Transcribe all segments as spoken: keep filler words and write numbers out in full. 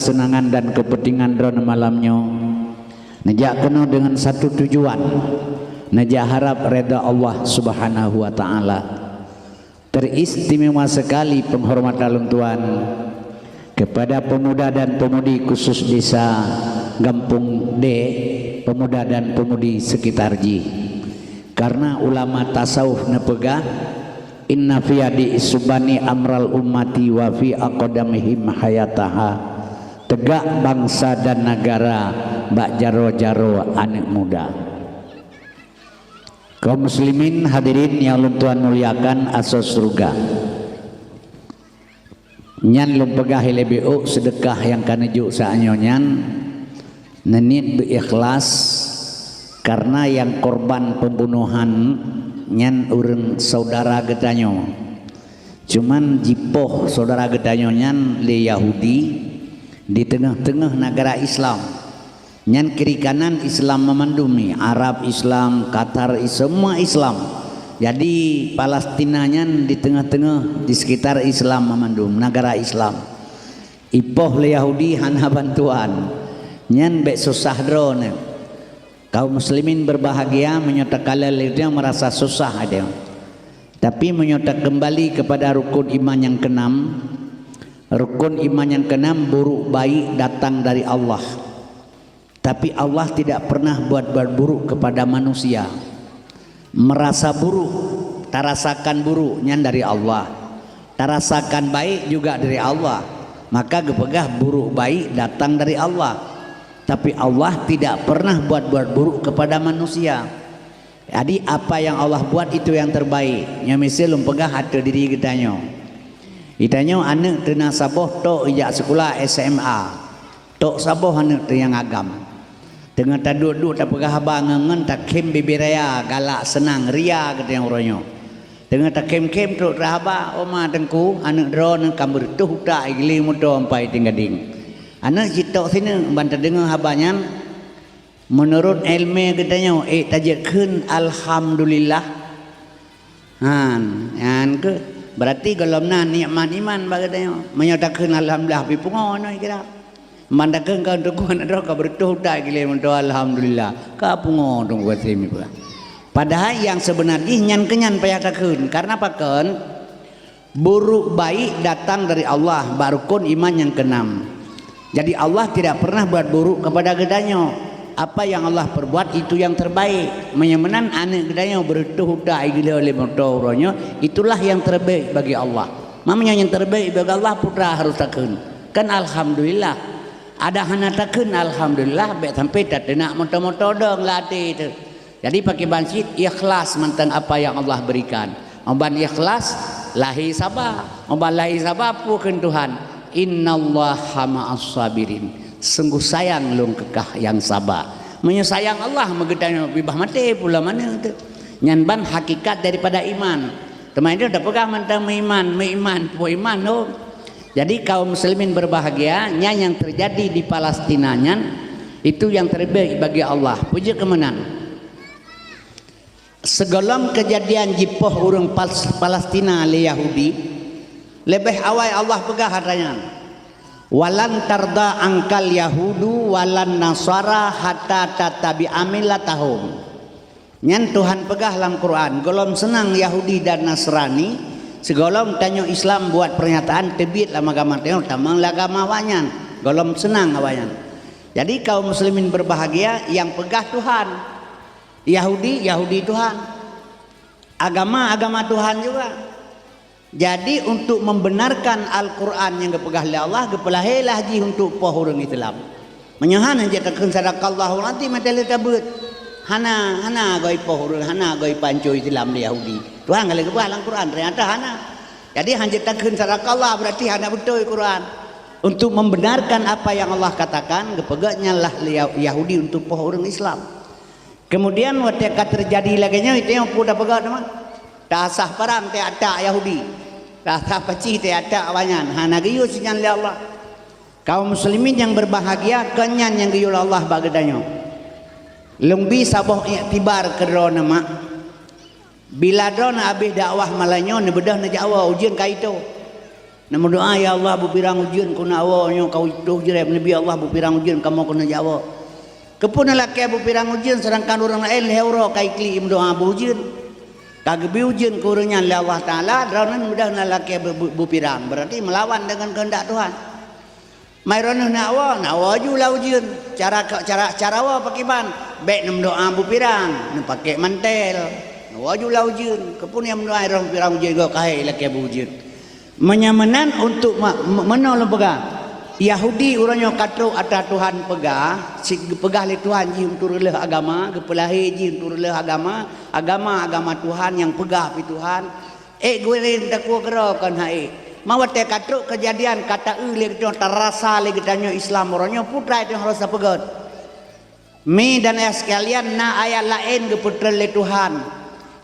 kesenangan dan kepentingan droeneuh malam nyoe, neujak keunoe deungon satu tujuan, neujak harab reda Allah Subhanahu wa Ta'ala. Teristimewa sekali penghormatan lôn tuan kepada pemuda dan pemudi khusus desa Gampong D, pemuda dan pemudi sekitar jih. Karena ulama tasawuf neupeugah, "Inna fi yadi isbani amral ummati wa fi aqdamihim hayataha." Tegak bangsa dan negara bak jaroe-jaroe aneuk muda. Kaum muslimin hadirin nyang lôn tuan muliakan asoe syeuruga. Nyan lôn peugah ilée biôk seudeukah nyang ka neujok saát nyoe nyan, neuniet beu ikhlas, karna nyang korban pembunohan nyan ureuëng syedara geutanyoe. Cuman jipoh syedara geutanyoe nyan lé Yahudi di teungoh-teungoh nagara Islam. Nyan kiri kanan Islam meumandum ni, Arab Islam, Qatar, semua Islam. Jadi Palestina nyan di teungoh-teungoh, di sekitar Islam meumandum, nagara Islam. Ipoh lé Yahudi hana bantuan. Nyan bék susah droeneuh. Kaum muslimin berbahagia, meunyoe takalon lé dia merasa susah dia. Tapi meunyoe takeumbali kepada rukun iman nyang keenam, rukun iman nyang keenam, buruk baik datang dari Allah. Tapi Allah tidak pernah buat-buat buruk kepada manusia. Merasa buruk, tarasakan buruk, nyan dari Allah. Tarasakan baik juga dari Allah. Maka geupeugah buruk baik datang dari Allah. Tapi Allah tidak pernah buat-buat buruk kepada manusia. Jadi apa yang Allah buat itu yang terbaik. Nyoe miseue lôn peugah ateueh diri geutanyoe. Geutanyoe aneuk teuna saboh tok ijak sekolah S M A. Tok saboh aneuk teuh nyang agam. Teungoh taduek-duek tapeugah haba ngon-ngon takhém bibé raya, galak seunang, ria geutanyoe uroe nyoe. Teungoh takhém-khém trok teuhaba, "Oma teungku, aneuk droeneuh ka meureutôh utak igiléng moto ampai tinggading." Aneuk jitok sineuk ban tadeungoe haba nyan, meunurot iéleumé geutanyoe, ék tajeuet kheun alhamdulillah. Han, nyan keuh. Berarti gohlom na nikmat iman bak geutanyoe. Meunyoe takheun alhamdulillah, pih pungo nyoe kira. Man takheun ka teungku aneuk droe ka beureutoh utai giléng meudoa alhamdulillah. Ka pungo teungku gaséh mipeue. Padahai nyang seubeuna jih nyan keuh nyan payah takheun. Karena pakon? Buruk baik datang dari Allah, bak rukun iman nyang keenam. Jadi Allah tidak pernah buat buruk kepada geutanyoe. Apa yang Allah perbuat itu yang terbaik. Meunyoe meunan aneuk geutanyoe beureutoh utai giléng lé moto uroe nyoe, itulah yang terbaik bagi Allah. Meunyoe nyang terbaik bagi Allah, peue teuma harôh takheun. Kan alhamdulillah. Adak hana takheun alhamdulillah, bék sampai tateunak moto-moto dong lam até teuh. Jadi pakriban cit ikhlas mantong apa yang Allah berikan. Óh ban ikhlas, lahé saba. Óh ban lahé saba, peue kheun Tuhan, "Innallaha ma'as sabirin." Sungguh sayang Lôn keu kah nyang saba. Meunyoe sayang Allah, meugeutanyoe pih bah maté pulo manéh teuh. Nyan ban hakikat daripada iman. Teuma itu tapeugah mantong meuiman, meuiman, peue iman lom. Jadi kaum muslimin berbahagia, nyan nyang terjadi di Palestina nyan, itu yang terbaik bagi Allah. Puji keumeunang. Sigohlom keujadian jipoh ureuëng Pas-, Palestina lé Yahudi, leubeh awai Allah peugah atra nyan, "Walan tarda angkal yahudu walan nasara hatta tattabi'a millatahum." Nyan Tuhan peugah lam Quran, gohlom seunang Yahudi dan Nasrani, sigohlom tanyoe Islam buat pernyataan teubiet lam agama tanyoe, tamong lam agama awaknyan. Gohlom seunang awaknyan. Jadi kaum muslimin berbahagia, nyang peugah Tuhan. Yahudi, Yahudi Tuhan. Agama, agama Tuhan juga. Jadi untuk membenarkan Al-Quran nyang geupeugah lé Allah, geupeulahé lah jih untuk poh ureuëng Islam. Meunyoe hana jeuet takheun sadaqallahul azim, mata lé tabeuet. Hana, hana goe poh ureuëng, hana goe panco Islam lé Yahudi. Tuhan ka lheueh geupeugah lam Quran, ternyata hana. Jadi hana jeuet takheun sadaqallah, berarti hana beutôi Quran. Untuk membenarkan apa yang Allah katakan, geupeugah nyan lah lé Yahudi untuk poh ureuëng Islam. Kemudian watée ka teujadi lagée nyoe, itu nyang peue tapeugah teuma? Tasah parang teuh atak Yahudi. Tasah pacih teuh atak awaknyan. Hana geuyue sinyan lé Allah. Kaum muslimin nyang berbahagia, kon nyan nyang geuyue lé Allah bak geutanyoe. Lôn bi saboh iktibar keu droeneuh mak. Bila droeneuh habéh dakwah malam nyoe, neubeudôh neujak woe, ujeuen ka itôh. Neumeudoá, "Ya Allah, beupirang ujeuen keuneuk awoe nyoe ka utoh jreb." Neubi, "Allah, beupirang ujeuen kamoe keuneuk jak awoe." Keupeue neulakée beupirang ujeuen, seudangkan ureuëng laén lhée uroe ka iklik meudoá beu ujeuen? Ka geubi ujeuen keu ureuëng nyan lé Allah Taala, droeneuh mudah neulakée beu-, beu-, beupirang, berarti meulawan deungon keuheundak Tuhan. Mai droeneuh neuk awoe, neuk awoe ju lam ujeuen. Cara, cara, cara awoe pakriban? Bék neumeudoá beupirang, neupaké mantel. Neuk awoe ju lam ujeuen. Keupeue neumeudoá droeneuh beupirang ujeuen, gob ka hai lakée beu ujeuen? Meunyoe meunan untuk ma-, me-, meunoe lôn peugah, Yahudi uroe nyoe ka trok atra Tuhan peugah, cit geupeugah lé Tuhan jih untuk reuloh agama, geupeulahé jih untuk reuloh agama, agama, agama Tuhan nyang peugah pih Tuhan. Ék gurée takue keudroe kon hai. Ma watée ka trok keujadian ka taeu lé geutanyoe, tarasa lé geutanyoe Islam uroe nyoe, peue teuma harôh tapeugét. Mi dan ayah sekalian, na ayat laén geupeutreun lé Tuhan,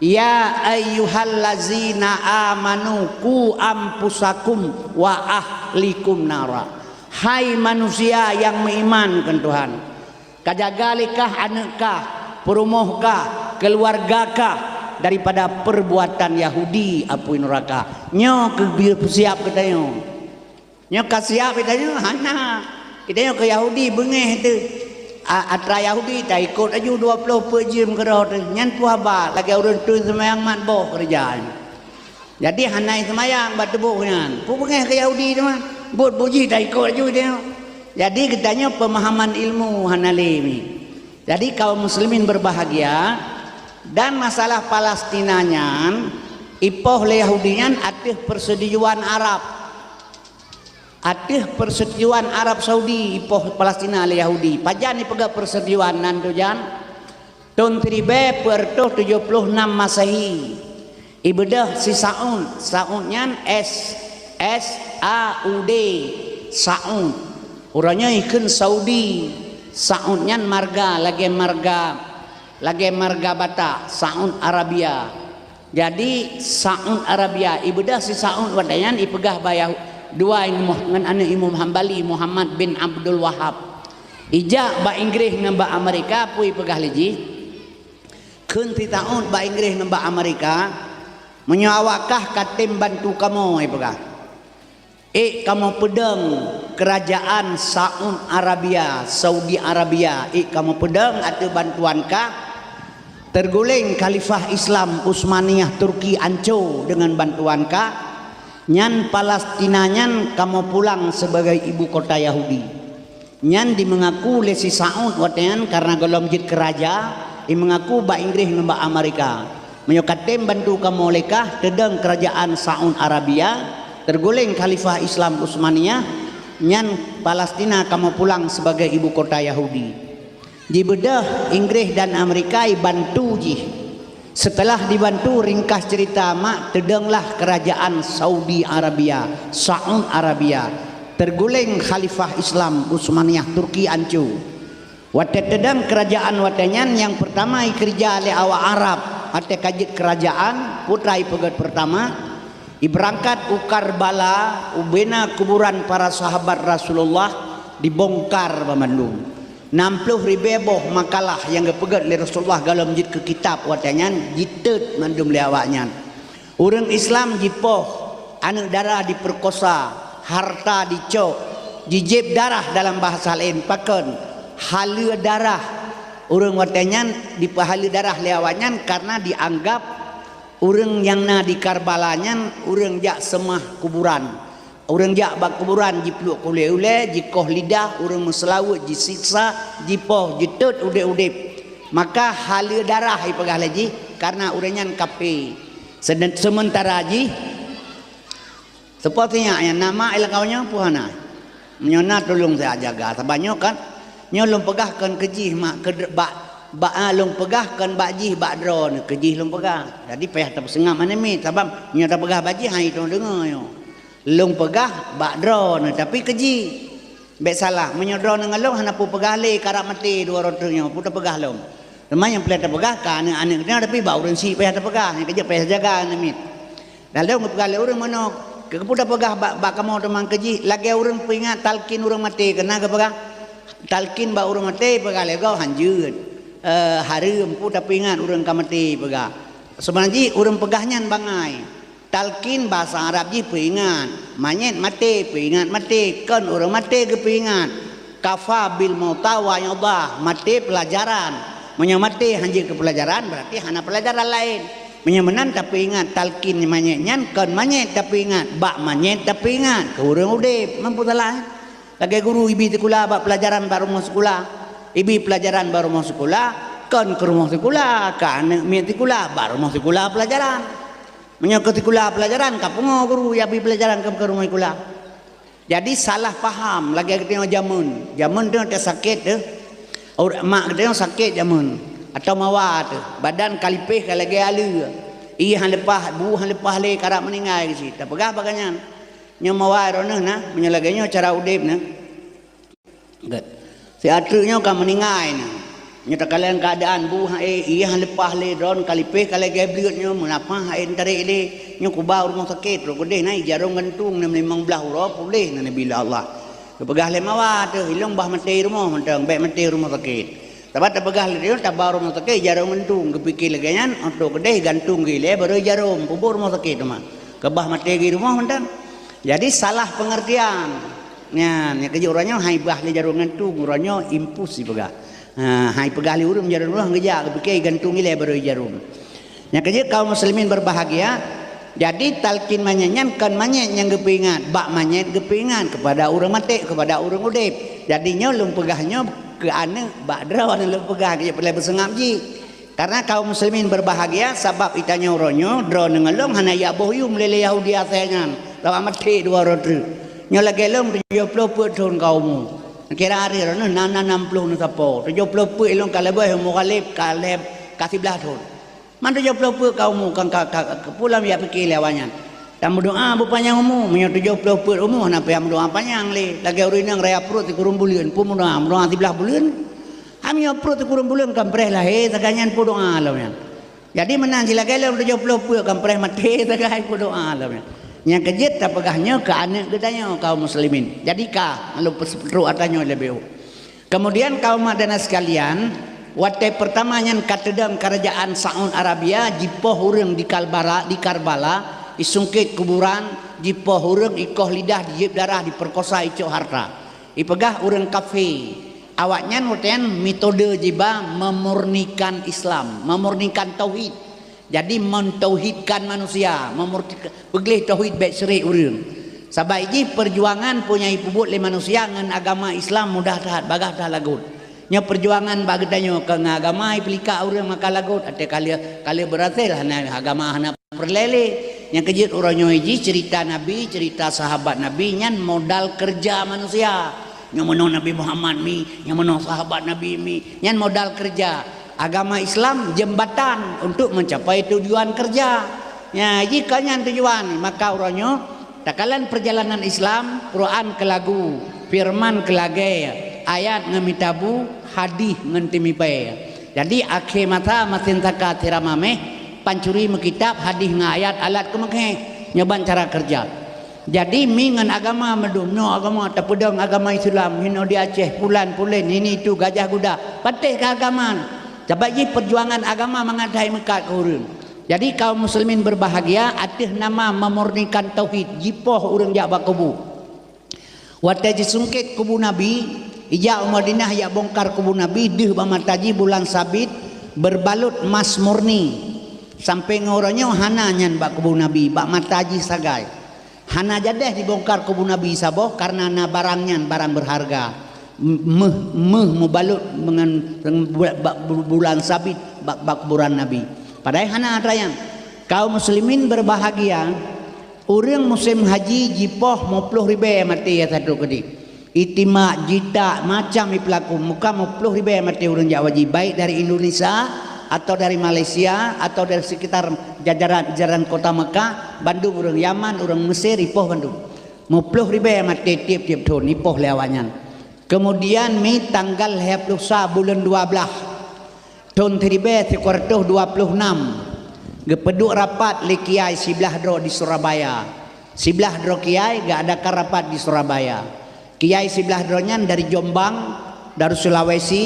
"Ya ayyuhallazina amanu qu anfusakum wa ahlikum nara." Hai manusia nyang meuiman keu Tuhan, ka jaga lé kah aneuëk kah, peurumoh kah, keuluwarga kah daripada peurbuatan Yahudi apui nuraka. Nyoe keuh peusiab geutanyoe. Nyoe ka siab geutanyoe? Hana. Geutanyoe keu Yahudi beungéh teuh. A-, atra Yahudi taikot laju dua ploh peuet jeuem keudroe teuh. Nyan peue haba lagée ureuëng tuen seumayang mat boh keureuja nyan. Jadi hana seumayang bak tuboh nyan. Peue beungéh keu Yahudi teuma? Buet bujih taikot laju geutanyoe. Jadi geutanyoe peumahaman ilmu hana lé mi. Jadi kaum muslimin berbahagia, dan masalah Palestina nyan ipoh lé Yahudi nyan ateueh persetujuan Arab. Ateueh persetujuan Arab Saudi ipoh Palestina lé Yahudi. Pajan ipeugah persetujuan nyan tujan? Thon siribée peuet reutôh tujoh ploh nam Masehi. Ibeudôh si Saud, Saud nyan S, S A U D, Saud. Uroe nyoe ikheun Saudi. Saud nyan marga lagée marga, lagée marga Batak, Saud Arabia. Jadi Saud Arabia, ibeudôh si Saud watée nyan ipeugah bak Yahu-, dua ngon aneuëk Imam Hambali, Muhammad bin Abdul Wahab. Ijak bak Inggréh ngon bak Amerika, peue ipeugah lé jih? Kheun si Saud bak Inggréh ngon bak Amerika, "Meunyoe awak kah ka tem bantu kamoe," ipeugah, "ék kamoe peudong keurajaan Saud Arabia, Saudi Arabia, ék kamoe peudong ateueh bantuan kah, teuguléng khalifah Islam Utsmaniyah Turki anco deungon bantuan kah, nyan Palestina nyan kamoe pulang sibagai ibu kota Yahudi." Nyan dimeungaku lé si Saud watée nyan kareuna gohlom jeuet keu raja, imeungaku bak Inggréh ngon bak Amerika, "Meunyoe ka tem bantu kamoe lé kah, teudong keurajaan Saud Arabia, teuguléng khalifah Islam Utsmaniyah, nyan Palestina kamoe pulang sibagai ibu kota Yahudi." Jibeudôh Inggréh dan Amerika ibantu jih. Seuteulah dibantu, ringkas ceurita mak, teudonglah keurajaan Saudi Arabia, Saud Arabia, teuguléng khalifah Islam Utsmaniyah Turki anco. Watée teudong keurajaan watée nyan, nyang peurtama ikeureuja lé awak Arab watée ka jeuet keurajaan, peue teuma ipeugét peurtama, ibeurangkat u Karbala, ubena kuburan para sahabat Rasulullah, dibongkar banmandum. Nam ploh ribée boh makalah nyang geupeugét lé Rasulullah gohlom jeuet keu kitab watée nyan jitot mandum lé awaknyan. Ureuëng Islam jipoh, aneuëk dara dipeurkosa, hareuta dicok, jijieb darah dalam bahasa laén pakon, haleue darah. Ureuëng watée nyan dipeuhaleue darah lé awaknyan kareuna dianggab ureuëng nyang na di Karbala nyan ureuëng jak seumah kuburan. Ureuëng jak bak kuburan jipluek keu ulée-ulée, jikoh lidah, ureuëng meuseulaweuet jisiksa, jipoh, jitot udeb-udeb. Maka haleue darah ipeugah lé jih kareuna ureuëng nyan kafé. Seumen-, seumeuntara jih, seupôt sinyak nyan na mak i lakoe nyoe peue hana? Meunyoe na tulông siat jaga, sabab nyoe kan, nyoe lôn peugah kon keu jih mak, keu dr-, bak, bak, ah, lôn peugah kon bak jih, bak droeneuh, keu jih lôn peugah. Jadi payah tapeuseungab aneuk miet, sabab nyoe tapeugah bak jih, han jiteudeungoe nyoe. Lôn peugah bak droeneuh, tapi keu jih. Bék salah, meunyoe droeneuh ngon lôn hana peue peugah lé, karab maté dua droe nyoe, peue tapeugah lom. Teuma nyang peureulée tapeugah keu aneuëk-aneuëk geutanyoe, tapi bak ureuëng syiek payah tapeugah, nyang keujeuet payah jaga aneuk miet. Dan lôn geupeugah lé ureuëng meunoe, keu peue tapeugah bak, bak kamoe teuma keu jih, lagée ureuëng peuingat talkin ureuëng maté, keu na geupeugah, talkin bak ureuëng maté, peugah lé gob, han jeuet. Eh, hareuem, peue tapeuingat ureuëng ka maté, peugah. Seubeuna jih ureuëng peugah nyan bangai. Talqin bahasa Arab jih peuingat. Manyét maté, peuingat maté. Kon ureuëng maté geupeuingat. Kafa bil mauta wa'idha, maté peulajaran. Meunyoe maté hana jeuet keu peulajaran, berarti hana peulajaran laén. Meunyoe meunan tapeuingat talqin manyét nyan, kon manyét tapeuingat, bak manyét tapeuingat, keu ureuëng udeb. Mampu salah, eh? Lagée guru ibi sikula bak peulajaran bak rumoh sikula. Ibi peulajaran bak rumoh sikula, kon keu rumoh sikula, keu aneuëk miet sikula, bak rumoh sikula peulajaran. Meunyoe keu sikula peulajaran, ka pungo guru ya bi peulajaran keu, keu rumoh sikula. Jadi salah paham lagée geutanyoe jameun. Jameun tu teuh sakét teuh. Ur-, mak geutanyoe sakét jameun. Atau mawa teuh. Badan ka lipéh ka lagée aleue. Ié han leupah, bu han leupah lé karab meuninggai geucit. Tapeugah bak gobnyan. Nyoe mawa droeneuh na, meunyoe lagée nyoe cara udeb na. Gét. Si ateueh nyoe ka meuninggai na. Nyoe takalon keuadaan bu hai, ié han leupah lé droen ka lipéh ka lagée bleuet nyoe, meunapah hai tarek lé. Nyoe kuba u rumoh sakét, rot keudeh na ié jarôm gantung na limong blaih uroe puléh na Nabi Allah. Geupeugah lé mawa teuh, ilong bah maté rumoh mantong, bék maté rumoh sakét. Sabab tapeugah lé nyoe taba rumoh sakét jarôm gantung, geupike lagée nyan, óh trok keudeh gantung geuh ilée barô jarôm, peubuet rumoh sakét teuma. Keubah maté geuh rumoh mantong. Jadi salah pengertian. Nyan, nyang keujeuet uroe nyoe hai bah lé jarôm gantung, uroe nyoe impus jipeugah. Ha, hai peugah lé ureuëng jarôm nyoe geujak geupike gantung ilée barô jarôm. Nyang keujeuet kaum muslimin berbahagia, jadi talqin manyét nyan kon manyét nyang geupeuingat, bak manyét geupeuingat kepada ureuëng maté, kepada ureuëng udeb. Jadi nyoe lôn peugah nyoe keu aneuëk bak droeneuh lôn peugah keu peureulée beuseungab jih. Karena kaum muslimin berbahagia, sabab itanyoe uroe nyoe droeneuh ngon lôn hana jak boh yum lé, lé Yahudi asée nyan, sabab maté dua droe treuk. Nyoe lagée lôn tujoh ploh peuet thon ka umu. Kira hari droeneuh na, na nam ploh neusapo. Tujoh ploh peuet lôn ka leubeh umu Ghalib ka lhée, ka siblaih thon. Man tujoh ploh peuet ka umu ka, ka, ka, ka pulang jak pike lé awaknyan. Dan meudoá beupanyang umu, meunyoe tujoh ploh peuet umu hana payah meudoá panyang lé. Lagée ureuëng inong raya pruet sikureueng buleuen, peue meudoá, meudoá siblaih buleuen. Hana pruet sikureueng buleuen ka preh lahé, sagai nyan peue doá lom nyan. Jadi meunan jih lagée lom tujoh ploh peuet ka preh maté, sagai peue doá lom nyan. Nyang keujeuet tapeugah nyoe keu aneuëk geutanyoe kaum muslimin. Jadi ka lôn peutrok ata nyoe leubeh. Kemudian kaum mak dan sekalian, watée pertama nyan ka teudong kerajaan Saud Arabia jipoh ureuëng di Kalbara, di Karbala, isungkét kuburan, jipoh ureuëng, ikoh lidah, jijieb darah, diperkosa, icok harta. Ipeugah ureuëng kafé. Awaknyan watée nyan metode jiba memurnikan Islam, memurnikan tauhid. Jadi mentauhidkan manusia, memurnikan, peugleh tauhid bék syirik ureuëng. Sabab jih perjuangan peue nyang ipeubuet lé manusia ngon agama Islam mudah that, bagaih that lagot. Nyoe perjuangan bak geutanyoe keu ngon agama ipeulikak ureuëng maka lagot, até ka lheueh, ka lheueh beurhasil hana agama hana peureulée lé. Nyang keujeuet uroe nyoe jih cerita Nabi, cerita sahabat Nabi nyan modal keureuja manusia. Nyang meunoe Nabi Muhammad mi, nyang meunoe sahabat Nabi mi, nyan modal keureuja. Agama Islam jembatan untuk mencapai tujuan keureuja. Nya, jika nyan tujuan, maka uroe nyoe takalon perjalanan Islam, Quran keu lagu, firman keu lagée, ayat ngon mita bu, hadih ngon teumipée. Jadi akhé masa masin saka sira mameh, pancuri meukitab, hadih ngon ayat alat keumeukheh. Nyoe ban cara keureuja. Jadi mi ngon agama meudum, nyoe agama tapeudong agama Islam, hinoe di Aceh, pulan pulen, ini itu gajah guda, patéh keu agama. Sabab jih perjuangan agama mangat hai meukat keu ureuëng. Jadi kaum muslimin berbahagia, ateueh nama memurnikan tauhid, jipoh ureuëng jak bak kubu. Watée jisungkét kubu Nabi, ijak u Madinah jak bongkar kubu Nabi, deuh bak mata jih bulan sabit berbalut mas murni. Sampai ngon uroe nyoe hana nyan bak kubu Nabi, bak mata jih sagai. Hana jadeh dibongkar kubu Nabi saboh karena na barang nyan barang berharga. Meuh, meuh mubalut ngon bu-, bu-, bulan sabit bak, bak kuburan Nabi. Padahai hana atra nyan. Kaum muslimin berbahagia, ureuëng musém haji jipoh muploh ribée maté ya satu keudeh. Itimak, jitak, macam ipeulaku, muka muploh ribée maté ureuëng jak haji, baik dari Indonesia, atau dari Malaysia, atau dari sekitar jajaran, jajaran kota Mekah, bandum ureuëng Yaman, ureuëng Mesir, ipoh bandum. Muploh ribée maté tieb-tieb thon, ipoh lé awaknyan. Kemudian mi tanggal lhée ploh sa buleuen dua blaih, thon siribée sikureueng reutôh dua ploh nam, geupeuduek rapat lé kiai siblaih droe di Surabaya. Siblaih droe kiai geuadakan rapat di Surabaya. Kiai siblaih droe nyan dari Jombang, dari Sulawesi,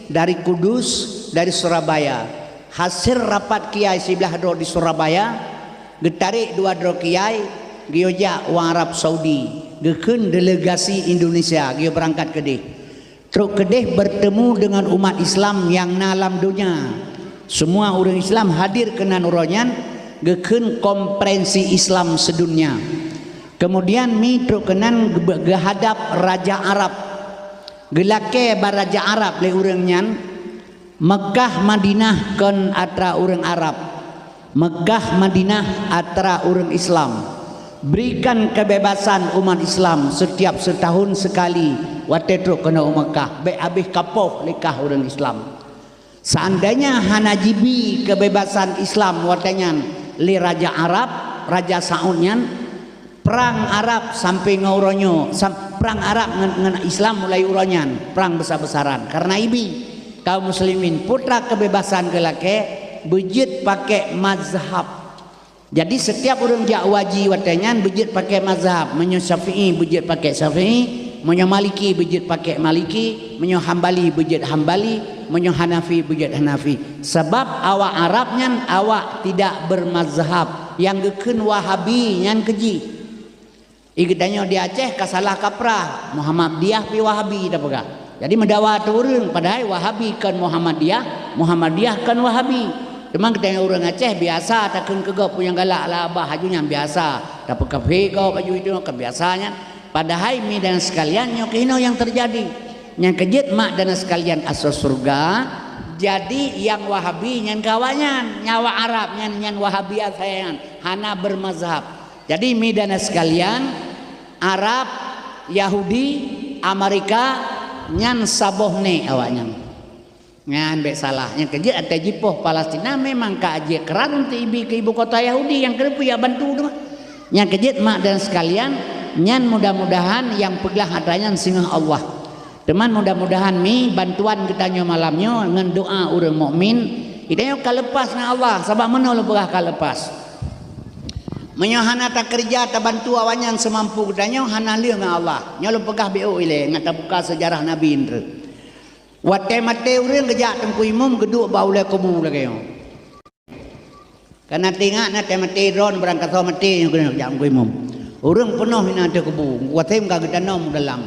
dari Kudus, dari Surabaya. Hasil rapat kiai siblaih droe di Surabaya, Geutarek dua droe kiai, geuyue jak u Arab Saudi, geukheun delegasi Indonesia geuyue beurangkat keudeh. Trok keudeh bertemu dengan umat Islam nyang na lam donya. Semua ureuëng Islam hadir keunan uroe nyan, geukheun konferensi Islam sedunia. Kemudian mi trok keunan geu-, geuhadap raja Arab. Geulakée bak raja Arab lé ureuëng nyan, Meukah Madinah kon atra ureuëng Arab. Meukah Madinah atra ureuëng Islam. Berikan kebebasan umat Islam setiap setahun sekali watée trok keunoe u Meukah, bék habéh kapoh lé kah ureuëng Islam. Seandainya hana jibi kebebasan Islam watée nyan lé raja Arab, raja Saud nyan, prang Arab sampai ngon uroe nyoe, sam-, prang Arab ngon, ngon Islam mulai uroe nyan, prang besar-besaran. Karena ibi kaum muslimin putra kebebasan geulakée beujeuet pakai mazhab. Jadi setiap ureuëng jak u haji watée nyan beujeuet pakai mazhab. Meunyoe Syafi'i beujeuet pakai Syafi'i, meunyoe Maliki beujeuet pakai Maliki, meunyoe Hambali beujeuet Hambali, meunyoe Hanafi beujeuet Hanafi. Sebab awak Arab nyan awak tidak bermazhab. Nyang geukheun Wahabi nyan keuh jih. Di geutanyoe di Aceh ka salah kaprah, Muhammadiyah pih Wahabi tapeugah. Jadi meudawa ateueh ureuëng, padahai Wahabi kon Muhammadiyah, Muhammadiyah kon Wahabi. Teuma geutanyoe ureuëng Aceh biasa takheun keu gob peue nyang galak lah abah, aju nyan biasa. Tapeukafé gob aju itu kan biasa nyan. Padahai mi dan sekalian nyoe keuh inoe nyang teujadi. Nyang keujeuet mak dan sekalian asoe syeuruga, jadi nyang Wahabi nyan keu awaknyan, nyang awak Arab nyan, nyan Wahabi asai nyan, hana bermazhab. Jadi mi dan sekalian, Arab, Yahudi, Amerika, nyan saboh nek awaknyan. Nyan bék salah. Nyang keujeuet watée jipoh Palestina memang ka jeuet keuran untuk ibi keu ibu kota Yahudi nyang keuneuk peue bantu teuma. Nyang keujeuet mak dan sekalian, nyan mudah-mudahan nyang peuglah atra nyan singoh Allah. Teuma mudah-mudahan mi bantuan geutanyoe malam nyoe ngon doa ureuëng mukmin, geutanyoe ka lepas ngon Allah, sabab meunoe lôn peugah ka lepas. Meunyoe hana takeureuja tabantu awaknyan seumampu geutanyoe, hana lheueh ngon Allah. Nyoe lôn peugah B O ilée, ngat tabuka seujarah Nabi Indra. Watée maté ureuëng geujak Teungku Imum geuduek bak ulée kubu lagée nyoe. Kana teuingat na watée maté droe barangkasoe maté nyoe keuneuk jak Teungku Imum. Ureuëng peunoh inan ateueh kubu, watée ka geutanom u dalam.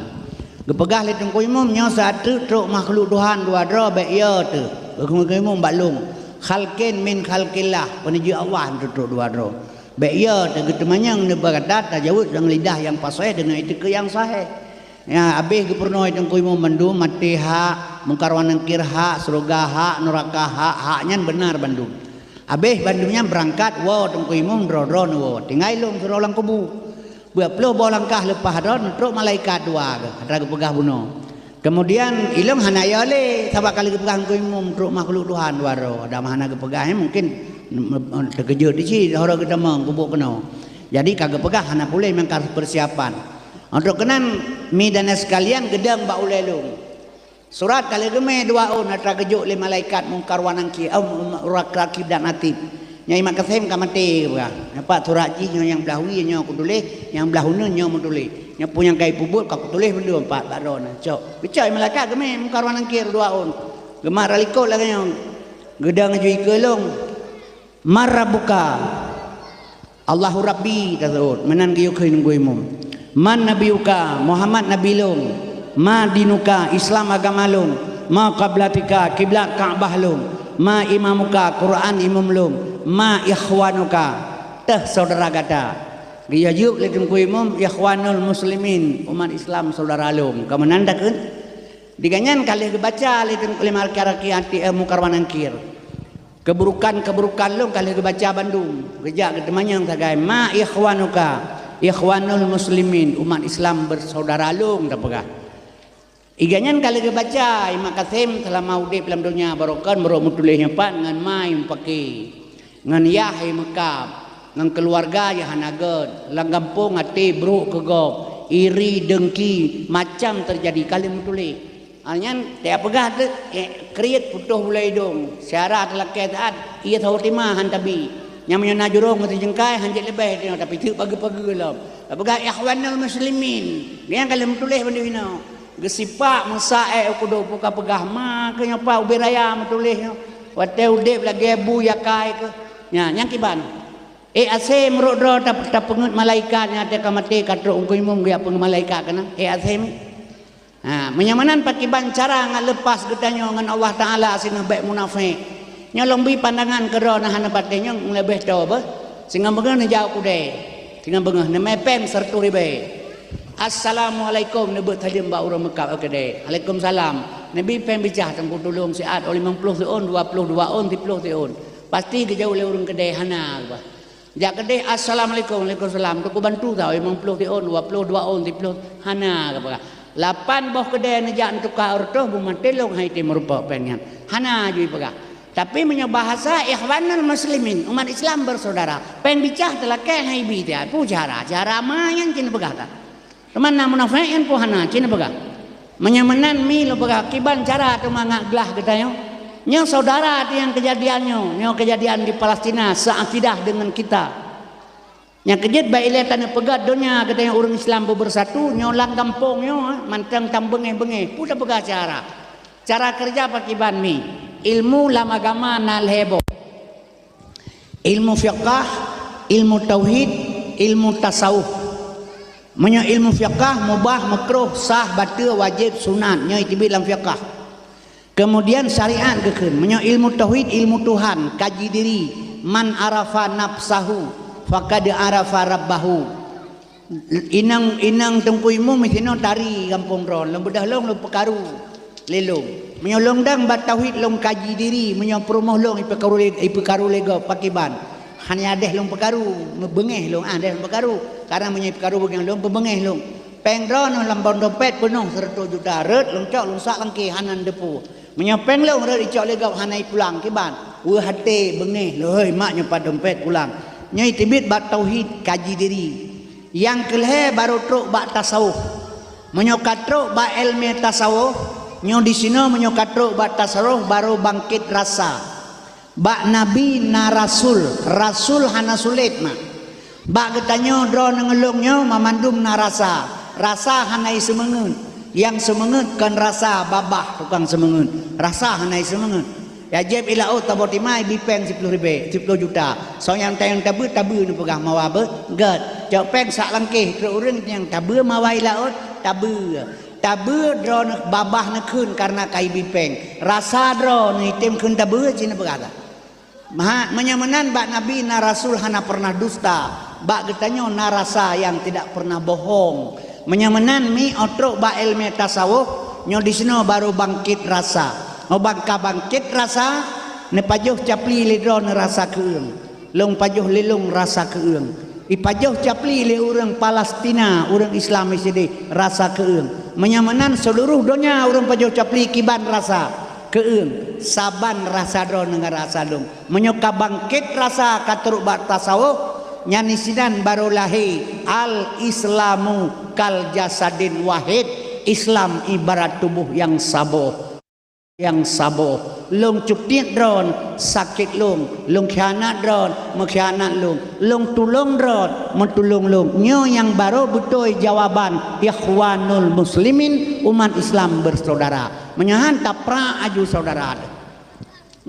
Geupeugah lé Teungku Imum nyoe saat teuk trok makhluk Tuhan dua droe bék yo teuh. Teungku Imum bak lông. Khalqin min khalqillah, peuneujeuk Allah trok dua droe. Bék yo teuh geuteumanyong neuba gata tajaweueb deungon lidah nyang paséh deungon ié teukeue nyang sahéh. Ya, habéh geupeurunoe Teungku Imum mandum maté hak, Mungkar wa Nangkir hak, syeuruga hak, neuraka hak, hak nyan beunar bandum. Habéh bandum nyan beurangkat woe Teungku Imum droe-droe neuwoe, tinggai lôn sidroe lam kubu. Peuet ploh boh langkah leupah droe neutrok malaikat dua geuh, atra geupeugah bunoe. Keumudian ilôn hana yo lé, sabab ka lheueh geupeugah Teungku Imum trok makhluk Tuhan dua droe, dan hana geupeugah, eh, mungkin, mm, mm, teukeujot di cit, hora geutamong kubu keunoe. Jadi ka geupeugah hana puléh meunan ka peusiapan. Untuk keunan mi dan sekalian geudong bak ulée lôn. Surat ka lheueh geumé dua ôn atra geujok lé malaikat Mungkar wa Nangkir, eh, Rakib dan Atid. Nyan Imam Kasim ka maté geupeugah. Nyoe pat surat jih nyoe nyang blah wie nyoe kutuléh, nyang blah uneuen nyoe meutuléh. Nyoe peue nyang ka ipeubuet ka kutuléh bandum pat bak droeneuh. Cok. Geucok malaikat geumé Mungkar wa Nangkir dua ôn. Geumat ralikot lagée nyoe. Geudong ju ikeue lôn. Man rabbuka? Allahu Rabbi taseuôt, meunan geuyue kheun Teungku Imum. Man nabiyuka? Muhammad nabi lôn. Ma dinuka? Islam agama lôn. Ma qiblatika? Kiblat Ka'bah lôn. Ma imamuka? Quran imum lôn. Ma ikhwanuka? Teuh syedara gata. Geuyue jaweueb lé Teungku Imum, ikhwanul muslimin, umat Islam syedara lôn. Ka meunan takheun? Di gobnyan ka lheueh geubaca lé Teungku, lé malaikat Rakib Atid, eh, Mungkar wa Nangkir. Keuburukan-keuburukan lôn ka lheueh geubaca bandum. Geujak geuteumanyong sagai, ma ikhwanuka, ikhwanul muslimin, umat Islam bersaudara lôn tapeugah. Di gobnyan ka lheueh geubaca, Imam Kasim seulama udeb lam donya barokon meurok meutuléh nyoe pat ngon ma nyang pake, ngon yah nyang meukab, ngon keuluwarga nyang hana gét, lam gampông até brok keu gob, iri, dengki, macam teujadi ka lheueh meutuléh. Hal nyan, tajak peugah teuh, eh, kriet putôh bulée idong, syedara teulakée taát, ié saboh teuma han tabi. Nyang meunyoe na jurông meusijeungkai, han jeuet leubeh, tapi teuk pageue-pageue lom. Tapeugah ikhwanul muslimin. Nyan ka lheueh meutuléh bandum inoe. Geusipak meusa ék u kudo peue ka peugah ma keuh nyoe pat ubé raya meutuléh nyoe. Watée udeb lagée bu yakai keuh. Nyan, nyang kiban. Ék asé meurok droe ta-, tapeungeut malaikat nyang ka maté ka trok u keumum geujak peungeut malaikat keunan. Ék asé mi. Ha, meunyoe meunan pakiban cara ngat leupas geutanyoe ngon Allah Taala singoh bék munafék. Nyoe lôn bri pandangan keu droe na hana patéh nyoe leubeh toe beuh. Singoh beungoh neujak u keudè. Singoh beungoh neumè péng siratoh ribèe. "Assalamualaikum," neubeuet saleuem bak ureuëng meukab u keudè. "Waalaikumsalam." Neubi péng bicah teungku tulông siat, oh limong ploh siôn, dua ploh dua ôn, siploh siôn. Pasti geujaweueb lé ureuëng keudè hana bah. Jak keudeh, "Assalamualaikum." "Waalaikumsalam." "Teungku bantu tau, limong ploh siôn, dua ploh dua ôn, siploh." Hana geupeugah. Lapan boh keudè neujak neutuka reutôh, beumaté lôn hai tém meurumpok péng nyan. Hana jui peugah. Tapi meunyoe bahasa ikhwanul muslimin, umat Islam bersaudara, péng bicah teulakèe hai bi tiat. Peue cara? Cara ma nyan cit neupeugah that. Teuma na munafék nyan peue hana cit neupeugah. Meunyoe meunan mi lôn peugah kiban cara teuma ngat glah geutanyoe. Nyoe saudara teuh nyang keujadian nyoe, nyoe keujadian di Palestina seakidah deungon kita. Nyang keujeuet bak ilée taneuk peugah donya geutanyoe ureuëng Islam beubersatu, nyoe lam gampông nyoe, eh, mantong tam beungéh-beungéh. Peue tapeugah cara? Cara keureuja pakiban mi? Ilmu lam agama na lhée boh. Ilmu fiqah, ilmu tauhid, ilmu tasawuf. Meunyoe ilmu fiqah, mubah, meukruh, sah, bateue, wajéb, sunat, nyoe teubiet lam fiqah. Keumudian syariat geukheun. Meunyoe ilmu tauhid, ilmu Tuhan, kaji diri, "Man arafa nafsahu, faqad arafa rabbahu." Inong, inong Teungku Imum sinoe tari gampông droe, lôn beudôh lôn, lôn peukaru lé lôn. Meunyoe lôn dang bak tauhid lôn kaji diri, meunyoe peurumoh lôn ipeukaru lé, ipeukaru lé gob pakiban. Hana adeh lôn peukaru, meubeungéh lôn, ah, adeh lôn peukaru. Karena meunyoe ipeukaru beungéh lôn, peubeungéh lôn. Péng droeneuh lam bak dompet peunoh siratoh juta, rhot lôn cok lôn sak lam kèh hana neuteupeue. Meunyoe péng lôn rhot icok lé gob hana ipulang kiban, weueh até beungéh lôn, "Hei, mak nyoe pat dompet pulang." Nyoe teubiet bak tauhid kaji diri. Nyang keulhée barô trok bak tasawuf. Meunyoe ka trok bak iéleumé tasawuf, nyoe disinoe meunyoe ka trok bak tasawuf barô bangkét rasa. Bak nabi na rasul, rasul hana sulet mak. Bak geutanyoe droeneuh ngon lôn nyoe mamandum na rasa, rasa hana iseumeungeut. Nyang seumeungeut kon rasa babah tukang seumeungeut, rasa hana iseumeungeut. Ya jieb i laôt taboh timai bi péng siploh ribée, siploh juta. Soe nyang tayang tabeue, tabeue neupeugah mawa beuh, gét. Cok péng sak lam kèh, trok ureuëng nyang tabeue mawa i laôt, tabeue. Tabeue droeneuh babah neukheun kareuna ka ibi péng. Rasa droeneuh item kheun tabeue cit neupeugah that. Maha, meunyoe meunan bak nabi na rasul hana pernah dusta, bak geutanyoe na rasa nyang tidak pernah bohong. Meunyoe meunan mi ôh trok bak iéleumé tasawuf, nyoe disinoe barô bangkét rasa. Ngon bangka bangkét rasa, neupajoh capli lé droeneuh rasa keueung. Lôn pajoh lé lôn rasa keueung. Ipajoh capli lé ureuëng Palestina, ureuëng Islam sideh rasa keueung. Meunyoe meunan seuluruh donya ureuëng pajoh capli kiban rasa keueung. Saban rasa droeneuh ngon rasa lôn. Meunyoe ka bangkét rasa ka trok bak tasawuf, nyan isinan barô lahé al-Islamu kal jasadin wahid, Islam ibarat tuboh nyang saboh. Nyang saboh. Lôn cutiet droeneuh, sakét lôn. Lôn khianat droeneuh, meukhianat lôn. Lôn tulông droeneuh, meutulông lôn. Nyoe nyang barô beutôi jawaban ikhwanul muslimin, umat Islam bersaudara. Meunyoe han taprak aju saudara teuh.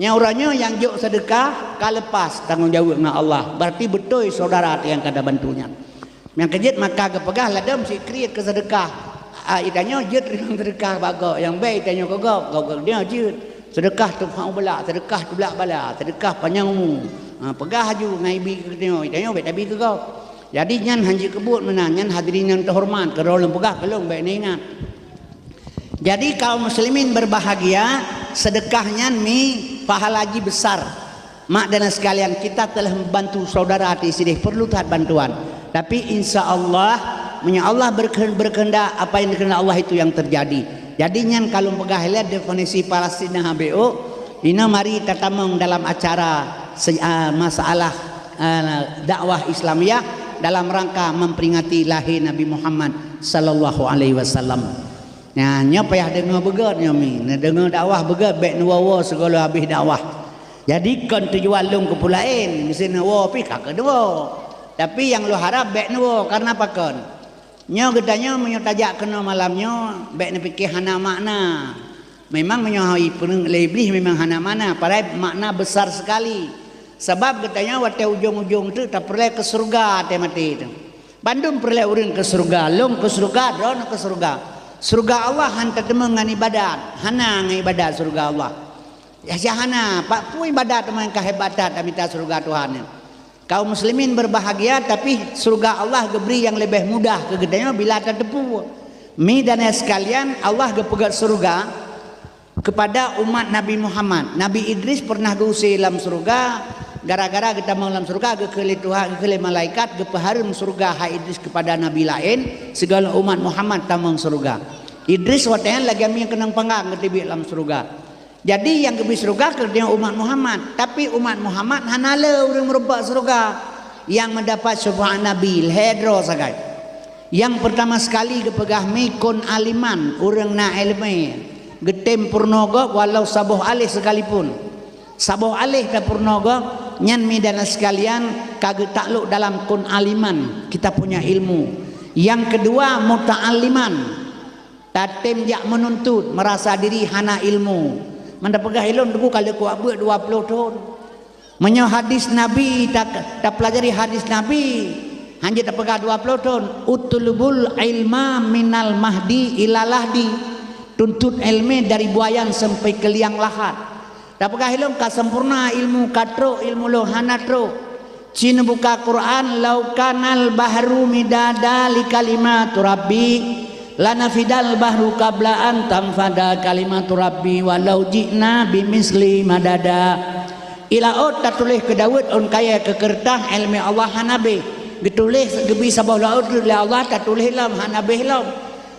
Nyan uroe nyoe nyang jok seudeukah ka leupas tanggong jaweueb ngon Allah, berarti beutôi syedara nyang ka tabantu nyan. Nyang keujeuet maka geupeugah ladôm sikriet keu seudeukah. Ah, geutanyoe jeuet rimong seudeukah bak gob, nyang bèk geutanyoe keu gob, gob geutanyoe jeuet. Seudeukah tumpang bala, seudeukah tulak bala, seudeukah panyang umu. Ha, peugah aju ngon ibi geutanyoe, geutanyoe bèk tabi keu gob. Jadi nyan han jeuet keu buet meunan, nyan hadirin nyang teuhoreumat, keu droe lôn peugah keu lôn bèk neuingat. Jadi kaum muslimin berbahagia, seudeukah nyan mi pahala jih besar. Mak dan sekalian, kita telah membantu saudara di sini perlu that bantuan. Tapi insya Allah, meunyoe Allah berkehe-, berkehendak, apa yang dikehendak Allah itu yang terjadi. Jadi nyan ka lôn peugah ilèe definisi Palestina habéh ôk, inoe mari tatamong dalam acara se-, ah, masalah, ah, dakwah Islamiyah dalam rangka memperingati lahir Nabi Muhammad sallallahu alaihi wasallam. Nyan, nyoe payah deungoe beugét nyoe mi. Neudeungoe dakwah beugét, bèk neuwoe-woe sigoe lom habéh dakwah. Jadi kon tujuan lôn keu peue laén, meusé neuwoe pih ka keuneuk woe. Tapi nyang lôn harab bèk neuwoe, kareuna pakon? Nyoe geutanyoe meunyoe tajak keunoe malam nyoe, bèk neupiké hana makna. Memang meunyoe hana ipeuneuk lé Iblih memang hana makna, padahai makna besar sekali. Sabab geutanyoe watée ujong-ujong teuk tapeureulée keu syeuruga watée maté teuk. Bandum peureulée ureuëng keu syeuruga, lôn keu syeuruga, droeneuh keu syeuruga. Syeuruga Allah hana tateumeung ngon iébadat, hana ngon iébadat syeuruga Allah. Ya, ya hana, peue iébadat teuma nyang ka hebat that tamita syeuruga Tuhan nyan. Kaum muslimin berbahagia, tapi syeuruga Allah geubri nyang leubeh mudah keu geutanyoe bila tateupeue. Mi dan ayah sekalian, Allah geupeugét syeuruga keupada umat Nabi Muhammad. Nabi Idris peureunah geuuse lam syeuruga, gara-gara geutamong lam syeuruga, geukheun lé Tuhan, geukheun lé malaikat, geupeuhareuem syeuruga hai Idris keupada nabi laén, sigohlom umat Muhammad tamong syeuruga. Idris watée nyan lagée mieng keunong panggang geuteubiet lam syeuruga. Jadi nyang geubri syeuruga keu geutanyoe umat Muhammad, tapi umat Muhammad hana le ureuëng meurumpok syeuruga nyang meudapat syafa'at Nabi lhée droe sagai. Nyang peurtama sekali geupeugah mi kun aliman, ureuëng na iéleumé, geutem peurunoe gob walau saboh aléh sekalipun. Saboh aléh tapeurunoe gob, nyan mi dan sekalian ka geutaklok dalam kun aliman, kita punya ilmu. Nyang keudua muta'alliman, tatem jak meununtut, meurasa diri hana ilmu. Meunan tapeugah ilôn teungku ka lheueh kuabeuet dua ploh thon. Meunyoe hadis Nabi ta-, tapeulajari hadis Nabi, hana jeuet tapeugah dua ploh thon, "Utlubul ilma minal mahdi ila lahdi." Tuntut ilmu dari buayan sampai ke liang lahat. Tapeugah ilôn ka sempurna ilmu, ka trok ilmu lôn, hana trok. Ci neubuka Quran, "Lau kanal bahru midada li kalimatu rabbi, lanafidal bahru qabla an tanfada kalimatu rabbi walau ji'na bimisli madada." I laôt tatuléh keu Daud ôn kayée keu keureutah, iéleumé Allah hana beh. Geutuléh geubi saboh laôt lé Allah, tatuléh lom hana beh lom.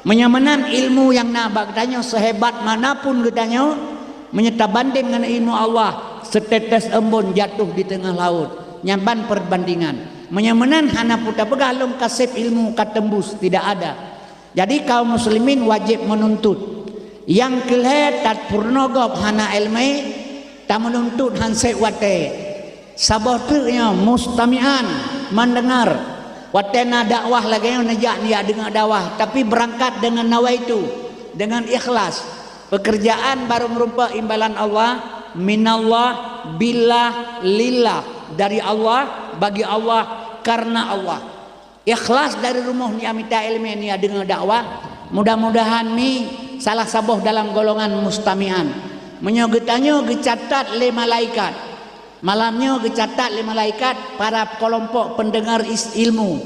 Meunyoe meunan ilmu nyang na bak geutanyoe, seuhebat mana pun geutanyoe, meunyoe tabandeng ngon ilmu Allah, seutetes embon jatuh di teungoh laôt. Nyan ban peubandingan. Meunyoe meunan hana peue tapeugah lôn ka seb ilmu ka teumbus, tidak ada. Jadi kaum muslimin wajéb meununtut. Nyang keu lhée tapeurunoe gob hana iéleumé, tameununtut han seb watée. Saboh teuk nyoe mustami'an, mendengar. Watée na dakwah lagée nyoe neujak, neujak deungoe dakwah, tapi beurangkat deungon nawaitu, deungon ikhlas. Peukeurjaan barô meurumpok imbalan Allah, minallah, billah, lillah, dari Allah, bagi Allah, karena Allah. Ikhlas dari rumoh neujak mita iéleumé, neujak deungoe dakwah. Mudah-mudahan mi salah saboh dalam golongan mustami'an. Meunyoe geutanyoe geucatat lé malaikat, malam nyoe geucatat lé malaikat para keulompok pendengar is-, ilmu,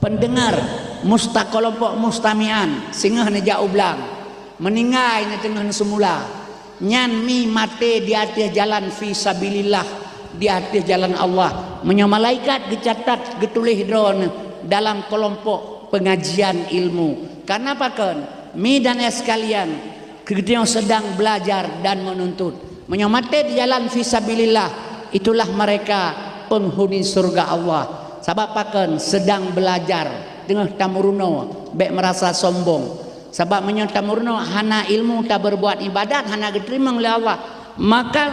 pendengar musta-, keulompok mustami'an, singoh neujak u blang, meuninggai neuteungoh neuseumula. Nyan mi maté di ateueh jalan fi sabilillah, di ateueh jalan Allah. Meunyoe malaikat geucatat geutuléh droeneuh dalam keulompok pengajian ilmu. Karena pakon? Mi dan ayah sekalian, geutanyoe sedang belajar dan menuntut. Meunyoe maté di jalan fi sabilillah, itulah mereka penghuni surga Allah. Sabab pakon? Sedang belajar, teungoh tameurunoe, bék meurasa sombong. Sabab meunyoe tameurunoe hana ilmu, tabeurbuat ibadat hana geuteurimong lé Allah, maka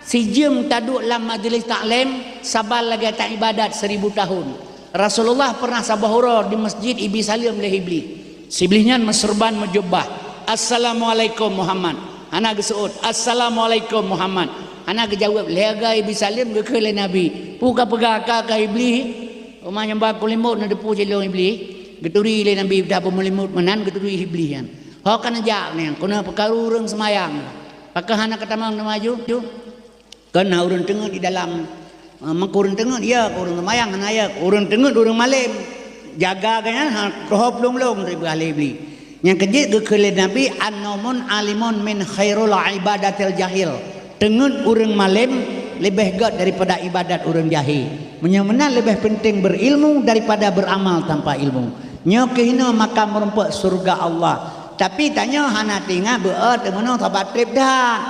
sijeuem taduek lam majeulis taklim saban lagée taibadat seribu tahun. Rasulullah peureunah saboh uroe di masjid ibi saleuem lé Iblih. Iblih nyan meuseurban meujubah, "Assalamualaikum Muhammad." Hana geuseuôt, "Assalamualaikum Muhammad." Hana geujaweueb, lhée goe ibi saleuem geukheun lé Nabi, "Peue kapeugah ka, ka Iblih?" Uma nyang ba kulimot neuteupeue cilong Iblih, geuturi lé Nabi, dah beumeulimot meunan geuturi Iblih nyan. Ho ka neujak nyan, keuneuk peukaru ureuëng seumayang. Pakon hana katamong neumaju? Kon na ureuëng teungeut di dalam, eh, meukureueng teungeut, ya, ureuëng seumayang hana ya, ureuëng teungeut ureuëng malém. Jaga geuh nyan, ha, troh lông-lông teupeugah lé Iblih. Nyang keujeuet geukheun lé Nabi, "An-naumun alimun min khairul ibadatil jahil." Teungeut ureuëng malém leubeh gét daripada ibadat ureuëng jahé. Meunyoe meunan leubeh peunteng beurilmu daripada beuramal tanpa ilmu. Nyoe keuh inoe makam meurumpok syeuruga Allah. Tapi tanyoe hana teuingat beu-o teumeunoe sabab treb that.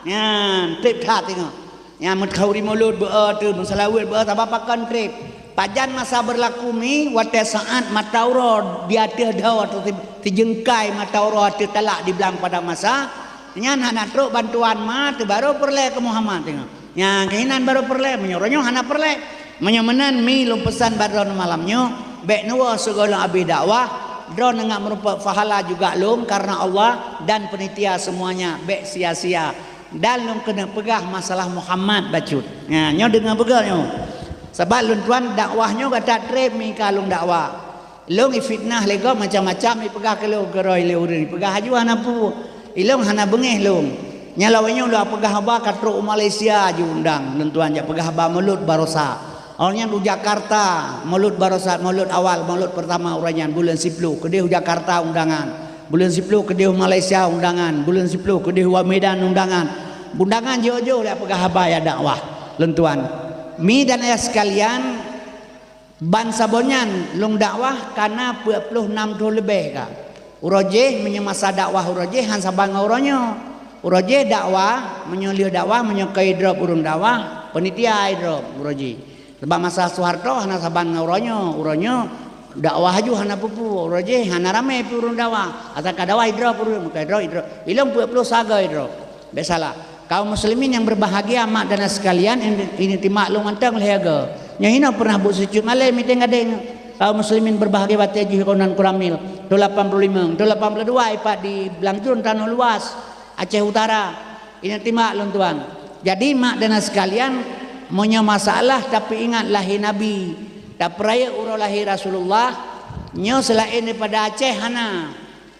Nyan, treb that teungoh. Nyang meuteukhauri mulod beu-o teuh, meuseulaweuet beu-o sabab pakon treb. Pajan masa beurlaku mi, watée saát mata uroe di ateueh dhoe ateueh si-, sijeungkai mata uroe ateueh talak di blang padang masa, nyan hana trok bantuan ma teuh barô peureulée keu Muhammad teungoh. Nyang keuh inan barô peureulée, meunyoe uroe nyoe hana peureulée. Meunyoe meunan mi lôn peusan bak droeneuh malam nyoe, bék neuwoe sigohlom abéh dakwah, droeneuh ngat meurumpok pahala juga lôn kareuna Allah dan panitia seumuanya, bék sia-sia. Dan lôn keuneuk peugah masalah Muhammad bacut. Nah, nyoe deungoe beugöt nyoe. Sabab lôn tuan dakwah nyoe gata treb mika lôn dakwah. Lôn ifitnah lé gob macam-macam ipeugah keu lôn, keurôi lé ureuëng ipeugah aju hana peue. Ilôn hana beungéh lôn. Nyan lawét nyoe lôn peugah haba ka trok u Malaysia jiundang lôn tuan jak peugah haba Maulud Barosa. Awak nyan u Jakarta, Maulud Barosa, Maulud awal, Maulud pertama uroe nyan buleuen siploh keudeh u Jakarta undangan. Buleuen siploh keudeh u Malaysia undangan, buleuen siploh keudeh u Medan undangan. Undangan jiôh-jiôh lé peugah haba ya dakwah lôn tuan. Mi dan ayah sekalian, ban saboh nyan lôn dakwah kana peuet ploh nam thon leubeh ka. Uroe jéh meunyoe masa dakwah uroe jéh han saban ngon uroe nyoe. Uroe jéh dakwah, meunyoe lheueh dakwah, meunyoe keu idrop ureuëng dakwah, panitia idrop uroe jéh. Sabab masa Soeharto hana saban ngon uroe nyoe. Uroe nyoe dakwah aju hana peue-peue, uroe jéh hana ramé pih ureuëng dakwah. Asai ka dakwah idrop ureuëng, meuka idrop, idrop. Ilôn peuet ploh saga idrop. Biasalah. Kaum muslimin yang berbahagia, mak dan sekalian, ini, ini timak lôn mantong lhée agoe. Nyoe hinoe pernah buet sicut malée miténg gadeng. Kaum muslimin berbahagia, watée jih konan kuramil. Tahun lapan puluh lima, tahun lapan puluh dua ipat di Blangjun, Tanoh Luas, Aceh Utara. Ini timak lôn tuan. Jadi mak dan sekalian, meunyoe masalah tapi ingat lahé Nabi, tapeurayeuk uroe lahé Rasulullah, nyoe seulaén daripada Aceh hana.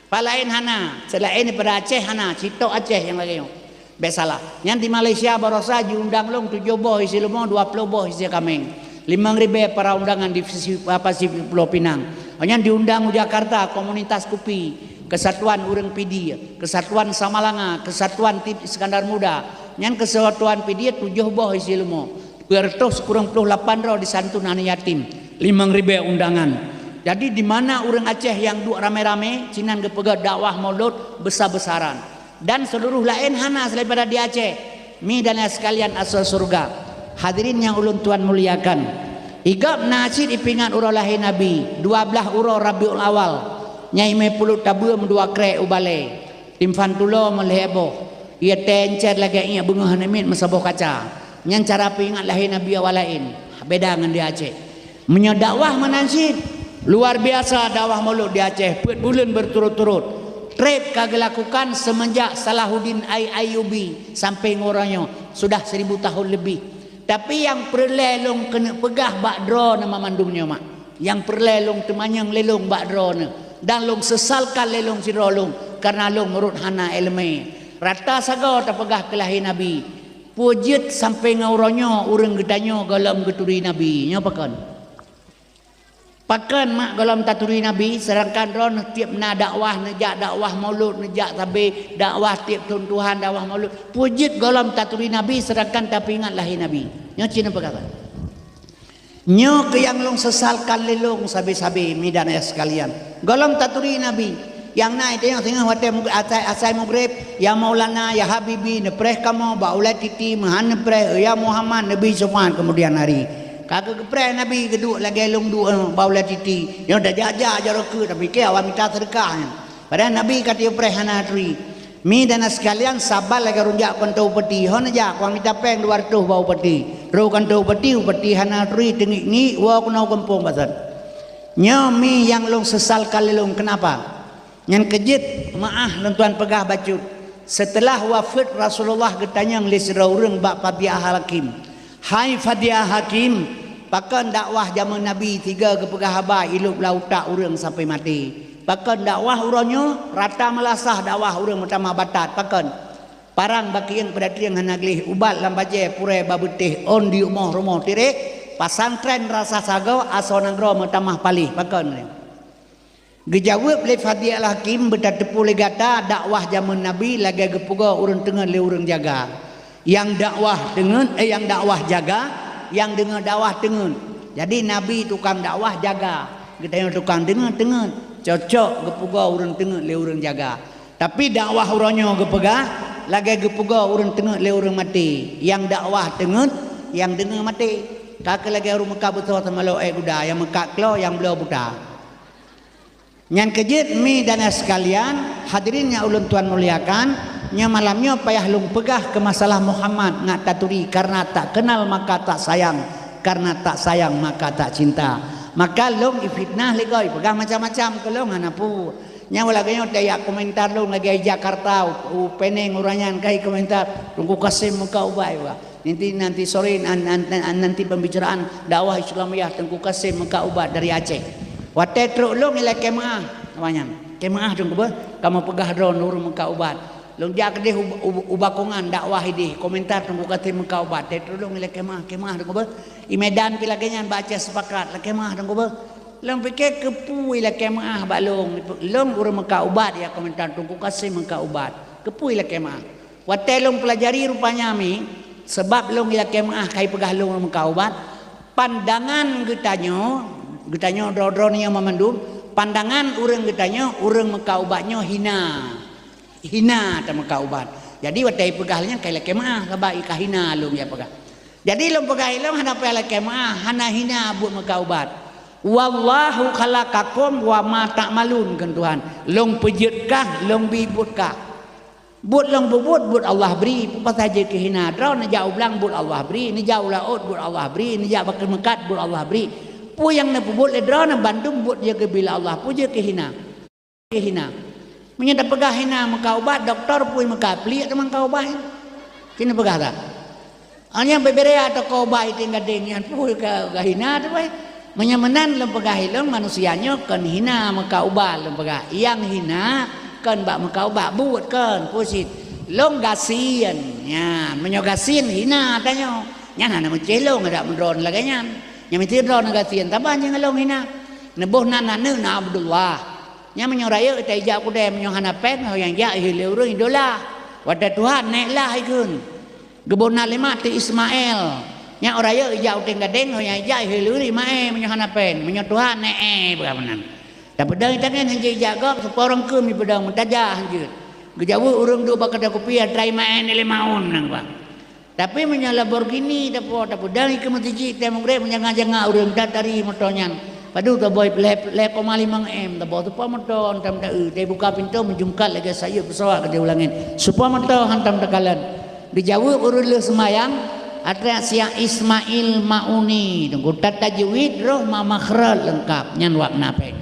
Palaén hana, seulaén daripada Aceh hana, sitok Aceh nyang lagée nyoe. Bék salah. Nyan di Malaysia barosa jiundang lôn tujoh boh isi leumo, dua ploh boh isi kaméng. Limong ribée para undangan di Pasi-, Pasifik Pulo Pinang. Nyan diundang u Jakarta komunitas kupi, kesatuan ureuëng Pidie, kesatuan Samalanga, kesatuan Tim Iskandar Muda. Nyan kesatuan Pidie tujoh boh isi leumo. Dua ratus kurang ploh lapan droe disantun aneuk yatim, limong ribée undangan. Jadi di mana ureuëng Aceh nyang duek ramé-ramé, sinan geupeugah dakwah Maulud besar-besaran. Dan seluruh laén hana selain daripada di Aceh. Mi dan ayah sekalian asoe syeuruga. Hadirin nyang ulôn tuan muliakan. Igab na cit ipeuingat uroe lahé Nabi, dua blaih uroe Rabiul Awal. Nyai mé puluet tabeuem dua krek u balée. Timphan tulo meulhée boh, ie tée encet lagée iék beungoh aneuk miet meusaboh kaca. Nyan cara peuingat lahé Nabi awak laén, beda ngon di Aceh. Meunyoe dakwah meunan cit, luar biasa dakwah Maulud di Aceh, peuet buleuen berturut-turut. Treb ka geulakukan seumenjak Salahuddin Al-Ayyubi sampai ngon uroe nyoe, sudah seribu tahun lebih. Tapi nyang peureulée lôn keuneuk peugah bak droeneuh mandum nyoe mak. Nyang peureulée lôn teumanyong lé lôn bak droeneuh, dan lôn seusalkan lé lôn sidroe lôn, kareuna lôn meurot hana iéleumé. Rata sagoe tapeugah keu lahé Nabi. Peue jeuet sampoe ngon uroe nyoe ureuëng geutanyoe gohlom geuturi Nabi? Nyoe pakon? Pakon mak gohlom taturi Nabi, seudangkan droeneuh tieb na dakwah, neujak dakwah Maulud, neujak sabe dakwah tieb thon tuhan dakwah Maulud. Peue jeuet gohlom taturi Nabi, seudangkan tapeuingat lahé Nabi? Nyoe cit neupeugah. Nyoe keuh nyang lôn seusalkan lé lôn sabe-sabe, mi dan ayah sekalian. Gohlom taturi Nabi. Nyang na i teungoh-teungoh watée mug-, asai, asai mugreb, "Ya Maulana, ya Habibi, neupreh kamoe bak ulée titi, meuhan neupreh, ya Muhammad, neubi seumangat keumudian hari." Ka geupreh Nabi geuduek lagée lôn duek, eh, bak ulée titi. Nyoe tajak-jak jaroe keuh, tapike awak mita seudeukah nyan. Padahai Nabi ka teupreh hana turi. Mi dan sekalian, saban lagée ureuëng jak kantô upeti. Hon jak, kuang mita péng dua reutôh bak upeti. Rôh kantô upeti, upeti hana turi, teungiek-ngiek woe keunoe gampông basan. Nyoe mi nyang lôn seusalkan lé lôn, keunapa? Nyan keuh jeuet meuáh lôn tuan peugah bacut. Seuteulah wafeuet Rasulullah geutanyong lé sidroe ureuëng bak Fadiah Hakim. "Hai Fadiah Hakim, pakon dakwah jamén Nabi sigoe geupeugah haba ilôb lam utak ureuëng sampoe maté? Pakon dakwah uroe nyoe rata meulasah dakwah ureuëng meutamah batat? Pakon? Parang bak keuieng peudatrieng hana gleh, ubat lam bajée purée bak beutéh, ôn di rumoh-rumoh tirek, pesantren rasa sagoe, asoe nanggroe meutamah paléh. Pakon?" Geujaweueb lé Fadiah Hakim, "Beutateupeue lé gata, dakwah jamén Nabi lagée geupeugoe ureuëng teungeut lé ureuëng jaga. Nyang dakwah teungeut, eh, nyang dakwah jaga, nyang deungoe dakwah teungeut. Jadi Nabi tukang dakwah jaga, geutanyoe tukang deungoe teungeut. Cocok geupeugoe ureuëng teungeut lé ureuëng jaga. Tapi dakwah uroe nyoe geupeugah lagée geupeugoe ureuëng teungeut lé ureuëng maté. Nyang dakwah teungeut, nyang deungoe maté. Ka keuh lagée ureuëng meukat beusoe sama lom ék guda, nyang meukat klo, nyang bloe buta." Nyan keuh jeuet mi dan ayah sekalian, hadirin nyang ulôn tuan muliakan, nyoe malam nyoe payah lôn peugah keu masalah Muhammad ngat taturi, kareuna tak kenal maka tak sayang, kareuna tak sayang maka tak cinta. Maka lôn ifitnah lé gob, ipeugah macam-macam keu lôn hana peue. Nyang lagèe nyoe tajak komentar lôn lagèe Jakarta, u, u Peneng ureueng nyan kai komentar, "Teungku Kasim meukat ubat, Pak." Nanti, nanti sore, nan-, nan-, nan-, nanti pembicaraan dakwah Islamiyah Teungku Kasim meukat ubat dari Aceh. Watèe trok lôn ilakèe meu'ah, awak nyan. "Kèe meu'ah Teungku beuh, kamoe peugah droeneuh ureueng meukat ubat." Lôn jak keudeh u, u, u Bakongan dakwah ideh, komentar Teungku Kasim meukat ubat. Watèe trok lôn ilakèe meu'ah, "Kèe meu'ah Teungku beuh." I Medan pih lagèe nyan bak Aceh sepakat, "Lakèe meu'ah Teungku beuh." Lôn pike keupeue ilakèe meu'ah bak lôn, lôn ureueng meukat ubat ya komentar Teungku Kasim meukat ubat. Keupeue ilakèe meu'ah? Watèe lôn peulajari rupanya mi, sabab lôn ilakèe meu'ah kai peugah lôn ureueng meukat ubat, pandangan geutanyoe, geutanyoe droe-droe nyoe meumandum, pandangan ureueng geutanyoe, ureueng meukat ubat nyoe hina. Hina tameukat ubat. Jadi watèe ipeugah lé nyan kai lakèe meu'ah, sabab i ka hina lôn ya peugah. Jadi lôn peugah ilôn hana payah lakèe meu'ah, hana hina buet meukat ubat. "Wallahu khalaqakum wa ma ta'malun," kheun Tuhan. Lôn peujeuet kah, lôn bi buet kah. Buet lôn peubuet, buet Allah bri. Peue pasai jeuet keu hina? Droe neujak u blang, buet Allah bri. Neujak u laôt, buet Allah bri. Neujak bak meukat, buet Allah bri. Peue nyang neupeubuet lé droeneuh bandum buet jeuet geubri lé Allah. Peue jeuet keu hina? Keu hina. Meunyoe tapeugah hina meukat ubat, dokto peue meukat pliek teuma meukat ubat. Keuneuk peugah that? Hanya bubé atau koba iting gadeng nyan peue ka, ka hina tu weh. Meunyoe meunan lôn peugah ilôn manusia nyoe kon hina meukat ubat lôn peugah. Nyang hina kon bak meukat ubat buet kon, peue cit. Lôn gasien. Nyan, meunyoe gasien hina tanyoe. Nyan hana meucéh lôn adak meudroe lagèe nyan. Nyang meucéh droeneuh gasien, saban nyang lôn hina. Neuboh nan aneuk na Abdullah. Nyan meunyoe rayeuk ita ijak kudée, meunyoe hana péng, ho nyang jak lé ureuëng idola. Watée Tuhan nék lah ikheun. Geuboh na lé mak teuh Ismail. Nyan rayeuk ijak uteung gadeng, ho nyang ijak lé ureuëng Ismail, meunyoe hana péng. Meunyoe Tuhan nék, eh, beuka meunan. Tapeudong itangen hanjeuet ijak gob, seupôt rangkeum ipeudong meutajah hanjeuet. Geujaweueb ureuëng duek bak keude kupi atra Ismail lé maun nang ba. Tapi meunyoe Lamborghini tapo, tapeudong ikeue meuseujid tée mugreb, meujanga-janga ureuëng that tari moto nyan. Padub taboh lhée, lhée koma limong M, taboh seupôt moto hantom ta-eu, teubuka pintoe meujungkat lagée sayeuep peusawat keudeh u langét. Seupôt moto hantom takalon. Geujaweueb ureuëng lheueh seumayang, atra siak Ismail Mauni, teungku that tajwid, roh ma makhraj leungkab, nyan wak na péng.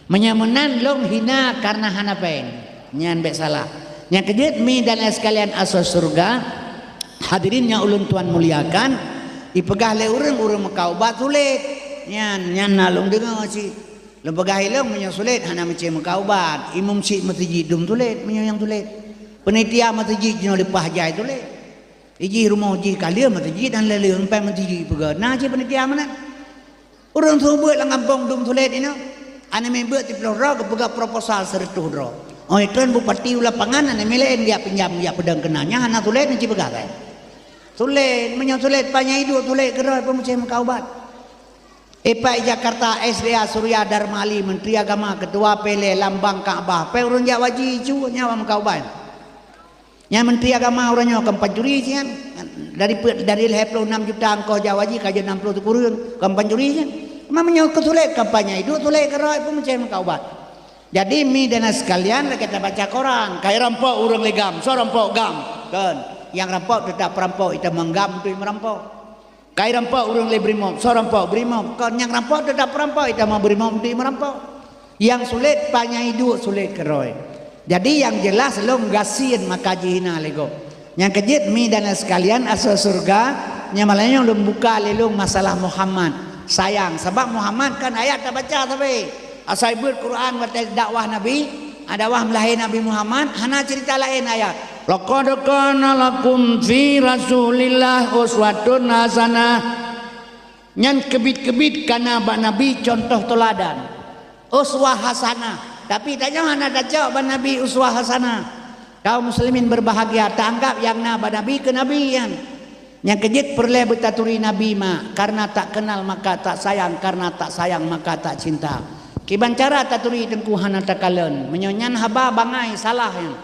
Meunyoe meunan lôn hina kareuna hana péng, nyan bék salah. Nyang keujeuet mi dan ai sekalian asoe syeuruga, hadirin nyang ulôn tuan muliakan, ipeugah lé ureuëng, ureuëng meukat ubat sulet. Nyan, nyan na lôn deungoe cit. Lôn peugah ilôn meunyoe sulet hana meucéh meukat ubat, imum cit meuseujid dum sulet, meunyoe nyang sulet. Peunitia meuseujid jinoe leupah jai sulet. Ijih rumoh jih ka lheueh meuseujid dan lheueh-lheueh meuseujid peugah. Na cit peunitia meunan. Ureuëng seumeubeuet lam gampông dum sulet inoe. Aneuk miet beuet siplôh droe geupeugah proposal sireutôh droe. Óh ikheun bupati u lapangan aneuk miet laén geujak pinjam geujak peudong keunan. Nyan hana sulet neuci peugah kan? Sulet, meunyoe sulet panyang iduek sulet keudroe peue meucéh meukat ubat. Ipak Jakarta S D A Surya Darma Ali, Menteri Agama, Ketua P L A, lambang Ka'bah, péng ureuëng jak haji cu nyan meukat ubat. Nyan Menteri Agama uroe nyoe kon pancuri nyan. Dari pe-, dari lhée ploh nam juta ongkoh jak haji ka jeuet nam ploh sikureueng, kon pancuri nyan. Meunyoe keu sulet kampanye, iduek sulet keudroe peue meucéh meukat ubat. Jadi mi dan ai sekalian lagée tabaca koran, kai rampok ureuëng lé GAM, soe rampok GAM? Kon, nyang rampok teutap perampok, itamong GAM tu meurampok. Kai rampok ureuëng lé BRIMOB, soe rampok? BRIMOB. Kon nyang rampok teutap perampok, itamong BRIMOB tu meurampok. Nyang sulet panyang iduek sulet keudroe. Jadi nyang jeulaih lôn gasien maka jihina lé gob. Nyang keujeuet mi dan ai sekalian asoe syeuruga, nyang malam nyoe lôn buka lé lôn masalah Muhammad. Sayang, sabab Muhammad kan ayat tabaca sabe. Asai beuet Quran watée dakwah Nabi, dakwah meulahé Nabi Muhammad, hana ceurita laén ayat. "Laqad kana lakum fi Rasulillah uswatun hasanah." Nyan keubiet-keubiet kana bak Nabi cuntoh teuladan. Uswah hasanah. Tapi tanyoe hana tacok bak Nabi uswah hasanah. Kaum muslimin berbahagia, taanggab nyang na bak Nabi keu Nabi nyan. Nyang keujeuet peureulée beutaturi Nabi mak, kareuna tak kenal maka tak sayang, kareuna tak sayang maka tak cinta. Kiban cara taturi teungku hana takalon. Meunyoe nyan haba bangai salah nyan.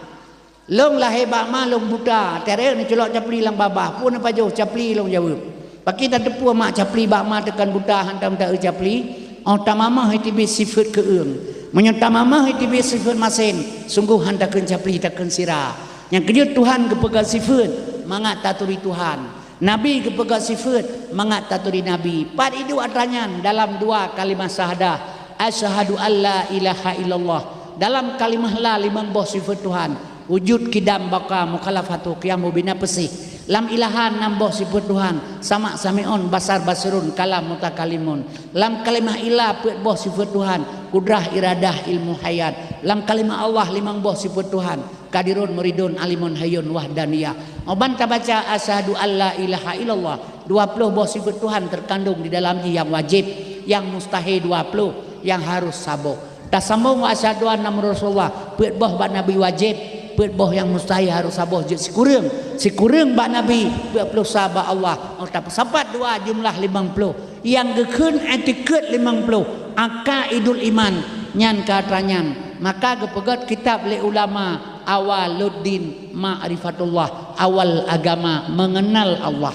Lôn lahé bak ma lôn buta, teureuk neuculok capli lam babah, peue neupajoh capli lôn jaweueb. Pakri tateupeue mak capli bak ma teukon buta hantom ta-eu capli? Óh tamamah iteubiet sifeuet keueung. Meunyoe tamamah iteubiet sifeuet masen, sunggoh han takheun capli, takheun sira. Nyang keujeuet Tuhan geupeugah sifeuet mangat taturi Tuhan. Nabi geupeugah sifeuet mangat taturi Nabi. Pat iduek atra nyan dalam dua kalimah syahadah, "Asyhadu alla ilaha illallah Dalam kalimah la limong boh sifeut Tuhan, wujud, qidam, baqa, mukhalafatu, qiyamu, bina, peusih. Lam ilaha nam boh sifeut Tuhan, sama, sami'un, basar, basirun, kalam, mutakalimun. Lam kalimah illa peuet boh sifeut Tuhan, qudrah, iradah, ilmu, hayat. Lam kalimah Allah limong boh sifeut Tuhan, qadirun, muridun, alimun, hayyun, wahdaniyah. Muban tabaca asyhadu alla ilaha illallah, dua ploh boh sifeut Tuhan terkandung di dalam jih, nyang wajéb, nyang mustahé dua ploh, nyang harus saboh. Tasambong wa asyhadu anna Muhammadar Rasulullah, peuet boh bak Nabi wajéb, peuet boh nyang mustahé harus saboh jeuet sikureueng, sikureueng bak Nabi, peuet ploh sa bak Allah. Oh, tapeusapat dua jumlah limong ploh. Nyang geukheun i'tiqad limong ploh, aqaidul iman, nyan ka atra nyan. Maka geupeugét kitab lé ulama, awwaluddin ma'rifatullah, awal agama mengenal Allah.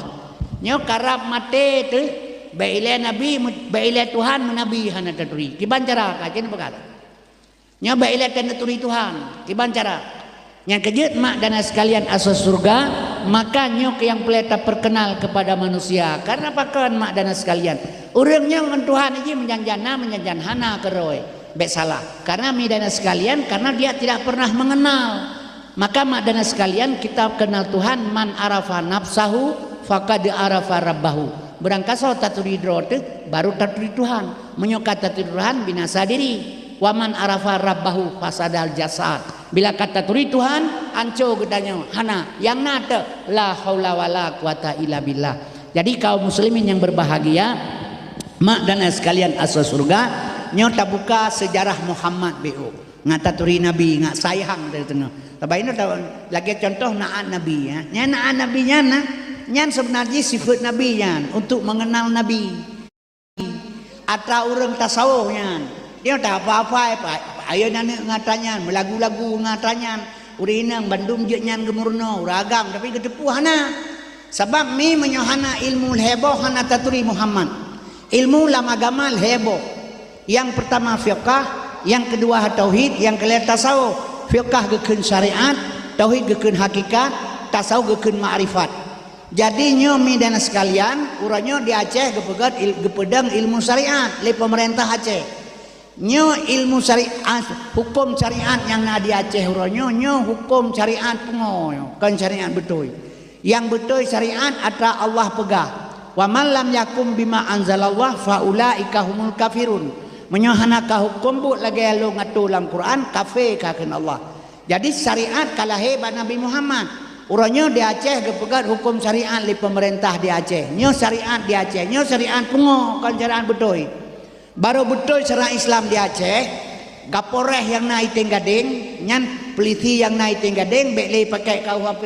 Nyoe karab maté teuh, bèk ilèe nabi, bèk ilèe Tuhan meunabi hana taturi. Kiban cara ka, keuneuk peugah. Nyoe bèk ilèe taturi Tuhan, kiban cara. Nyang keujeuet mak dan sekalian asoe syeuruga, maka nyoe keuh nyang peureulèe tapeurkeunal keupada manusia. Karena pakon mak dan sekalian, ureueng nyoe ngon Tuhan jih meujanjan na, meujanjan hana keudroe. Bèk salah. Karena mi dan sekalian, karena dia tidak pernah mengenal. Maka mak dan sekalian, kita kenal Tuhan, man arafa nafsahu faqad arafa rabbahu. Beurangkasoe taturi droe teuh, baru taturi Tuhan. Meunyoe ka taturi Tuhan, binasa diri. Wa man arafa rabbahu fasadal jasad. Bila ka taturi Tuhan, anco geutanyoe. Hana, nyang na teuh, la haula wala quwata illa billah. Jadi kaum muslimin yang berbahagia, mak dan ayah sekalian asoe syeuruga, nyoe tabuka sejarah Muhammad B O. Ngat taturi Nabi, ngat sayang dari teungoh. Sabab inoe ta-, lagèe contoh naat Nabi, ya. Nyan naat Nabi nyan, nah. Nyan seubeuna jih sifeut Nabi nyan, untuk mengenal Nabi. Atra ureueng tasawuf nyan. Dia tak apa-apa, ayo nyan ngat atra nyan, meulagu-lagu ngat atra nyan. Ureueng inong bandum jeuet nyan geumeurunoe, ureueng agam, tapi geuteupeue hana. Sabab mi meunyoe hana ilmu lhèe boh hana taturi Muhammad. Ilmu lam agama lhèe boh. Nyang peurtama fiqah, nyang keudua tauhid, nyang keulhèe tasawuf. Fiqah geukheun syariat, tauhid geukheun hakikat, tasawuf geukheun makrifat. Jadi nyoe mi dan sekalian, uroe nyoe di Aceh geupeugét il-, geupeudong ilmu syariat lé peumeurintah Aceh. Nyoe ilmu syariat, huköm syariat nyang na di Aceh uroe nyoe, nyoe huköm syariat pungo nyoe, kon syariat beutôi. Nyang beutôi syariat atra Allah peugah, "Wa man lam yahkum bima anzalallah fa ulaika humul kafirun." Meunyoe hana ka huköm buet lagèe lôn atô lam Quran, kafé ka kheun Allah. Jadi syariat ka lahé bak Nabi Muhammad. Uroe nyoe di Aceh geupeugét huköm syariat lé peumeurintah di Aceh. Nyoe syariat di Aceh, nyoe syariat pungo, kon syariat beutôi. Barô beutôi syariat Islam di Aceh, Kapolres nyang na i Teng Gadeng, nyan peulisi nyang na i Teng Gadeng bèk lé pakai K U H P.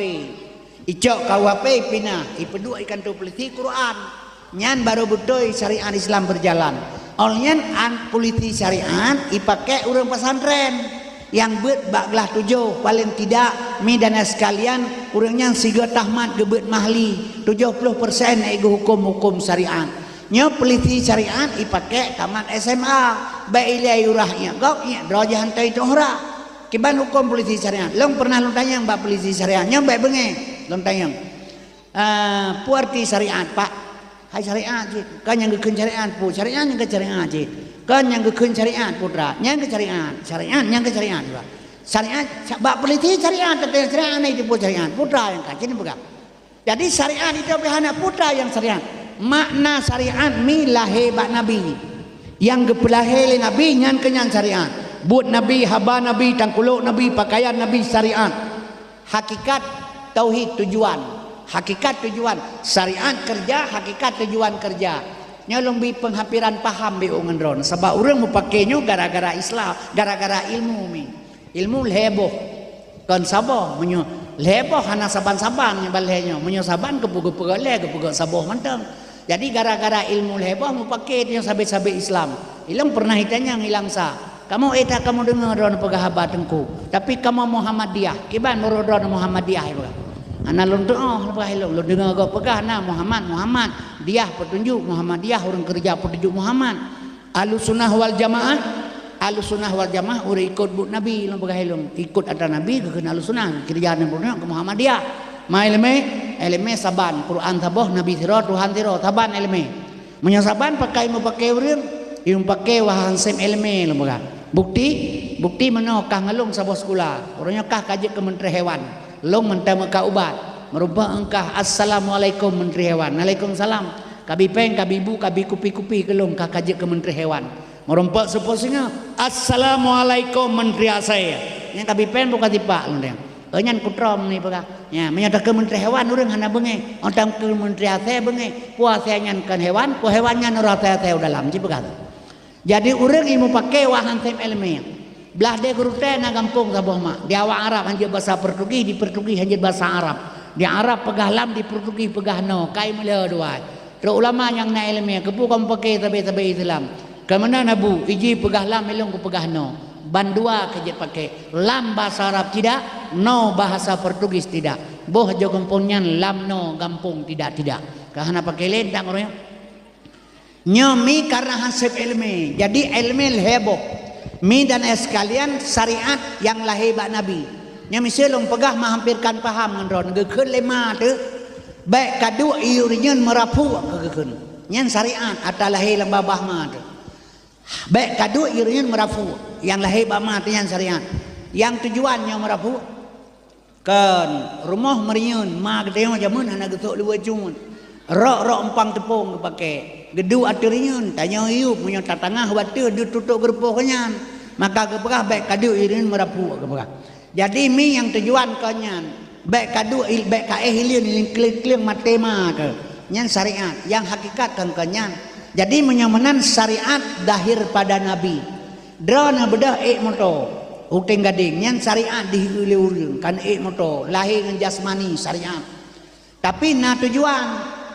Icok K U H P ipinah, ipeuduek i kantô peulisi Quran. Nyan barô beutôi syariat Islam beujalan. Óh lheueh nyan an peulisi syariat ipaké ureueng pesantren nyang beuet bak glah tujoh, paléng tidak mi dan sekalian ureueng nyan sigoe tamat geubeuet mahli, tujoh ploh persen na geuhuköm huköm syariat. Nyoe peulisi syariat ipaké tamat S M A, bèk ilèe urah iek gob, iek droe jih hantei tueng urak. Kiban huköm peulisi syariat. Lôn pernah lôn tanyong bak peulisi syariat, nyoe bèk beungéh lôn tanyong. Ah, peue arti syariat, Pak? Hai syariat cit. Kon nyang geukheun syariat, peue syariat nyang keu syariat cit. Kon nyang geukheun syariat, putra. Nyang keu syariat. Syariat nyang keu syariat, Pak. Syariat, bak peulisi syariat, tapi syariat na itu peue syariat. Putra nyang ka cit peugah. Jadi syariat itu pih hana putra nyang syariat. Makna syariat mi lahé bak Nabi. Nyang geupeulahé lé Nabi nyan keuh nyan syariat. Buet Nabi, haba Nabi, tangkulok Nabi, pakaian Nabi, syariat. Hakikat tauhid tujuan. Hakikat tujuan. Syariat kerja, hakikat tujuan kerja. Nyoe lôn bri peunghampiran paham beu ngon droeneuh. Sabab ureueng meupaké nyoe gara-gara Islam, gara-gara ilmu mi. Ilmu lhèe boh. Kon saboh, meunyoe lhèe boh hana saban nyan ban lhèe nyoe. Meunyoe saban geupeu-, geupeugöt lhèe, geupeugöt saboh mantong. Jadi gara-gara ilmu lhèe boh meupaké nyoe sabé-sabé Islam. Ilôn pernah itanyong i Langsa, "Kamoe éh that kamoe deungoe droeneuh peugah haba Teungku, tapi kamoe Muhammadiyah. Kiban meurôh droeneuh Muhammadiyah?" ipeugah. Hana lôn tuoh, ipeugah ilôn. Lôn deungoe gob peugah na Muhammad, Muhammad. Diyah peutunjuk, Muhammadiyah ureueng keureuja peutunjuk Muhammad. Ahlussunnah wal Jamaah, Ahlussunnah wal Jamaah ureueng ikot buet Nabi, lôn peugah ilôn. Ikot atra Nabi geukheun Ahlussunnah, keureuja nyan buet nyoe keu Muhammadiyah. Ma ileumèe, ileumèe saban, Quran saboh, Nabi sidroe, Tuhan sidroe, saban ileumèe. Meunyoe saban pakai meupaké ureueng, meupaké wahai hansém ileumèe lôn peugah. Bukti, bukti meunoe kah ngon lôn saboh sikula. Uroe nyoe kah ka jeuet keu Menteri Hewan. Lôn mantong meukat ubat. Meurumpok engkah, "Assalamualaikum Menteri Hewan." "Waalaikumsalam." Kabi péng, kabi bu, kabi kupi-kupi keu lôn, kah ka jeuet keu Menteri Hewan. Meurumpok seupôt singoh, "Assalamualaikum Menteri Asèe." Nyan kabi péng buka tipak lôn deh. Oh, nyan kutrom ni peugah. Ya, meunyoe takeu Menteri Hewan ureuëng hana beungéh, oh takeu Menteri Asèe beungéh. Peue asèe nyan kon hewan, peue hewan nyan ureuëng asèe-asèe u dalam, jipeugah tu. Jadi ureuëng nyang mupake wah han sép iéleumé. Blah deh gurutée na gampông saboh mak. Di awak Arab han jeuet basa Portugis, di Portugis han jeuet basa Arab. Di Arab peugah lam, di Portugis peugah no, kai meulhö dua. Trok ulama nyang na iéleumé, keupeue kon pake sabe-sabe Islam. Keumeuna na bu, iji peugah lam, ilong kupeugah no. Bandua ka jeuet pake. Lam bahasa Arab tidak, no bahasa Portugis tidak. Boh jo gampông nyan lam no, gampông tidak-tidak. Ka hana pake lé tang ureuëng. Nyoe mi karena han sép iéleumé. Jadi iéleumé lhée boh. Mi dan ayah sekalian, syariat nyang lahé bak Nabi. Nyoe miseue lôn peugah meuhamperkan paham ngon droen. Geukheun lé ma teuh, bék kaduek ié ureuëng nyan meurapuk keu geukheun. Nyan syariat ata lahé lam babah ma teuh. Bék kaduek ié ureuëng nyan meurapuk. Nyang lahé bak ma teuh nyan syariat. Nyang tujuan nyoe meurapuk. Kon, rumoh meuriyeuen, ma geutanyoe jameun hana geusok luweue cun. Rok-rok umpang teupông geupake. Geuduek ateueh riyeuen, tanyoe yup, meunyoe tatangah watée deuh tutok geurupoh nyan. Maka geupeugah bék kaduek ié ureuëng nyan meurapuk geupeugah. Jadi mi nyang tujuan kon nyan, bék kaduek il-, bék kaéh ileuen, ileuen kleueng-kleueng maté ma keu. Nyan syariat, nyang hakikat kon kon nyan. Jadi meunyoe meunan syariat zahir pada Nabi. Droeneuh beudôh ék moto, u Teuing Gadeng, nyan syariat dihiu lé ureuëng, kan ék moto, lahé ngon jasmani syariat. Tapi na tujuan,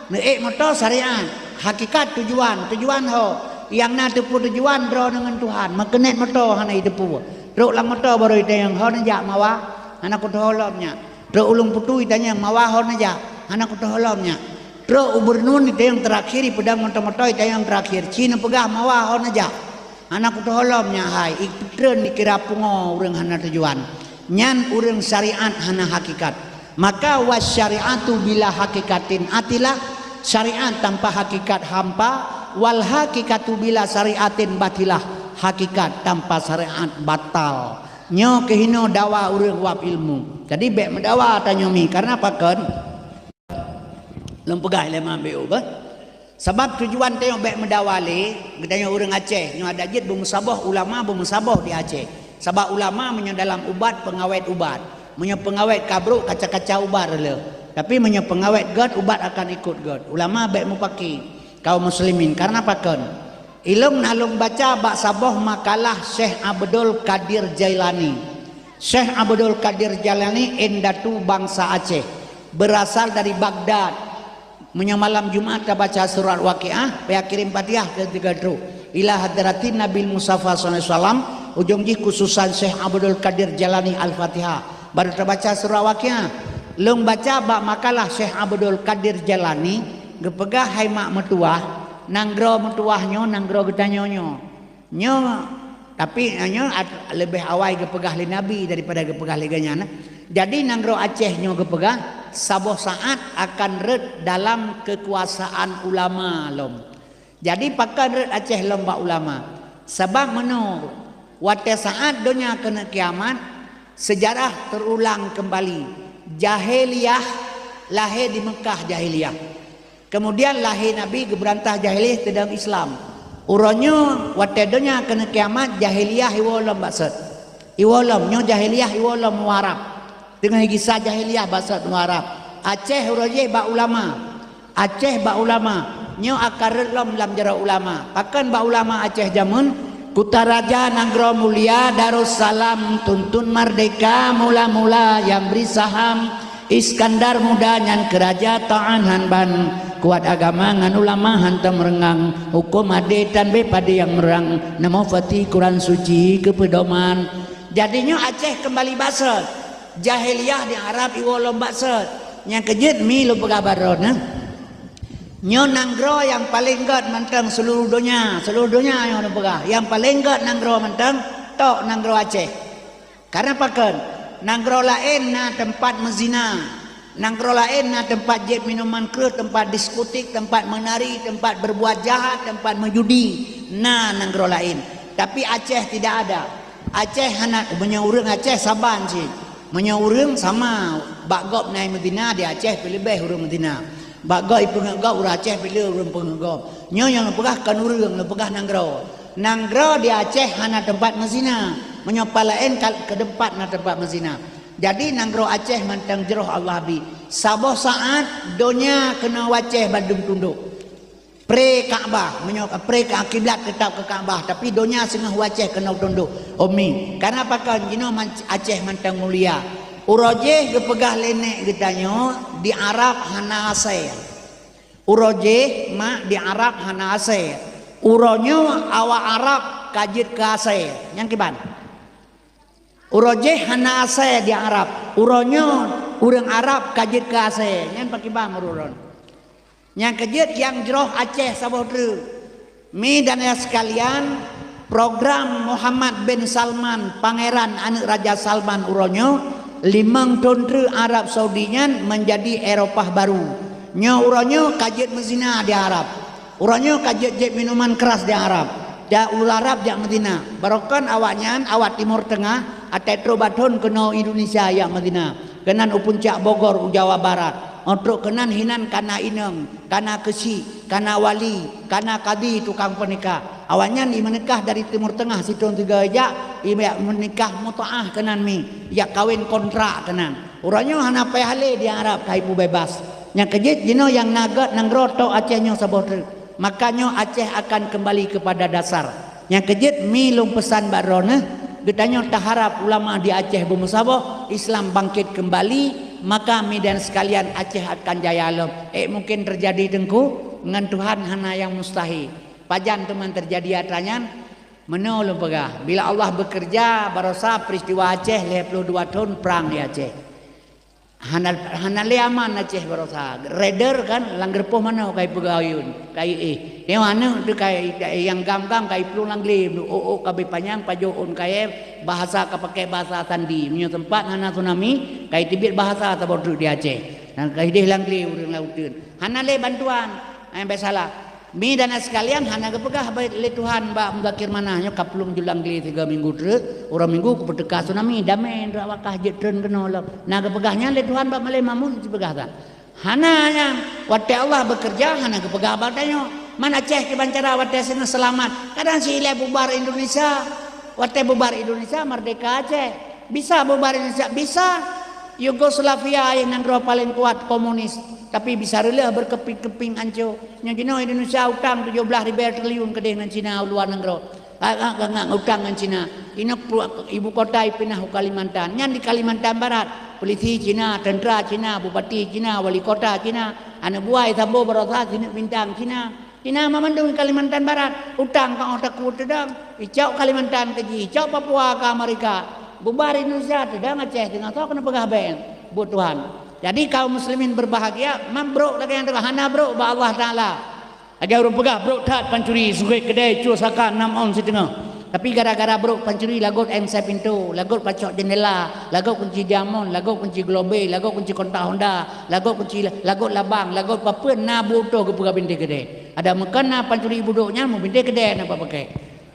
neuék moto syariat, hakikat tujuan, tujuan ho, nyang na teupeu tujuan droeneuh ngon Tuhan, meukeunét moto hana jiteupeu. Trok lam moto barô jitanyong, "Ho neujak Mawa?" "Hana kutoh lom nyak." Trok u Lueng Putu jitanyong, "Mawa ho neujak?" "Hana kutoh lom nyak." Trok u Beureunon jitanyong teurakhier, jipeudong moto-moto jitanyong teurakhier, "Ci neupeugah Mawa ho neujak?" "Hana kutoh lom nyak hai," ipeutreun dikira pungo ureuëng hana tujuan. Nyan ureuëng syariat hana hakikat. Maka, "Wasyari'atu bila hakikatin atilah," syariat tanpa hakikat hampa, "wal hakikatu bila syari'atin batilah," hakikat tanpa syariat batal. Nyoe keuh hinoe dawa ureuëng wab ilmu. Jadi bék meudawa tanyoe mi, karena pakon? Lôn peugah lé ma B O bah. Sabab tujuan tanyoe bék meudawa lé, geutanyoe ureuëng Aceh, nyoe adak jeuet beumeusaboh ulama beumeusaboh di Aceh. Sabab ulama meunyoe dalam ubat, peungawét ubat. Meunyoe peungawét ka brok, kaca-kaca ubat reuloh. Tapi meunyoe peungawét gét, ubat akan ikot gét. Ulama bék mupaki kaum muslimin. Karena pakon? Ilong na lôn baca bak saboh makalah Syekh Abdul Qadir Jailani. Syekh Abdul Qadir Jailani indatu bansa Aceh, berasal dari Baghdad. Meunyoe malam Jumat tabaca surat Waqiah, payah kirém Fatihah keu tiga trok. Ila hadratin Nabil Mustafa sallallahu alaihi wasallam, ujong jih khususan Syekh Abdul Qadir Jailani Al-Fatihah. Baru tabaca surat Waqiah. Lôn baca bak makalah Syekh Abdul Qadir Jailani, geupeugah hai mak meutuwah, nanggroe meutuwah nyoe nanggroe geutanyoe nyoe. Nyoe, tapi nyoe at-, leubeh awai geupeugah lé Nabi daripada geupeugah lé geuhnyan. Jadi nanggroe Aceh nyoe geupeugah, saboh saát akan rhot dalam keukuasaan ulama lom. Jadi pakon rhot Aceh lom bak ulama? Sabab meunoe, watée saát donya keuneuk kiamat, seujarah teurulang keumbali. Jahiliyah lahé di Meukah jahiliyah. Keumudian lahé Nabi geubeurantah jahiliyah teudong Islam. Uroe nyoe watée donya keuneuk kiamat, jahiliyah iwoe lom bak sot. Iwoe lom, nyoe jahiliyah iwoe lom u Arab. Teungoh gisa jahiliyah bak sot u Arab. Aceh uroe jéh bak ulama. Aceh bak ulama. Nyoe akan rhot lom lam jaroe ulama. Pakon bak ulama Aceh jameun? Kuta Raja nanggroe mulia Darussalam, tuntun merdeka mula-mula nyang bri saham. Iskandar Muda nyan keu raja taát han ban, kuat agama ngon ulama hantom reungang, huköm adé tan bé padé nyang meurang, na mufti Quran Suci keu peudoman. Jadi nyoe Aceh keumbali bak sot, jahiliyah di Arab iwoe lom bak sot. Nyang keujeuet mi lôn peugah bak droeneuh. Nyoe nanggroe nyang paleng gét mantong seuluruh donya, seuluruh donya nyoe lôn peugah, nyang paleng gét nanggroe mantong tok nanggroe Aceh. Karena pakon? Nanggroe laén na teumpat meuzina. Nanggroe laén na teumpat jieb minuman kreueh, teumpat diskotik, teumpat meunari, teumpat beurbuat jahat, teumpat meujudi. Na nanggroe laén. Tapi Aceh tidak ada. Aceh hana, meunyoe ureuëng Aceh saban cit. Meunyoe ureuëng sama, bak gob na meuzina di Aceh pih leubeh ureuëng meuzina. Bak gob ipeungeuet gob ureuëng Aceh pih le ureuëng peungeuet gob. Nyoe nyang neupeugah kon ureuëng, neupeugah nanggroe. Nanggroe di Aceh hana teumpat meuzina. Meunyoe pat laén ka, keu teumpat na teumpat meuzina. Jadi nanggroe Aceh mantong jroh Allah bi. Saboh saát donya keunoe u Aceh bandum tundok. Pre Ka'bah, meunyoe pre ka kiblat teutap keu Ka'bah, tapi donya singoh u Aceh keunoe tundok. Umi, karena pakon jinoe man-, Aceh mantong mulia. Uroe jih geupeugah lé nèk geutanyoe di Arab hana asèe. Uroe jih mak di Arab hana asèe. Uroe nyoe awak Arab ka jeuet keu asèe. Nyang kiban? Uroe jih hana asèe di Arab. Uroe nyoe ureuëng Arab ka jeuet keu asèe. Nyan pakriban meururôn. Nyang keujeuet nyang jroh Aceh saboh treuk. Mi dan ya sekalian, program Muhammad bin Salman, Pangeran aneuëk Raja Salman uroe nyoe, limong thon treuk Arab Saudi nyan menjadi Eropah baru. Nyoe uroe nyoe ka jeuet meuzina di Arab. Uroe nyoe ka jeuet-jeuet minuman keras di Arab. Dan ureuëng Arab jak meuzina. Barokon awaknyan, awak Timur Tengah, atai trok bathon keunoe Indonesia jak meuzina. Keunan u puncak Bogor u Jawa Barat. Óh trok keunan hinan kana inong, kana keuchik, kana wali, kana kadi tukang peunikah. Awaknyan jimeunikah dari Timur Tengah sithon sigoe jak, jimeunikah mutaah keunan mi, jak kawén kontrak keunan. Uroe nyoe hana payah lé di Arab ka ipeubeubaih. Nyang keujeuet jinoe nyang na gét nanggroe tok Aceh nyoe saboh treuk. Maka nyoe Aceh akan kembali kepada dasar. Nyang keujeuet mi lôn peusan bak droeneuh, geutanyoe taharab ulama di Aceh beumeusaboh, Islam bangkit kembali, maka mi dan sekalian Aceh akan jaya lom. Eh, mungkin terjadi teungku, ngon Tuhan hana nyang mustahil. Pajan teuma teujadi atra nyan? Meunoe lôn peugah, bila Allah bekerja, barosa peristiwa Aceh lhèe ploh dua thon prang di Aceh. Hana, hana lé aman Aceh barosa. Raider kan, lam geureupoh manoe ka ipeugah ayun, ka iéh. Nyoe aneuk teuh ka i-, nyang gam-gam ka iplueng lam glé, ôk-ôk ka abéh panyang, pajoh ôn kayèe, bahasa ka pakai bahasa sandi. Meunyoe teumpat hana tsunami, ka iteubiet bahasa saboh treuk di Aceh. Dan ka idéh lam glé ureuëng lam uteuen. Hana lé bantuan. Hai, biasalah. Mi dan sekalian hana geupeugah lé Tuhan bak Muzakir Manah nyoe ka plueng ju lam glé tiga minggu treuk, uroe Minggu kupeuteuka tsunami, damé droe awak kah jeuet treun keunoe lom. Na geupeugah nyan lé Tuhan bak Malém Mahmud sipeugah that. Hana nyan, watèe Allah bekerja hana geupeugah bak tanyoe. Man Aceh kiban cara watèe singoh seulamat, kadang si ilèe bubar Indonesia. Watèe bubar Indonesia merdeka Aceh. Bisa bubar Indonesia, bisa. Yugoslavia nyang nanggroe paleng kuat komunis, tapi bisa reuloh beurkeuping-keuping anco. Nyoe jinoe Indonesia utang tujoh blaih ribèe triliun keudéh ngon Cina u luwa nanggroe. Ngat-ngat utang ngon Cina. Inoe ibu kota ipinah u Kalimantan. Nyan di Kalimantan Barat. Polisi Cina, tentera Cina, bupati Cina, wali kota Cina. Aneuk buah Sambo barosa sineuk bintang Cina. Cina mamandum Kalimantan Barat, utang ka óh takue teudong, icok Kalimantan keu jih, icok Papua keu Amerika, bubar Indonesia teudong Aceh teungoh soe keuneuk peugah bèe buet Tuhan. Jadi kaum muslimin berbahagia, man brok lagèe nyang teuka hana brok bak Allah Taala. Lagèe ureuëng peugah brok that pancuri, sugét keudè, cue saka nam ôn siteungoh. Tapi gara-gara brok pancuri lagot ensè pintoe, lagot pacok jeundela, lagot kunci diamond, lagot kunci globé, lagot kunci kontak Honda, lagot kunci, lagot labang, lagot papeuen na butoh geupeugah bintéh keudè. Ada meukeuna pancuri budok nyan meubintéh keudè na bak pakè.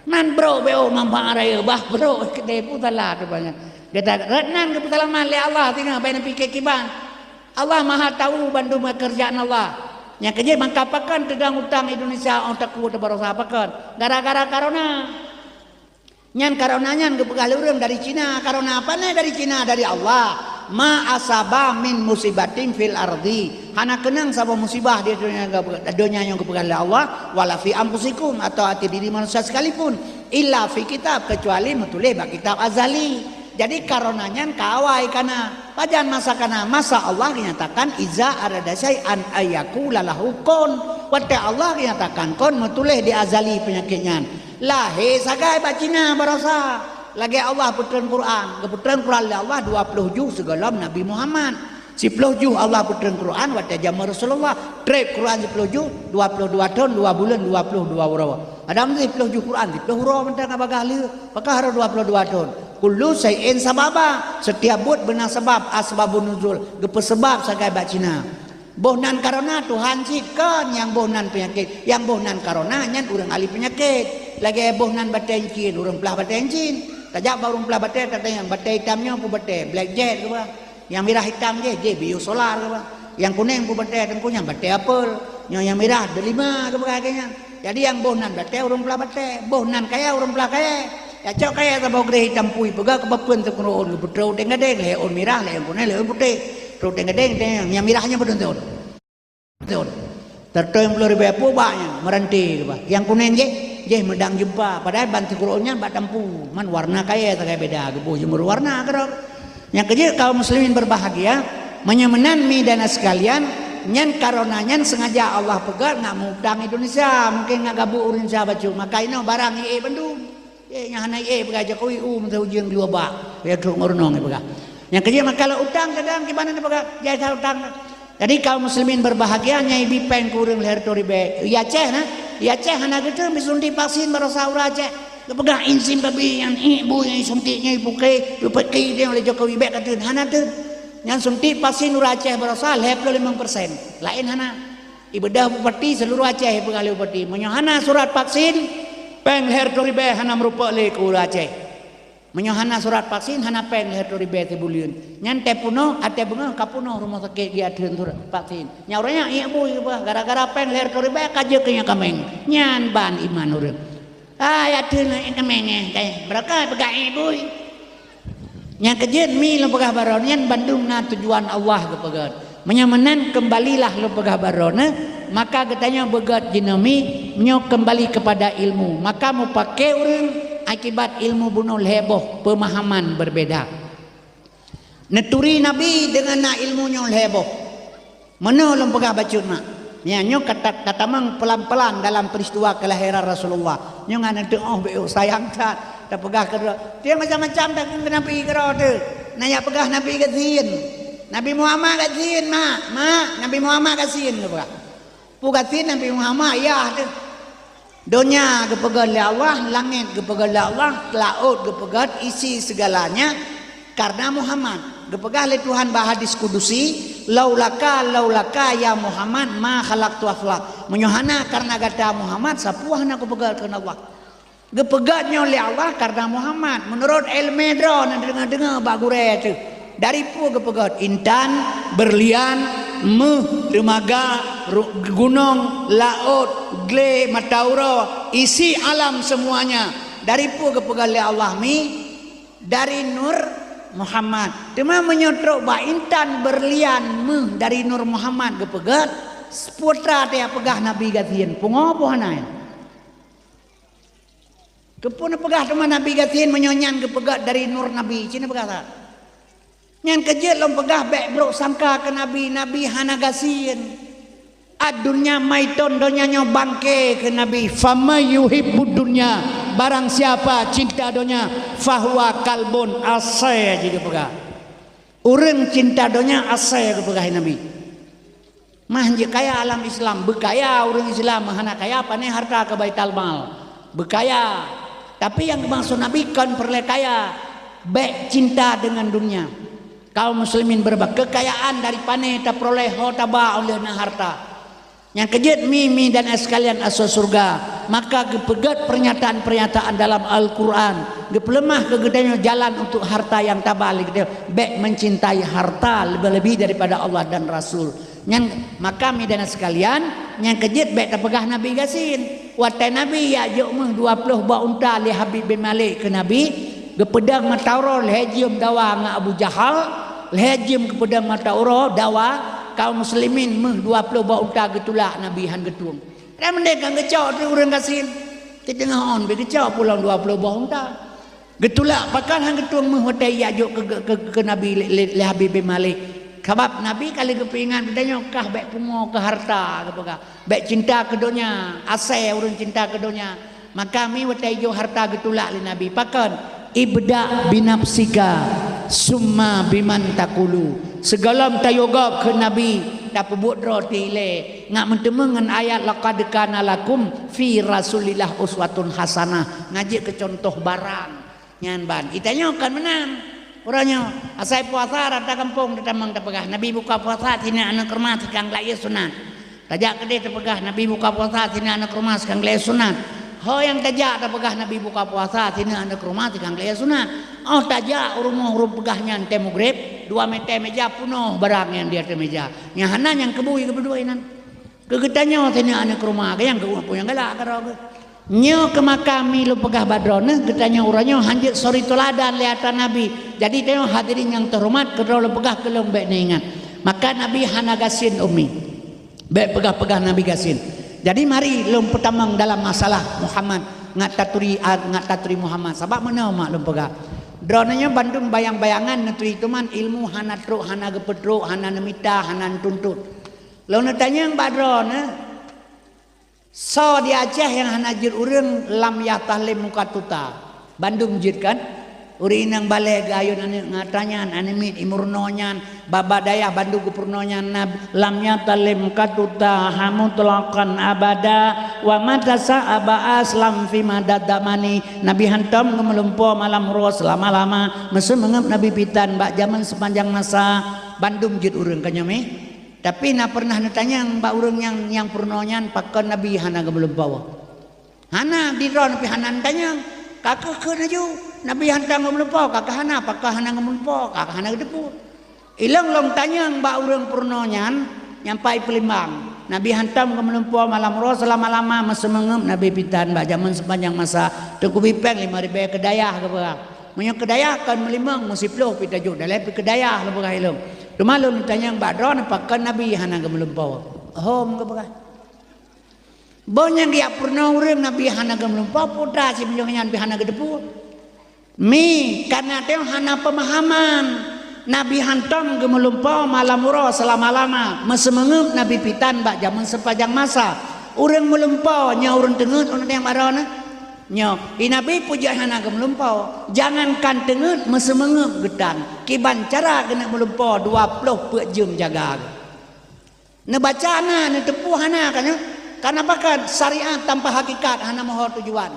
Man brok bèk manfaat raya bah brok keudè pun salah tu banyak. Gata rot nan geupeuseulamat lé Allah singoh bèk neupike kiban. Allah Maha tahu bandum pekerjaan Allah. Nyang keujeuet maka pakon teudong utang Indonesia óh takue teubarosa pakon? Gara-gara karona. Nyan karona nyan geupeugah lé ureuëng dari Cina. Karona apa nè dari Cina? Dari Allah. Ma asaba min musibatin fil ardi. Hana keunong saboh musibah di donya, donya nyoe geupeugah lé Allah, wala fi anfusikum, atau ateueh diri manusia sekalipun, illa fi kitab, kecuali meutuléh bak kitab azali. Jadi karona nyan ka awai kana. Pajan masa kana? Masa Allah geunyatakan iza arada syai'an ayyakula lahu kun. Watèe Allah geunyatakan kun meutuléh di azali peunyakét nyan. Lahé sagai bak Cina barosa. Lagèe Allah peutreun Quran, geupeutreun Quran lé Allah dua ploh juh sigohlom Nabi Muhammad. Siploh juh Allah peutreun Quran watèe jameun Rasulullah. Trép Quran siploh juh, dua ploh dua thon, dua buleuen, dua ploh dua uroe. Adam siploh juh Quran, siploh uroe mantong ka bagah lheueh. Pakon harôh dua ploh dua thon? Kullu syai'in sababa. Setiap buet beuna sabab, asbabun nuzul. Geupeusabab sagai bak Cina. Boh nan karona Tuhan cit kon nyang boh nan peunyakét. Nyang boh nan karona nyan ureuëng ahli peunyakét. Lagée boh nan batée encin, ureuëng plah batée encin. Tajak bak ureuëng plah batée, tatanyong, "Batée itam nyoe peue batée? Black jet keuh bah? Nyang mirah itam jih, jih biosolar keuh bah? Nyang kunéng peue batée?" Teungku, "Nyan batée apel. Nyoe nyang mirah delima," geupeugah lagée nyan. Jadi nyang boh nan batée ureuëng plah batée, boh nan kayée ureuëng plah kayée. Nyang cok kayée saboh greh itam pui peugah keu peue, teungku, ureuëng geupeutron teugadeng, lhée ôn mirah, lhée ôn kunéng, lhée ôn putéh. Trok teugadeng, teugadeng, nyang mirah nyan beutôi-tôi. Beutôi. Teutoi ploh ribée peue bak nyan, meuranté keuh bah. Nyang kunéng jih, jih meudang jeumpa, padahai ban sikureueng nyan bak tampu, man warna kayée sagai beda, geuboh jeumeureuh warna keudroe. Nyang keujeuet kaum muslimin berbahagia, meunyoe meunan mi dan sekalian, nyan karena nyan sengaja Allah peugah ngat meu-utang Indonesia, mungkin ngat gabuk Indonesia bacut, maka inoe barang ié bandum. Eh, nyang hana ié peugah Jokowi, u meusa ujeuen geuluwa bak. Ya trok ngeurunong ipeugah. Nyang keujeuet maka lôn utang kadang kiban na peugah, jai sa utang. Jadi kaum muslimin berbahagia, nyang ibi péng keu ureuëng lhée reutôh ribée. Di Aceh na, di Aceh hana geuteuem, bisuntik vaksin barosa ureuëng Aceh. Geupeugah insin babi nyang ié bui nyang isuntik nyang ipuke, ipuke dia oleh Jokowi bék kateuem, hana teuem. Nyang suntik vaksin ureuëng Aceh barosa lhée ploh limong persen. Laén hana. Ibeudôh bupati seluruh Aceh ipeugah lé bupati, meunyoe hana surat vaksin, péng lhée reutôh ribée hana meurumpok lé keu ureuëng Aceh. Meunyoe hana surat vaksin, hana péng lhée reutôh ribée sibuleuen. Nyan teupunoh, até beungoh ka punoh rumoh sakét geuateueng surat vaksin. Nyang ureuëng nyan ié bui bah, gara-gara péng lhée reutôh ribée ka jeuet keu nyang kaméng. Nyan ban iman ureuëng. Ah, ya teuh na kaméng eh, kai. Meureuka peugah ié bui. Nyang keujeuet mi lôn peugah baroe nyan bandum na tujuan Allah geupeugah. Meunyoe meunan keumbalilah lôn peugah baroe na, maka geutanyoe beugét jinoe mi, meunyoe keumbali keupada ilmu, maka mupake ureuëng akibat ilmu bunoe lhée boh peumahaman berbeda. Neuturi Nabi deungon na ilmu nyoe lhée boh. Meunoe lôn peugah bacut mak. Nyan nyoe ka ta-, tatamong pelan-pelan dalam peristiwa kelahiran Rasulullah. Nyoe ngan neuteuoh bék sayang that. Tapeugah keudroe. Tieb macam-macam takheun keu Nabi keudroe teuh. Na nyang peugah Nabi gasien. Nabi Muhammad gasien mak. Mak, Nabi Muhammad gasien geupeugah. Peue gasien Nabi Muhammad yah teuh. Donya geupeugét lé Allah, langét geupeugét lé Allah, laôt geupeugét isi segalanya karena Muhammad. Geupeugah lé Tuhan bak hadis kudusi, "Laulaka, laulaka ya Muhammad ma khalaqtu aflak." Meunyoe hana karena gata Muhammad, sapeue hana kupeugét keu Allah. Geupeugét nyoe lé Allah karena Muhammad. Meunurot iéleumé droe na deungoe-deungoe bak gurée teuh. Dari peue geupeugét? Intan, berlian, méuh, teumaga, ru-, gunong, laôt, glé, mata uroe, isi alam semuanya. Dari peue geupeugét lé Allah mi? Dari nur Muhammad. Teuma meunyoe trok bak intan, berlian, méuh dari nur Muhammad geupeugét, putra teuh peugah Nabi gasien. Pungo boh hana nyan? Keupeue neupeugah teuma Nabi gasien meunyoe nyan geupeugét dari nur Nabi? Cit neupeugah that. Nyan keujeuet lôn peugah bék brok sangka keu Nabi, Nabi hana gasien. Ad-dunya maiton, donya nyoe bangke keu Nabi. "Faman yuhibbud dunya," barang siapa cinta donya, "fahuwa kalbun," asée jih geupeugah. Ureuëng cinta donya asée geupeugah Nabi. Mah jeuet kaya alam Islam, beukaya ureuëng Islam, hana kaya pané harta keu Baitul Mal. Beukaya. Tapi nyang geumaksud Nabi kon peureulée kaya, bék cinta deungon dunia. Kaum muslimin beureuba, keukayaan dari pané tapeuroleh ho taba óh lheueh na harta. Nyang keujeuet mi-mi dan sekalian asoe syeuruga, maka geupeugét pernyataan-pernyataan dalam Al-Qur'an, geupeuleumah keu geutanyoe jalan untuk harta nyang taba lé geutanyoe, bék mencintai harta lebih-lebih daripada Allah dan Rasul. Nyan, maka mi dan sekalian, nyang keujeuet bék tapeugah Nabi gasien. Watée Nabi jak jok méuh dua ploh boh unta lé Habib bin Malik keu Nabi, geupeudong mata uroe lhée jeuem dawa ngon Abu Jahal, lhée jeuem geupeudong mata uroe dawa, kaum muslimin méuh dua ploh boh unta geutulak Nabi hán geutueng. Dan meunyoe ka geucok teuh ureuëng gasien, teudeungoe ôn beu geucok pulang dua ploh boh unta. Geutulak pakon hán geutueng méuh watée jak jok keu, keu, keu, keu Nabi lé, lé, lé Habib bin Malik. Sabab Nabi ka lheueh geupeuingat geutanyoe kah bék pungo keu harta geupeugah. Bék cinta keu donya, asée ureuëng cinta keu donya. Maka mi watée jok harta geutulak lé Nabi. Pakon? "Ibda binafsika, summa biman takulu." Sigohlom tayue gob keu Nabi, tapeubuet droe teuh ilée. Ngat meuteumé ngon ayat, "Laqad kana lakum fi Rasulillah uswatun hasanah." Ngat jeuet keu cuntoh barang. Nyan ban. Geutanyoe kon meunan. Uroe nyoe, asai puasa rata gampông tatamong tapeugah, "Nabi buka puasa sinan aneuk rumoh sikang geulayeue sunat." Tajak keudeh tapeugah, "Nabi buka puasa sinan aneuk rumoh sikang geulayeue sunat." Ho nyang tajak tapeugah Nabi buka puasa, sineuk aneuk rumoh, tikang keu sunat. Oh tajak u rumoh ureuëng peugah nyan tée mugreb, dua meuté meja peunoh barang nyang di ateueh meja. Nyang hana nyang keubui keubui inan. Keu geutanyoe sineuk aneuk rumoh, nyang keu ureuëng nyang galak keudroe geuh. Nyoe keumakami lôn peugah bak droeneuh, geutanyoe uroe nyoe hanjeuet suri teuladan lé atra Nabi. Jadi tanyoe hadirin nyang teuhoreumat, keudroe lôn peugah keu lôn bék neuingat. Maka Nabi hana gasien umi. Bék peugah-peugah Nabi gasien. Jadi mari lôn peutamong dalam masalah Muhammad ngat taturi, ngat taturi Muhammad. Sabab meunoe mak lôn peugah. Droeneuh nyoe bandum bayang-bayangan neuturi teuma ilmu hana trok, hana geupeutrok, hana neumita, hana neutuntut. Lôn neutanyong bak droeneuh, soe di Aceh nyang hana jeuet ureuëng lam yah tahlém muka tuta? Bandum jeuet kan? Ureuëng inong balek geuayôn aneuk ngata nyan, aneuk miet imeurunoe nyan, baba dayah bandum geupeurunoe nyan, lam yah tahlém muka tuta hamu tulakan abada, wa matasa aba aslam fi madad damani. Nabi hantom geumeulumpo malam uroe seulama-lama, meuseumeungeup Nabi pitan bak jamén seupanjang masa. Bandum jeuet ureuëng ka nyoe mih. Tapi na pernah neutanyong bak ureuëng nyang nyang peurunoe nyan pakon Nabi hana geumeulumpo. Hana, di droe Nabi hana neutanyong. Ka keuh kheun laju, Nabi hantom geumeulumpo, ka keuh hana, pakon hana geumeulumpo, ka keuh hana geuteupeue. Ilong lôn tanyong bak ureuëng peurunoe nyan nyang pai peulimbang. Nabi hantom geumeulumpo malam uroe seulama-lama meuseumeungeup Nabi pitan bak jamén seupanjang masa. Teungku Bipeng lima ribée keudayah geupeugah. Meunyoe keudayah kon meulimong, meusiploh pi tajok dalai pi keudayah lôn peugah ilong. Teuma lôn tanyong bak droe pakon Nabi hana geumeulumpo. Hom geupeugah. Boh nyang geujak peurunoe ureuëng Nabi hana geumeulumpo, putra sibeulong nyan pi hana geuteupeue. Mi, kana teuh hana peumahaman. Nabi hantom geumeulumpo malam uroe seulama-lama, meuseumeungeup Nabi pitan bak jamén seupanjang masa. Ureuëng meulumpo nyoe ureuëng teungeut, ureuëng nyang baroe nyoe. Nyoe, i Nabi peujeuet hana geumeulumpo. Jangankan teungeut, meuseumeungeup geutan. Kiban cara geuneuk meulumpo dua ploh peuet jeuem jaga geuh. Neubaca na, neuteupeue hana ka nyoe. Kana pakon syariat tanpa hakikat hana meuho tujuan.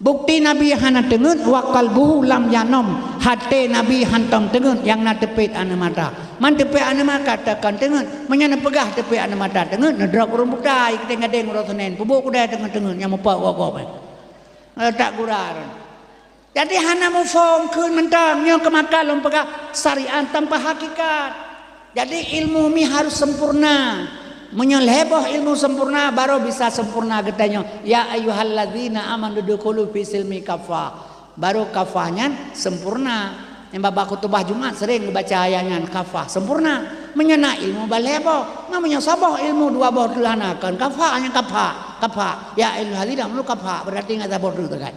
Bukti Nabi hana teungeut, wa qalbuhu lam yanom, haté Nabi hantom teungeut nyang na teupet aneuk mata. Man teupet aneuk mata takon teungeut, meunyoe neupeugah teupet aneuk mata teungeut, neudrop ureuëng buta, i keuting gadeng uroe Senin, peubuet kudai teungeut-teungeut nyang mupok woe gob. Eh, tak gura. Jadi hana muphom kheun mantong, nyoe keumakan lôn peugah syariat tanpa hakikat. Jadi ilmu mi harus sempurna. Meunyoe lhée boh ilmu sempurna, baru bisa sempurna geutanyoe. Ya ayyuhallazina amanu dukhulu fi silmi kafah. Baru kafah nyan sempurna. Nyang bak khutubah Jumat sering geubaca ayat nyan kafah sempurna. Meunyoe na ilmu balhée boh, na meunyoe saboh ilmu dua boh teulana kon kafah hanya kafah, kafah. Ya ayyuhallazina amanu kafah berarti ngat saboh teulana.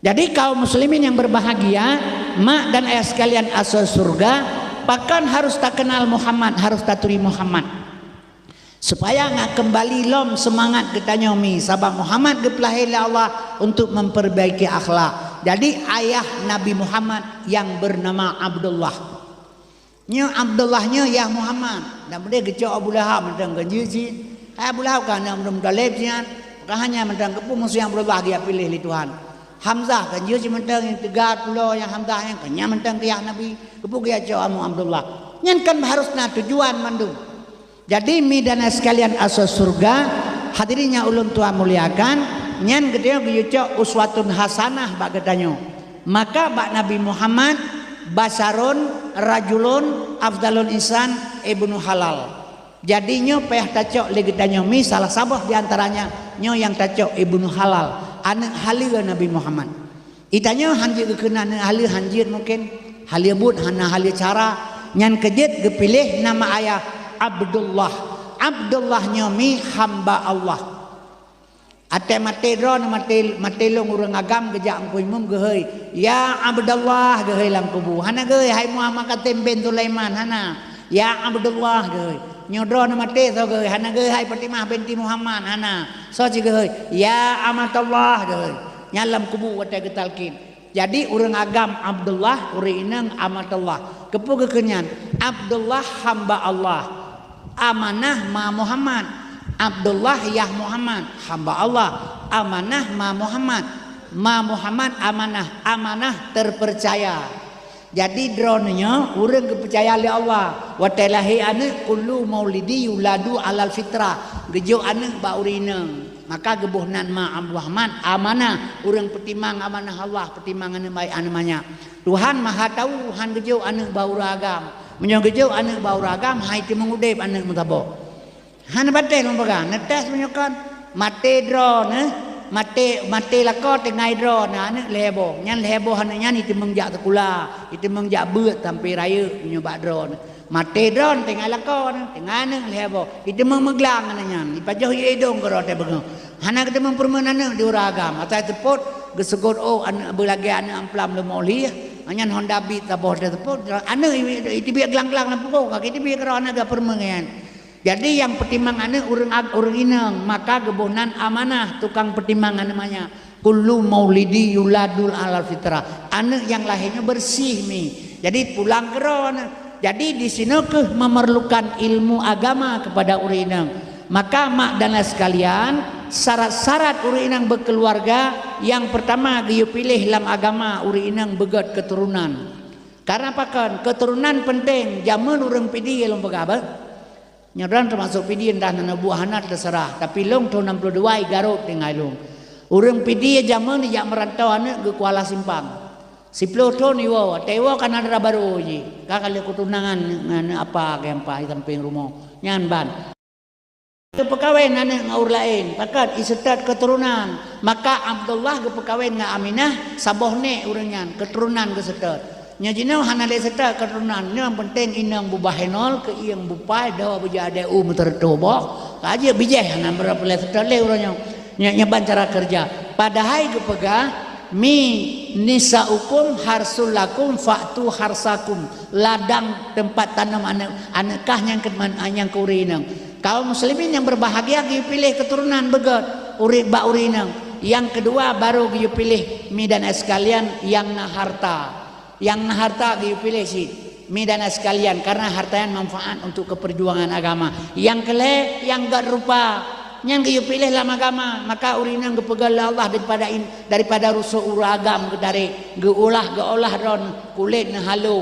Jadi kaum muslimin yang berbahagia, mak dan ayah sekalian asoe surga, pakon harus takenal Muhammad, harus taturi Muhammad. Supaya ngat kembali lom semangat geutanyoe mi, sabab Muhammad geupeulahé lé Allah untuk memperbaiki akhlak. Jadi ayah Nabi Muhammad yang bernama Abdullah. Nyoe Abdullah nyoe yah Muhammad. Dan beudeh geucok Abu Lahab mantong keu jih cit. Hai Abu Lahab ka aneuk Abdul Muthalib nyan. Ka hanya mantong keupeue musuh nyang Abdullah geujak piléh lé Tuhan. Hamzah ka jih cit mantong nyang teuga pulo nyang Hamzah nyan ka nyan mantong keu yah Nabi. Keupeue geujak cok amu Abdullah. Nyan kan harus na tujuan mandum. Jadi mi dan sekalian asoe surga, hadirin nyang ulôn tuan muliakan, nyan geutanyoe geuyue cok uswatun hasanah bak geutanyoe. Maka bak Nabi Muhammad, basyarun, rajulun, afdalun insan, ibnu halal. Jadi nyoe payah tacok lé geutanyoe mi salah saboh di antaranya nyoe nyang tacok ibnu halal, aneuk haleue Nabi Muhammad. Itanyoe han jeuet geukheun aneuk haleue han jeuet mungken, haleue buet hana haleue cara, nyan keu jeuet geupiléh nama ayah Abdullah. Abdullah nyoe mi hamba Allah. Até maté droe na maté, maté lôn ureuëng agam geujak Teungku Imum geuhôi, "Ya Abdullah," geuhôi lam kubu. Hana geuhôi, "Hai Muhammad Kasim bin Sulaiman," hana. "Ya Abdullah," geuhôi. Nyoe droe na maté soe geuhôi, hana geuhôi, "Hai Fatimah binti Muhammad," hana. Soe cit geuhôi, "Ya Amatullah," geuhôi. Nyan lam kubu watée geutalkin. Jadi ureuëng agam Abdullah, ureuëng inong Amatullah. Keupeue geukheun nyan? Abdullah hamba Allah. Amanah ma Muhammad. Abdullah yah Muhammad, hamba Allah. Amanah ma Muhammad. Ma Muhammad amanah, amanah terpercaya. Jadi droeneuh nyoe ureuëng geupeucaya lé Allah. Watée lahé aneuk, kullu maulidi yuladu alal fitrah. Geujok aneuk bak ureuëng inong. Maka geuboh nan ma Abdul Rahman amanah, ureuëng peutimang amanah Allah, peutimang aneuëk baik aneuëk manyak. Tuhan Maha Tahu, han geujok aneuëk bak ureuëng agam. Meunyoe geujok aneuëk bak ureuëng agam, hai teumeung udeb aneuëk meusaboh. Hana patéh lôn peugah, neutas meunyoe kon, maté droeneuh, maté, maté lakoe teungai droeneuh aneuëk lhée boh. Nyan lhée boh aneuëk nyan iteumeung jak sikula, iteumeung jak beuet sampoe rayeuk meunyoe bak droeneuh. Maté droeneuh teungai lakoe neuh, teungai aneuëk lhée boh. Iteumeung meuglang aneuëk nyan, ipajoh ie idong keudroe teuh beungoh. Hana geuteumeung peureumeun aneuëk di ureuëng agam, asai seupôt geuseugot ôk aneuëk beulagée aneuëk amplam leumo lieh, nyan Honda Beat saboh teuh seupôt, aneuëk i-, i-, iteubiet glang-glang lam pukôk, kaki teubiet keudroe aneuëk geupeureumeun nyan. Jadi nyang peutimang aneuëk ureuëng ag-, ureuëng inong, maka geuboh nan amanah tukang peutimang aneuëk manyak. Kullu maulidi yuladul alal fitrah. Aneuëk nyang lahé nyoe beureuséh mi. Jadi pulang keudroe aneuëk. Jadi di sinoe kheueh memerlukan ilmu agama kepada ureuëng inong. Maka mak dan ayah sekalian, syarat-syarat ureuëng inong beukeuluwarga, nyang peurtama geuyue piléh lam agama ureuëng inong beugét keuturonan. Karena pakon? Keuturonan peunteng, jameun ureuëng Pidie lôn peugah beuh. Nyoe droen teumasok Pidie, entah na neubuet hana teuseurah, tapi lôn thôn nam ploh dua i Garut tinggai lôn. Ureuëng Pidie jameun ijak meurantau aneuëk geuh Kuala Simpang. Siploh thôn iwoe, watée iwoe ka na dara barô jih, ka ka lheueh keutunangan ngon apa keu nyang paih sampéng rumoh. Nyan ban. Geupeukawen aneuëk ngon ureuëng laén, pakat iseutôt keuturonan. Maka Abdullah geupeukawen ngon Aminah, saboh nék ureuëng nyan, keuturonan geuseutôt. Nyoe jinoe hana lé seutôt keuturonan, nyang peunteng inong bubah henol, keuieng bupai, dhoe beujeuet adé u meuteureutoh boh, ka jeuet bijéh hana meureuloh peureulée seutôt lé uroe nyoe. Nyoe, nyoe ban cara keureuja. Padahai geupeugah, "Mi nisaukum harsul lakum fa'tu harsakum." Ladang teumpat tanom aneuëk, aneuëk kah nyang keu man-, nyang keu ureuëng inong. Kaum muslimin nyang beubahgia geupiléh keuturonan beugét ureuëng bak ureuëng inong. Nyang keudua baru geupiléh mi dan ayah sekalian nyang na harta. Nyang na harta geupiléh cit, mi dan ayah sekalian, karena harta nyan manfaat untuk keupeurjuangan agama. Nyang keulhée, nyang gét rupa, nyan geupiléh lam agama, maka ureuëng inong geupeugét lé Allah daripada in-, daripada rusoh ureuëng agam geutarek, geuolah, geuolah droeneuh, kulét neuh halo,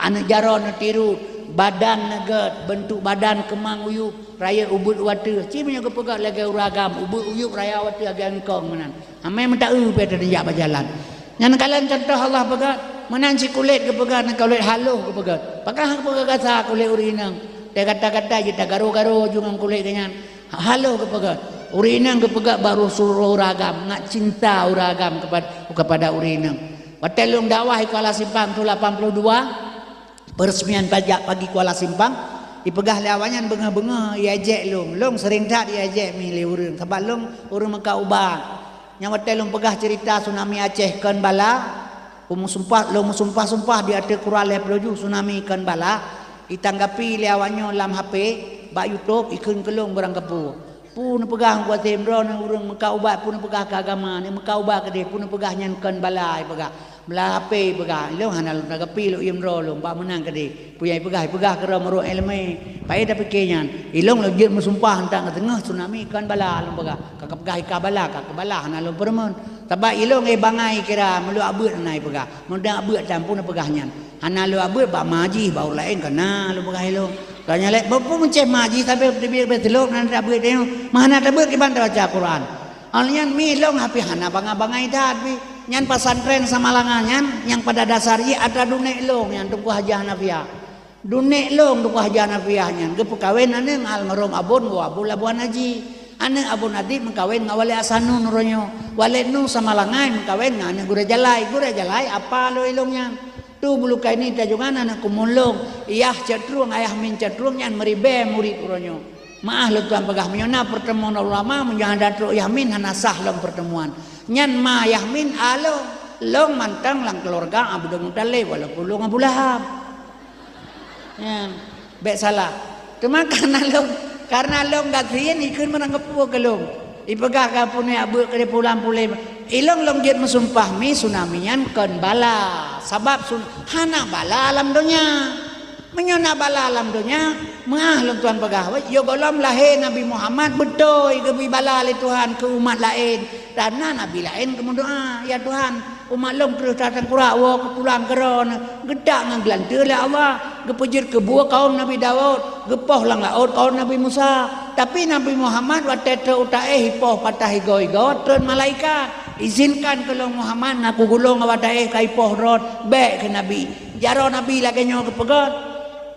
aneuëk jaroe neuh tirot, badan neuh gét, beuntuk badan keumang uyueb, rayeuk ubeuet u ateueh. Ci meunyoe geupeugét lagée ureuëng agam, ubeuet uyueb raya u ateueh lagée eungkong meunan. Amai meuta-eu pih teuneuk jak bak jalan. Nyan kalon cuntoh Allah peugah, meunan cit kulét geupeugah, nyan kulét haloh geupeugah. Pakon geupeugah gasa kulét ureuëng inong? Teuh gata-gata jih tagaro-garo ju ngon kulét geuh nyan. Haloh geupeugah. Ureuëng inong geupeugah baru suroh ureuëng agam, ngat cinta ureuëng agam kepada, kepada ureuëng inong. Watée lôn dakwah di Kuala Simpang tu lapan puluh dua, Peureusmian pajak pagi Kuala Simpang, ipeugah lé awaknyan beungoh-beungoh iajek lôn. Lôn seuring that iajek mi lé ureuëng, sabab lôn ureuëng meukat ubat. Nyang watée lôn peugah ceurita tsunami Aceh kon bala, lôn meusumpah, lôn meusumpah-sumpah di ateueh Quran lhée ploh juh tsunami kon bala, itanggapi lé awaknyoe lam H P, bak YouTube, ikheun keu lôn beurangkapeue. Peue neupeugah Teungku Até Imran, ureuëng meukat ubat, peue neupeugah keu agama, nyan meukat ubat keudeh, peue neupeugah nyan kon bala, ipeugah. Bala H P ipeugah, ilôn hana lôn tanggapi lôn iem droe lôn, bak meunan keudeh. Peue nyang ipeugah, ipeugah keudroe meurok iéleumé. Paé tapike nyan, ilôn lôn jeuet meusumpah nyan teungoh tsunami kon bala lôn peugah. Ka kapeugah ika bala, ka keu bala hana lôn peureumeun. Sabab ilôn éh bangai kira meulok abeuet hana ipeugah. Meudang abeuet tan peue neupeugah nyan. Hana lôn abeuet bak ma jih, bak ureuëng laén ka na lôn peugah ilôn. Ka nyan lé, bak peue meucéh ma jih sabe teubiet bak teulok nan tabeuet nyoe. Meuhana tabeuet kiban tabaca Quran. Awak nyan mi ilôn, tapi hana bangai-bangai that pih. Nyan pesantren Samalanga nyan nyang pada dasar jih atra dunek ilôn nyan Teungku Hajah Nafiah. Dunek ilôn Teungku Hajah Nafiah nyan geupeukawen aneuëk almarhum Abon ngon Abu Labuan Haji. Aneuëk Abon Adib meukawen ngon Waled Hasan Nun uroe nyoe. Waled Nun Samalanga meukawen ngon aneuëk Gurée Jalai. Gurée Jalai apa lôn ilôn nyan. Tu Bulukaini Tanjongan aneuëk kumulong, yah Cot Trueng, ayah Min Cot Trueng nyan meuribée murit uroe nyoe. Meuáh lôn tuan peugah, meunyoe na peurteumuan ulama, meunyoe hana trok Yahmin hana sah lom peurteumuan. Nyan ma Yahmin a lôn, lôn mantong lam keuluwarga Abdul Muthalib, walaupun lôn Abu Lahab. Nyan, bék salah. Teuma kareuna lôn, kareuna lôn gasien ikheun meunang geupeu keu lôn. Ipeugah ka punéh abeuet keu pulan puléh. Ilôn lôn jeuet meusumpah mi tsunami nyan kon bala. Sabab sun-, hana bala lam donya. Meunyoe na bala lam donya, meuáh lôn tuan peugah, wai, yoh gohlom lahé Nabi Muhammad beutôi geubri bala lé Tuhan keu umat laén. Dan na nabi laén geumeudoá, "Ya Tuhan, umat lôn kreueh that tangkurak woe keu pulan keudroe neuh, geutak ngon geulanteue lé Allah, geupeujeuet keubuet kawom Nabi Daud, geupoh lam laôt kawom Nabi Musa." Tapi Nabi Muhammad watée trok u Taéh ipoh patah igoe-igoe, treun malaikat, "Izinkan keu lôn Muhammad, na kugulong bak Taéh ka ipoh droe, bék keu Nabi." Jaroe Nabi lagée nyoe geupeugah,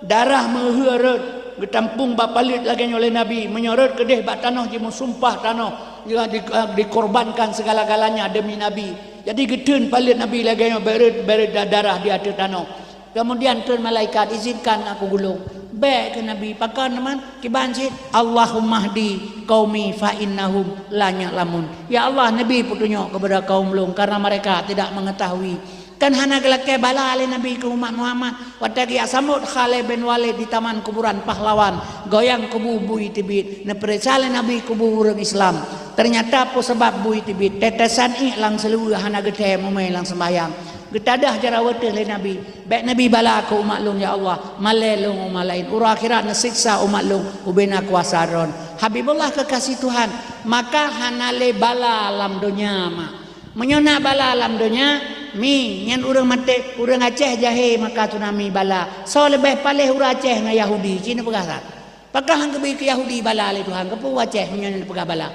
"Darah meuheueh rot geutampong bak paleuet lagée nyoe lé Nabi, meunyoe rot keudeh bak tanoh jimeusumpah tanoh, di, di, dikorbankan segala-galanya demi Nabi." Jadi geutreun paleuet Nabi lagée nyoe, bék rot, bék rot da-, darah di ateueh tanoh. Keumudian treun malaikat, "Izinkan na kugulong." "Bék keu Nabi, pakon teuma?" Kiban cit, "Allahummahdi qaumi fa innahum la ya'lamun." "Ya Allah, neubi peutunyok keupada kaum lôn, karena mereka tidak mengetahui." Kan hana geulakée bala lé Nabi keu umat Muhammad. Watée geujak sambot Khalid bin Walid di Taman Kuburan Pahlawan, goyang kubu bui teubiet, neupeuriksa lé Nabi kubu ureuëng Islam. Ternyata peue sabab bui teubiet, tetesan iek lam seuleuweue hana geuthée mumé lam seumbahyang. Geutadah jaroe teuh lé Nabi, "Bék neubi bala keu umat lôn, ya Allah, malée lôn umat laén. Uroe akhirat neusiksa umat lôn ubena kuasa Droen." Habibullah kekasih Tuhan, maka hana lé bala lam donya mak. Meunyoe na bala lam donya, mi, nyan ureuëng maté, ureuëng Aceh jahé maka tsunami bala. Soe leubeh paléh, ureuëng Aceh ngon Yahudi, ci neupeugah that. Pakon han geubi keu Yahudi bala lé Tuhan, keupeue Aceh meunyoe neupeugah bala?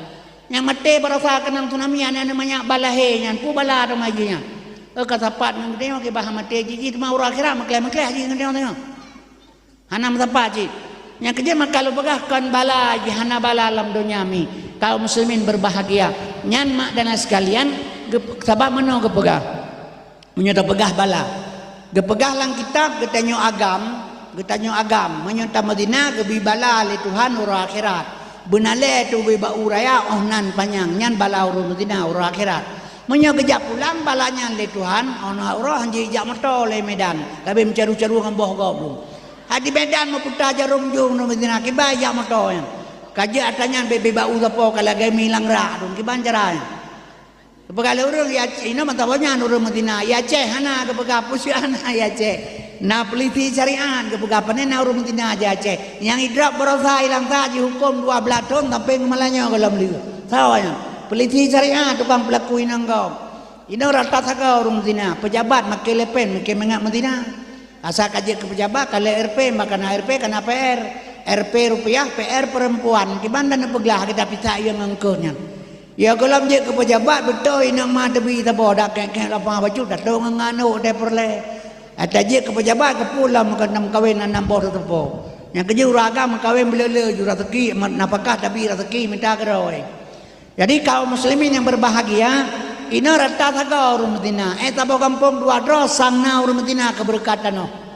Nyang maté barosa keunong tsunami, aneuëk manyak balahé nyan, peue bala teuma jih nyan? Eh, ka sapat ngon geutanyoe kiban maté jih, jih teuma uroe akhirat meukleh-meukleh jih ngon geutanyoe. Hana meusapat cit. Nyang keujeuet maka lôn peugah kon bala jih, hana bala lam donya mi. Kaum muslimin berbahagia. Nyan mak dan ayah sekalian, geup-, sabab meunoe geupeugah. Meunyoe tapeugah bala, geupeugah lam kitab, geutanyoe agam, geutanyoe agam, meunyoe tameuzina geubi bala lé Tuhan uroe akhirat. Beunalée teuh ubé bak u raya óh nan panyang, nyan bala ureuëng meuzina uroe akhirat. Meunyoe geujak pulang bala nyan lé Tuhan, óh nan uroe han jijak moto lé Medan, tapi meucaru-caru ngon boh gob dum. Hadi Medan meuputa jaroe jong ureuëng meuzina, kiban jak moto nyan. Ka jeuet atra nyan bébé bak u sapo ka lagée mi lam rak dum, kiban cara nyan. Geupeugah lé ureuëng, "Ya Aceh, inoe mantong nyan ureuëng meuzina." "Ya Aceh, hana," geupeugah, "peue seuhat hana, ya Aceh. Na peulisi syariat," geupeugah, "pane na ureuëng meuzina di Aceh. Nyang idrop barosa ilang sa jihuköm dua blaih thon sampoe ngon malam nyoe gohlom lé." Sawa nyan. Peulisi syariat tukang peulaku inong gob. Inoe rata sagoe ureuëng meuzina, peujabat maké lepen, maké mangat meuzina. Asai ka jeuet keu peujabat, ka lheueh R P, maka na R P, ka na P R. R P rupiah, P R perempuan. Kiban dan neupeuglah kita pisa iya ngon keuh nyan. Ya gohlom jeuet keu peujabat, beutôi inong ma teubi saboh, dak kek-kek lapang bacut, datong ngon aneuk deh peureulée. Ata jeuet keu peujabat, keupeue lom keu nam kawen anam boh teutupo. Nyang keujeuet ureuëng agam kawen beuleu-leu ju raseuki, nafakah tabi raseuki mita keudroe. Jadi kaum muslimin yang berbahagia, inoe rata sagoe ureuëng meuzina. Eh, saboh gampông dua droe sang na ureuëng meuzina keu beureukat tanoh.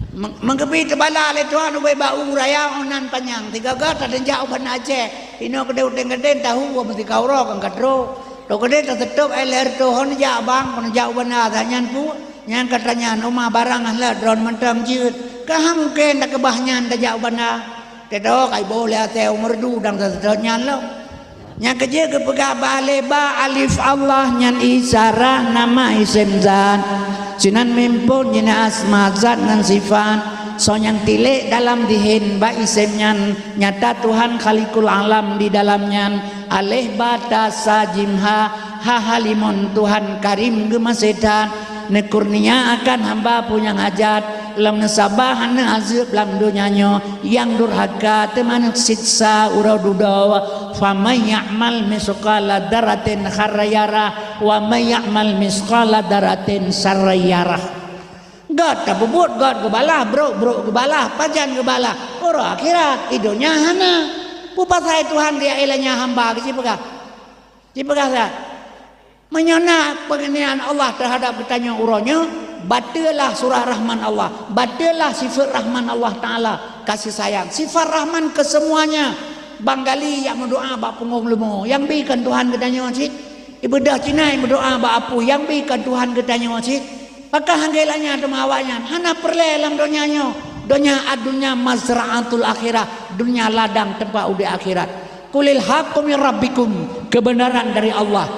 Meng-, meugeubi teubala lé Tuhan ubé bak u raya óh nan panyang. Sigoe-goe tateujak u Banda Aceh. Inoe keudeh u Tenggadeng tahu, meusti ka uroe kan ka trok. Trok keudeh taseutôb, eh, lhée reutôh hon jak bang, kon jak u banda, that nyan peue? Nyan ka tanyan, uma barang ahla droen mantong jeuet. Ka han mungken takeubah nyan tajak u banda. Teudoe ka iboh lé asée u Meureudu dan seutôt nyan lom. Nyang keujeuet geupeugah bah lé ba alif Allah nyan isyarah nama isem zat. Sinan mim phon jina asma zat ngon sifat. Soe nyang tilék dalam dihen bak isem nyan nyata Tuhan Khaliqul Alam di dalam nyan. Aleh ba ta sa jim ha, ha ha limon Tuhan Karim geumaseh that, neukurnia akan hamba peue nyang hajat, lom neusaba hana azeueb lam donya nyoe, nyang durhaka teuma neusiksa uroe dudoe. Faman ya'mal misqala dzarratin khairan yarah, wa man ya'mal misqala dzarratin syarran yarah. Gét tapeubuet, gét geubalah, brok, brok geubalah, pajan geubalah. Uroe akhirat, i donya hana. Peue pasai Tuhan geujak ilée nyan hamba geuh jipeugah? Jipeugah that. Meunyoe na peungeunian Allah teuhadab geutanyoe uroe nyoe, bateulah surah Rahman Allah, bateulah sifat Rahman Allah Taala, kasih sayang. Sifat Rahman keu seumuanya. Bang gali jak meudoá bak punggong leumo, nyang bi kon Tuhan geutanyoe cit. Ibeudôh cina meudoá bak apui, nyang bi kon Tuhan geutanyoe cit. Pakon han geulanya teuma awaknyan? Hana peureulée lam donya nyoe. Donya, ad-dunya mazra'atul akhirah, donya ladang teumpat udeb akhirat. Qulil haqqu mir rabbikum, keubeunaran dari Allah.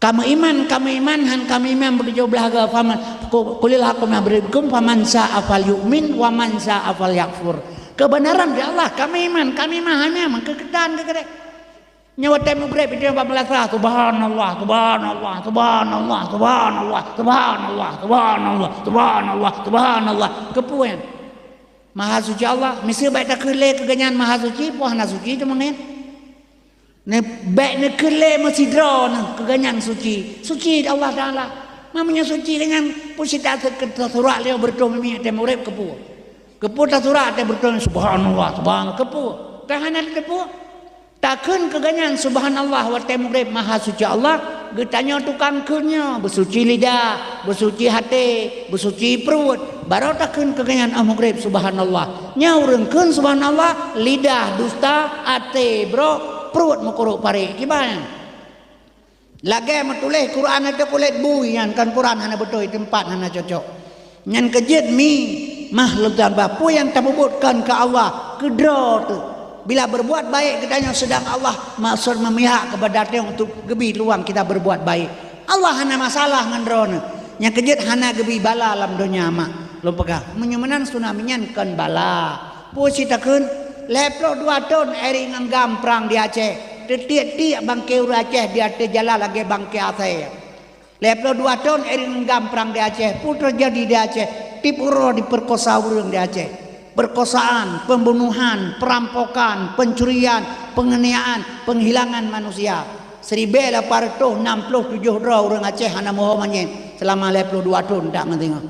Kamu iman, kamu iman, han kamu iman beutujoh blaih goe, faman, qu-, qulil haqqu mir rabbikum, faman syaa falyu'min, wa man syaa falyakfur. Keubeunaran dari Allah, kamu iman, kamu iman, hana iman, keu geutanyoe keu keudeh. Nyoe watée mubrek pih bak meulasah, "Subhanallah, subhanallah, subhanallah, subhanallah, subhanallah, subhanallah, subhanallah, subhanallah." Keupeue nyan? Maha suci Allah, miseue bèk takheun lé keu gobnyan maha suci, peue hana suci teuma nyan. Neu-, bèk neukheun lé meusidroe neuh keu gobnyan suci. Suci Allah Taala. Meunyoe suci gobnyan, peue cit ta-, ta-, tasurak lé beureutoh mimi watèe meugreb keupeue? Keupeue tasurak watèe beureutoh, "Subhanallah, subhanallah," keupeue? Kan hana teupeue. Takheun keu gobnyan subhanallah watèe meugreb maha suci Allah, geutanyoe tukang kheun nyoe, beusuci lidah, beusuci até, beusuci pruet, barô takheun keu gobnyan 'oh meugreb subhanallah. Nyoe ureueng kheun subhanallah, lidah dusta, até brok, pruet meukurok parek. Kiban nyan? Lagèe meutuléh Quran ateueh kulét bui nyan, kan Quran hana beutôi, teumpat hana cocok. Nyan keuh jeuet mi mah lôn tambah, peue nyang tapeubuet kon keu Allah, keu droe teuh. Bila berbuat baik geutanyoe seudang Allah maksud memihak kepada tanyoe untuk geubri luang kita berbuat baik. Allah hana masalah ngon droeneuh. Nyang keuh jeuet hana geubri bala lam donya mak. Lôn peugah, meunyoe meunan tsunami nyan kon bala. Peue cit takheun, lhèe ploh dua thôn Eric ngon GAM prang di Aceh. Teutiek-tiek bangke ureueng Aceh di ateueh jalan lagèe bangke asèe. Lhèe ploh dua thôn Eric ngon GAM prang di Aceh. Peue teujadi di Aceh? Tiep uroe diperkosa ureueng di Aceh. Perkosaan, pembunuhan, perampokan, pencurian, penganiayaan, penghilangan manusia. Siribèe lapan reutôh nam ploh tujôh droe ureueng Aceh hana meuho manyèt seulama lhèe ploh dua thôn dak ngon singoh.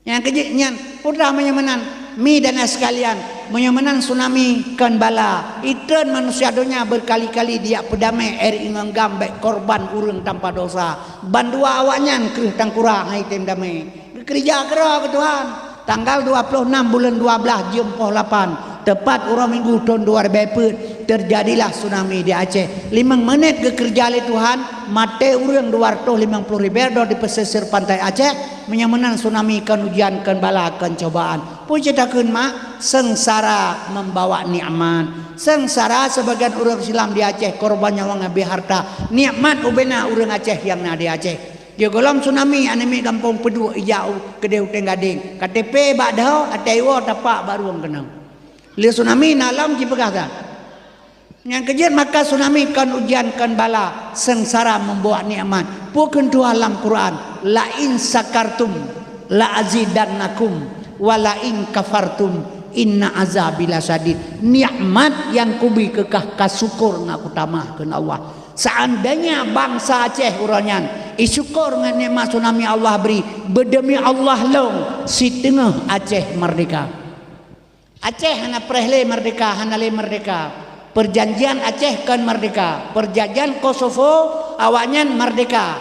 Nyang keuh jeuet nyan, peue teuma meunyoe meunan, mi dan sekalian, meunyoe meunan tsunami kon bala, itreun manusia donya berkali-kali dijak peudamé Eric ngon GAM bèk korban ureueng tanpa dosa. Bandua awaknyan kreueh tangkura han item damé. Geukeureuja keudroe keu Tuhan. Tanggal dua ploh nam buleuen dua blaih jeuem poh lapan, teupat uroe Minggu thôn dua ribèe peuet, teujadilah tsunami di Aceh. Limong menit geukeureuja lé Tuhan, maté ureueng dua reutôh limong ploh ribèe droe di pesisir pantai Aceh. Meunyoe meunan tsunami kon ujian, kon bala, kon cobaan. Peue cit takheun mak? Seungsara membawa nikmat. Seungsara sebagian ureueng Islam di Aceh, korban nyawöng habéh harta. Nikmat ubena ureueng Aceh nyang na di Aceh. Di gohlom tsunami, aneuk miet gampông Peuduek ijak u keudéh u Teng Gadeng. K T P bak dhoe, até iwoe tapak bak rueng keunong. Lé tsunami na lom jipeugah that. Nyang keuh jeuet maka tsunami kon ujian, kon bala, seungsara membawa nikmat. Peue kheun Tuhan lam Quran, "La in syakartum la azidannakum, wa la in kafartum inna azabi lasyadid." Nikmat nyang kubri keu kah, kasyukur ngon kutamah kheun Allah. Seandainya bangsa Aceh uroe nyan isyukur ngon nikmat tsunami Allah bri, beudemi Allah lôn, siteungoh Aceh merdeka. Aceh hana preh lé merdeka, hana lé merdeka. Perjanjian Aceh kon merdeka. Perjanjian Kosovo awaknyan merdeka.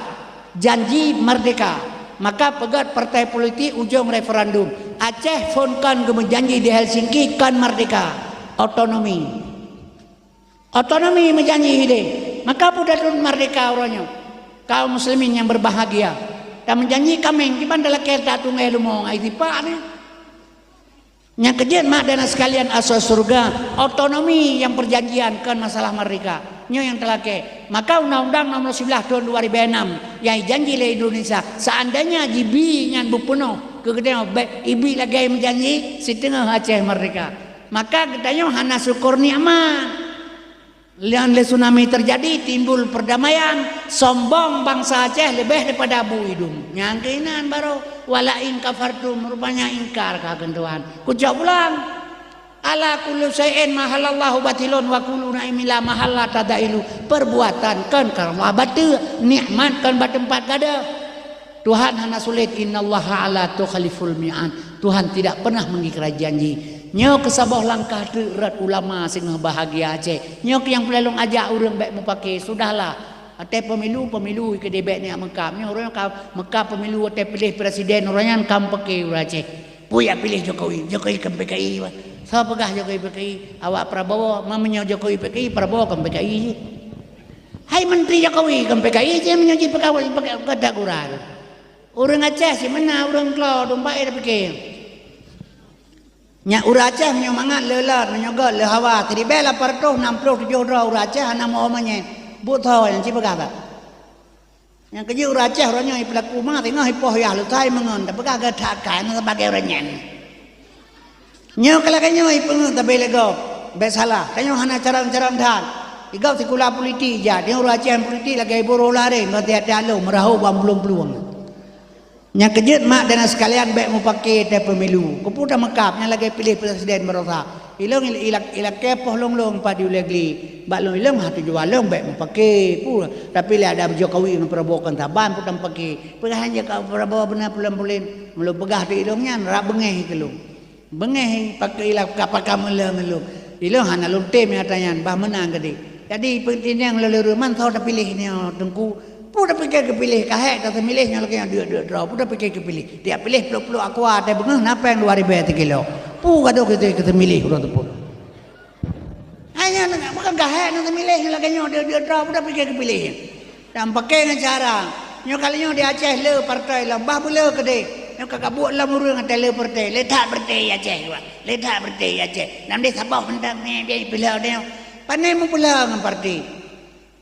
Janji merdeka. Maka peugöt partai politik ujong referendum. Aceh phon kon geumeujanji di Helsinki kon merdeka. Otonomi. Otonomi meujanji ideh, maka peue tateun merdeka uroe nyoe. Kaum muslimin nyang berbahagia, tameujanji kaméng kiban talakée tatungai leumo ngai sipak ni. Nyang keuh jeuet mak dan sekalian asoe syeuruga, otonomi nyang perjanjian kon masalah merdeka. Nyoe nyang talakée. Maka undang-undang nomor siblaih thon dua ribée nam nyang ijanji lé Indonesia, seandainya jibi nyan beupeunoh keu geutanyoe, bék ibi lagée meujanji siteungoh Aceh merdeka. Maka geutanyoe hana syukur nikmat. Lheueh lé tsunami teujadi, timbul perdamaian, sombong bansa Aceh leubeh daripada bu idong. Nyang keunan barô, "Wala in kafartum," rupanya ingkar ka kheun Tuhan. Kucok pulang. "Ala kullu syai'in mahallallahu batilun wa kullu na'imin la mahalla tadailu." Perbuatan kon karena bateue, nikmat kon bak teumpat gadoh. Tuhan hana sulet, "Innallaha la tukhliful mi'ad." Tuhan tidak pernah mengingkari janji. Nyoe keuh saboh langkah treuk rot ulama singoh bahagia Aceh. Nyoe keuh nyang peureulée lôn ajak ureuëng bék meupaké, sudahlah. Até pemilu, pemilu keudeh bék neujak meukam. Nyoe ureuëng ka meukam pemilu até piléh presiden, ureuëng nyan ka meupaké ureuëng Aceh. Peue jak piléh Jokowi? Jokowi kon P K I, bah. Soe peugah Jokowi P K I? Awak Prabowo, meunyoe Jokowi P K I, Prabowo kon P K I. Hai menteri Jokowi kon P K I, cit meunyoe jipeugah, jipeugah kata gura tu. Ureuëng Aceh cit meunan, ureuëng klo, dum baé tapiké. Nyan ureuëng Aceh meunyoe mangat le lôn, meunyoe göt le hawa, siribée lapan ratus enam puluh tujoh droe ureuëng Aceh hana meu manyét. Buet tho nyang jipeugah that. Nyang keuh jeuet ureuëng Aceh uroe nyoe ipeulaku ma teungoh ipoh yah leutai meungon, tapeugah geutak kai na sebagai ureuëng nyan. Nyoe ka lagée nyoe ipeungeuet tabé lé gob, bék salah. Tanyoe hana carông-carông that. Igob sikula politik ijak, nyoe ureuëng Aceh politik lagée buroe laré ngon tiat-tiat lôn meurahô bak plueng-plueng. Nyang keujeuet mak dan sekalian bék mupake teuh pemilu. Keupeue tameukab nyang lagée piléh presiden barosa. Ilong il-, ilak-, ilakée poh lôn-lôn pat di ulée gli. Bak lôn ilong hana tujuan lôn bék mupake. Peue? Tapi lé ada Jokowi ngon Prabowo kon saban peue tameupake. Peugah hana ka Prabowo beuna pulen-pulen. Meulôn peugah di ilong nyan rab beungéh keu lôn. Beungéh pakai ilah ka pakai meuleueng lôn. Ilong hana lôn tem nyata nyan bah meunang geude. Jadi peutineng lôn leuruman soe tapiléh nyoe teungku. Peue tapike keupiléh ka hék tateumilih nyoe lagée nyoe deuk-deuk droe. Peue tapike keupiléh. Tiap piléh ploh-ploh aqua teuh beungéh na péng dua ribée sikilo. Peue gadôh keu teumilih uroe teupeu. Hai nyan bukan ka hék na teumilih lagée nyoe deuk-deuk droe. Peue tapike keupiléh. Dan pakai ngon cara nyoe kali nyoe di Aceh le partai lom bah beule keudeh. Nyoe ka kabuet lom ureuëng até le partai, le that partai Aceh, le that partai Aceh. Nam deh saboh mantong ni biar pula dia. Pane mupula ngon partai.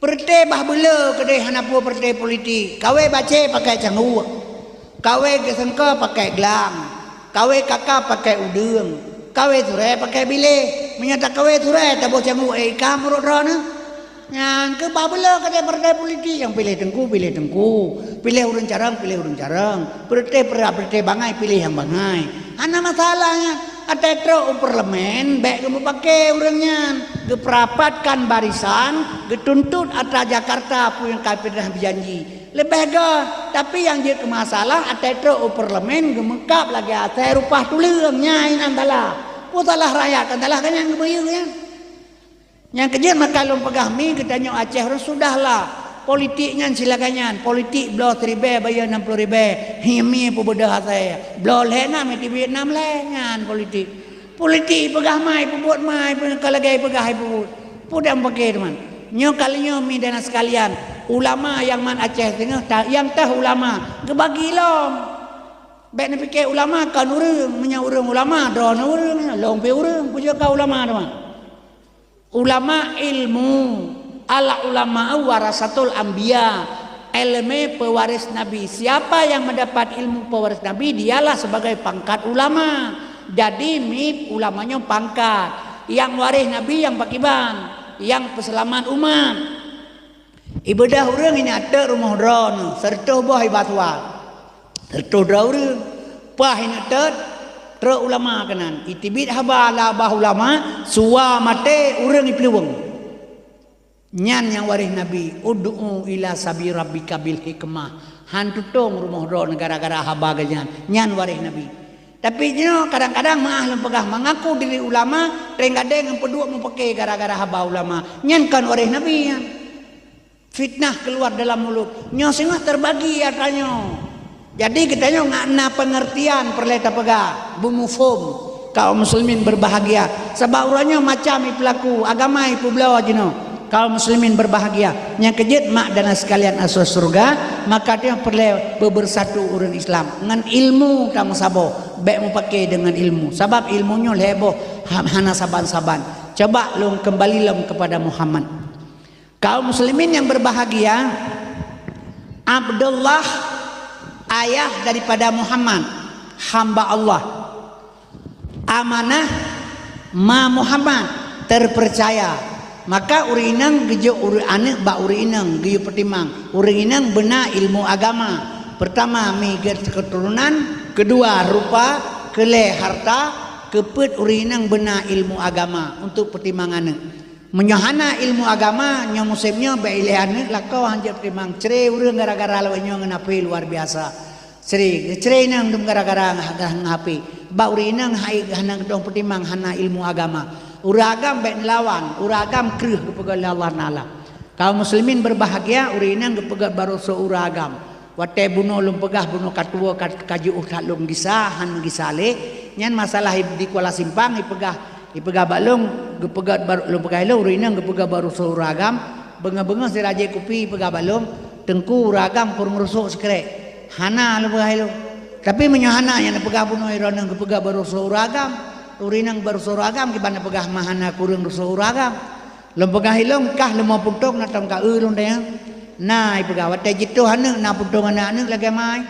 Partai bah beule keudeh hana peue partai politik. Kawé bace pakai cangguek. Kawé geusengko pakai glang. Kawé kaka pakai udeueng. Kawé surée pakai biléh. Meunyoe takawé surée taboh cangguek eh ikam urut droe nyoe. Nyan keuh bah beuleuh keu partai politik nyang piléh teungku, piléh teungku, piléh ureuëng carông, piléh ureuëng carông, peureuté peurah, peureuté bangai, piléh nyang bangai. Hana masalah nyan. Atai trok u parlemen bék geumupake ureuëng nyan, geupeurapatkan barisan, geutuntot atra Jakarta peue nyang ka peureunah beujanji. Leubeh gah, tapi nyang jeuet keu masalah atai trok u parlemen geumeukab lagée asai rupah tuleueng nyan inan salah. Peue salah rakyat kan salah kan nyang geumeuyeuh nyan. Nyang keujeuet maka lôn peugah mi geutanyoe Aceh rôh sudahlah. Politik nyan silagai nyan, politik bloe siribée bayeue nam ploh ribée, hi mi peubeudôh asai. Bloe lhée nam, di Vietnam lhée nyan politik. Politik peugah mai peubuet mai, peue ka lagée peugah hai peubuet. Peue dan paké teuma. Nyoe kali nyoe mi dan sekalian, ulama nyang man Aceh teungoh ta-, nyang teuh ulama geubagi lom. Bék neupike ulama kon ureuëng, meunyoe ureuëng ulama droeneuh ureuëng, lôn pi ureuëng, peue jeuet ka ulama teuma. Ulama ilmu, al ulama warasatul anbiya, ilmu pewaris nabi. Siapa yang mendapat ilmu pewaris nabi, dialah sebagai pangkat ulama. Jadi mit ulama nyoe pangkat. Yang waris nabi yang pakiban, yang peuselamat umat. Ibeudôh ureuëng ini ateuk rumoh droeneuh, seureutoh boh iba sual. Reutôh droe ureuëng, paih ineutet, trok ulama keunan. Iteubiet haba lam babah ulama, suwa maté ureuëng iplueng. Nyan nyang waréh Nabi, "Ud'u ila sabi rabbika bil hikmah." Han tutong rumoh droe gara-gara haba geuh nyan. Nyan waréh Nabi. Tapi jinoe kadang-kadang meuah lôn peugah mengaku diri ulama, teueng gadeng ngon peuduek mupake gara-gara haba ulama. Nyan kon waréh Nabi nyan. Fitnah keluar dalam mulut. Nyoe singoh terbagi atra nyoe. Jadi geutanyoe ngat na pengertian peureulée tapeugah, beumufhom. Kaum muslimin berbahagia. Sabab uroe nyoe macam ipeulaku, agama ipeubloe jinoe. Kaum muslimin berbahagia. Nyang keujeuet mak dan sekalian asoe syurga, maka nyoe peureulée beubersatu ureuëng Islam. Ngon ilmu tameusaboh, bék mupake deungon ilmu. Sabab ilmu nyoe lhée boh ha-, hana saban-saban. Coba lôn kembali lom kepada Muhammad. Kaum muslimin yang berbahagia, Abdullah ayah daripada Muhammad, hamba Allah. Amanah ma Muhammad, terpercaya. Maka ureuëng inong geujok ureuëng aneuëk bak ureuëng inong geuyue peutimang. Ureuëng inong beuna ilmu agama. Pertama, mi gét keuturonan, keudua, rupa, keulhée, harta, keupeuet ureuëng inong beuna ilmu agama untuk peutimang aneuëk. Meunyoe hana ilmu agama, nyoe musém nyoe bék ilée aneuëk lakoe hanjeuet peutimang. Cre ureuëng gara-gara lawét nyoe ngon H P luar biasa. Cre, cre inong dum gara-gara ngon, ngon H P. Bak ureuëng inong hai hana geudong peutimang hana ilmu agama. Ureuëng agam bék neulawan, ureuëng agam kreueh geupeugah lé Allah Taala. Kaum muslimin berbahagia, ureuëng inong geupeugah baroe soe ureuëng agam. Watée bunoe lôn peugah bunoe ka tuwoe ka, ka jiôh that lôn gisa, han meugisa lé. Nyan masalah di Kuala Simpang ipeugah, ipeugah bak lôn, geupeugah baru, lôn peugah ilôn, ureuëng inong geupeugah baroe soe ureuëng agam, beungoh-beungoh sira jép kupi ipeugah bak lôn, teungku ureuëng agam kureueng rusok sikrék. Hana lôn peugah ilôn. Tapi meunyoe hana nyang neupeugah bunoe droeneuh geupeugah baroe soe ureuëng agam, ureuëng inong baroe soe ureuëng agam kiban neupeugah mah hana kureueng rusok ureuëng agam. Lôn peugah ilôn kah leumo puntông na tom ka eu lôn dayang. Na ipeugah watée jitoh aneuëk na puntông aneuëk-aneuëk lagée mai.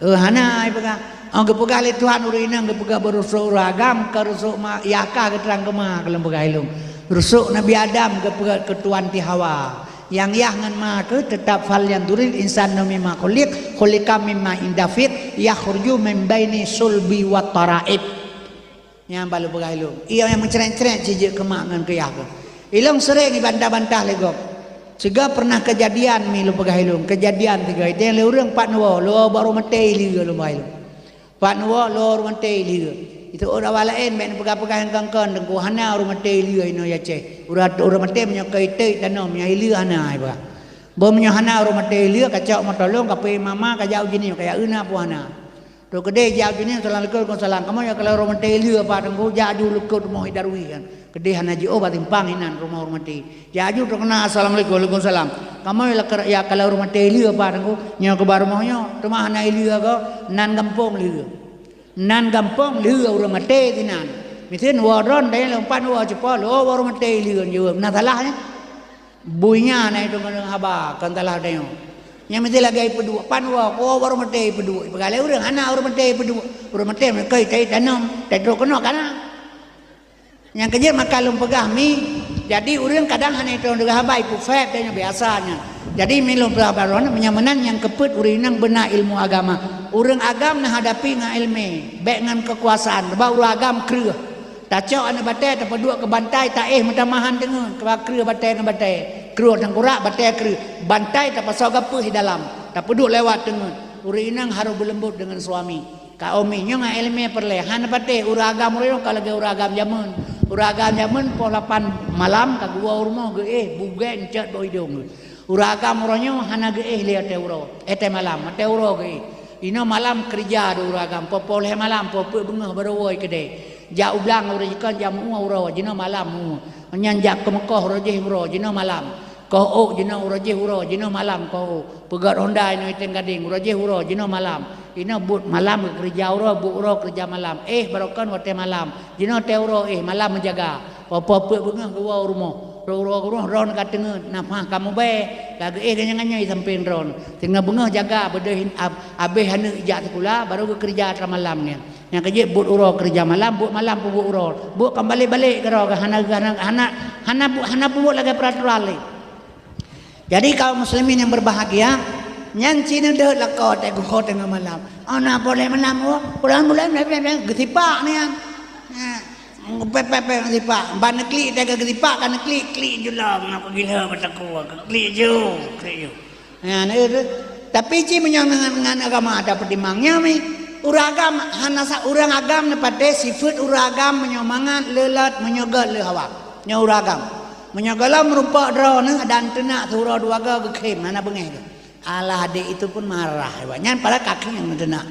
Eh hana ipeugah. Ong geupeugah lé Tuhan ureuëng inong geupeugah baroe soe ureuëng agam ka rusok ma yah kah geutrang keuma ka lôn peugah ilôn. Rusok Nabi Adam geupeugah keu tuan ti Hawa. Nyang yah ngon ma kheueh teutab, "Falyanzuril insanu mimma khuliq, khuliqa mimma indafiq, yakhruju min baini sulbi wa taraib." Nyang balu peugah ilong. Iya nyang meucrek-crek cijek keu mak ngon keu yah kheueh. Ilong sering ibantah-bantah lé gob. Sigoe pernah keujadian mi lôn peugah ilong. Keujadian sigoe. Iteng lé ureueng pat neuwoe, lôn woe bak ureueng maté ileue lôn peugah ilong. Pat neuwoe lôn ureueng maté ileue. Itu ureueng awak laén bèk neupeugah-peugah nyang kon-kon, Teungku, hana ureueng maté ileue inoe Aceh. Ureueng, ureueng maté meunyoe keu iték tanom, meunyoe ileue hana, ai bah. Bah meunyoe hana ureueng maté ileue, kacok meuto lôn, kapeué mama, kajak u Jeunieb, kajak eu na pun hana. Trok keudeh jak u Jeunieb, salam alaikum, waalaikumsalam. Kamoe nyang kalau ureueng maté ileue apa Teungku, jak aju leukeue rumoh Darwi kan. Keudeh hana jiôh bak simpang inan rumoh ureueng maté. Jak aju trok keunan, "Assalamualaikum." "Waalaikumsalam." "Kamoe nyang kalau ureueng maté ileue apa Teungku?" "Nyoe keuba rumoh nyoe, teuma hana ileue goe, nan gampông leue." Nan gampông leue ureueng maté sinan. Miseue woe droeneuh lompat woe ceupôt, lôn woe ureueng maté ileue, jaweueb, na salah nyan? Bui nyan na itu ngon haba, kon salah tanyoe. Nyang miseue lagèe ipeuduek, pat woe, woe ureueng maté ipeuduek, ipeugah lé ureueng, hana ureueng maté ipeuduek. Ureueng maté meukoi tai tanom, tai trok keunoe kana. Nyang keujeuet maka lôn peugah mi, jadi ureueng kadang hana itong deungon haba, ipeuphét, dan nyan biasa nyan. Jadi mi lôn peugah baroe, meunyoe meunan nyang keupeuet ureueng inong beuna ilmu agama. Ureueng agam neuhadapi ngon ileumèe, bèk ngon keukuasaan, sabab ureueng agam kreueh. Tacok aneuk batèe, tapeuduek keu bantai, taéh meutamah han teungeut, keu kreueh batèe ngon batèe. Kreueh teungkurak, batèe kreueh. Bantai tapasoe gapeuh di dalam, tapeuduek lewat teungeut. Ureueng inong harôh beuleumbot deungon suami. Ka umi nyoe ngon ileumèe peureulèe, hana patéh ureueng agam uroe nyoe ka lagèe ureueng agam jameun. Ureueng agam jameun poh lapan malam ka geuwoe u rumoh geuéh, bugèt encet bak idong geuh. Ureueng agam uroe nyoe hana geuéh lé watèe uroe, watèe malam, watèe uroe geuéh. Inoe malam keureuja di ureueng agam, poh-poh lhèe malam, poh peuet beungoh barô woe keudè. Jak u blang uroe jikon jak meu-ue uroe, jinoe malam meu-ue. Nyan jak keu meukoh uroe jih uroe, jinoe malam. Koh ôk jinoe uroe jih uroe, jinoe malam koh ôk. Peugöt honda inoe iteng gadeng, uroe jih uroe, jinoe malam. Inoe buet malam geukeureuja uroe, buet uroe keureuja malam. Éh barokon watèe malam. Jinoe watèe uroe éh, malam meujaga. Poh-poh peuet beungoh geuwoe u rumoh. Uroe-uroe u rumoh droeneuh ka teungeut, nafah ka mubèe, ka geuéh ganyang-ganyang di sampéng droeneuh. Teungoh beungoh jaga beudôh hin-, ab-, abéh aneuk ijak sikula, barô geukeureuja atra malam nyan. Nyang keujeuet buet uroe keureuja malam, buet malam peubuet uroe. Buet kon balek-balek keudroe, hana, hana, hana, hana bu-, hana peubuet lagèe peuraturan lé. Jadi kaum muslimin yang berbahagia, nyan cit neudeuh lakoe teuh geuho teungoh malam. Ana poleh malam, oh, bulan-bulan, geusipak nyan. Nah, pep, pep, pep, geusipak. Ban neuklik teuh geusipak, ka neuklik, klik ju lom, ngon peugila meutakue, klik ju, klik ju. Nyan, eh, tapi cit meunyoe ngon, ngon agama tapeutimang, nyan mi, ureueng agam hana sa-, ureueng agam neupatéh sifeuet ureueng agam meunyoe mangat, leulat, meunyoe göt, leuhawa. Nyoe ureueng agam. Meunyoe gohlom meurumpok droeneuh dan teunak siuroe dua goe geukhém, hana beungéh geuh. Alah, adék itu pun marah, nyan padahai ka khém teunak.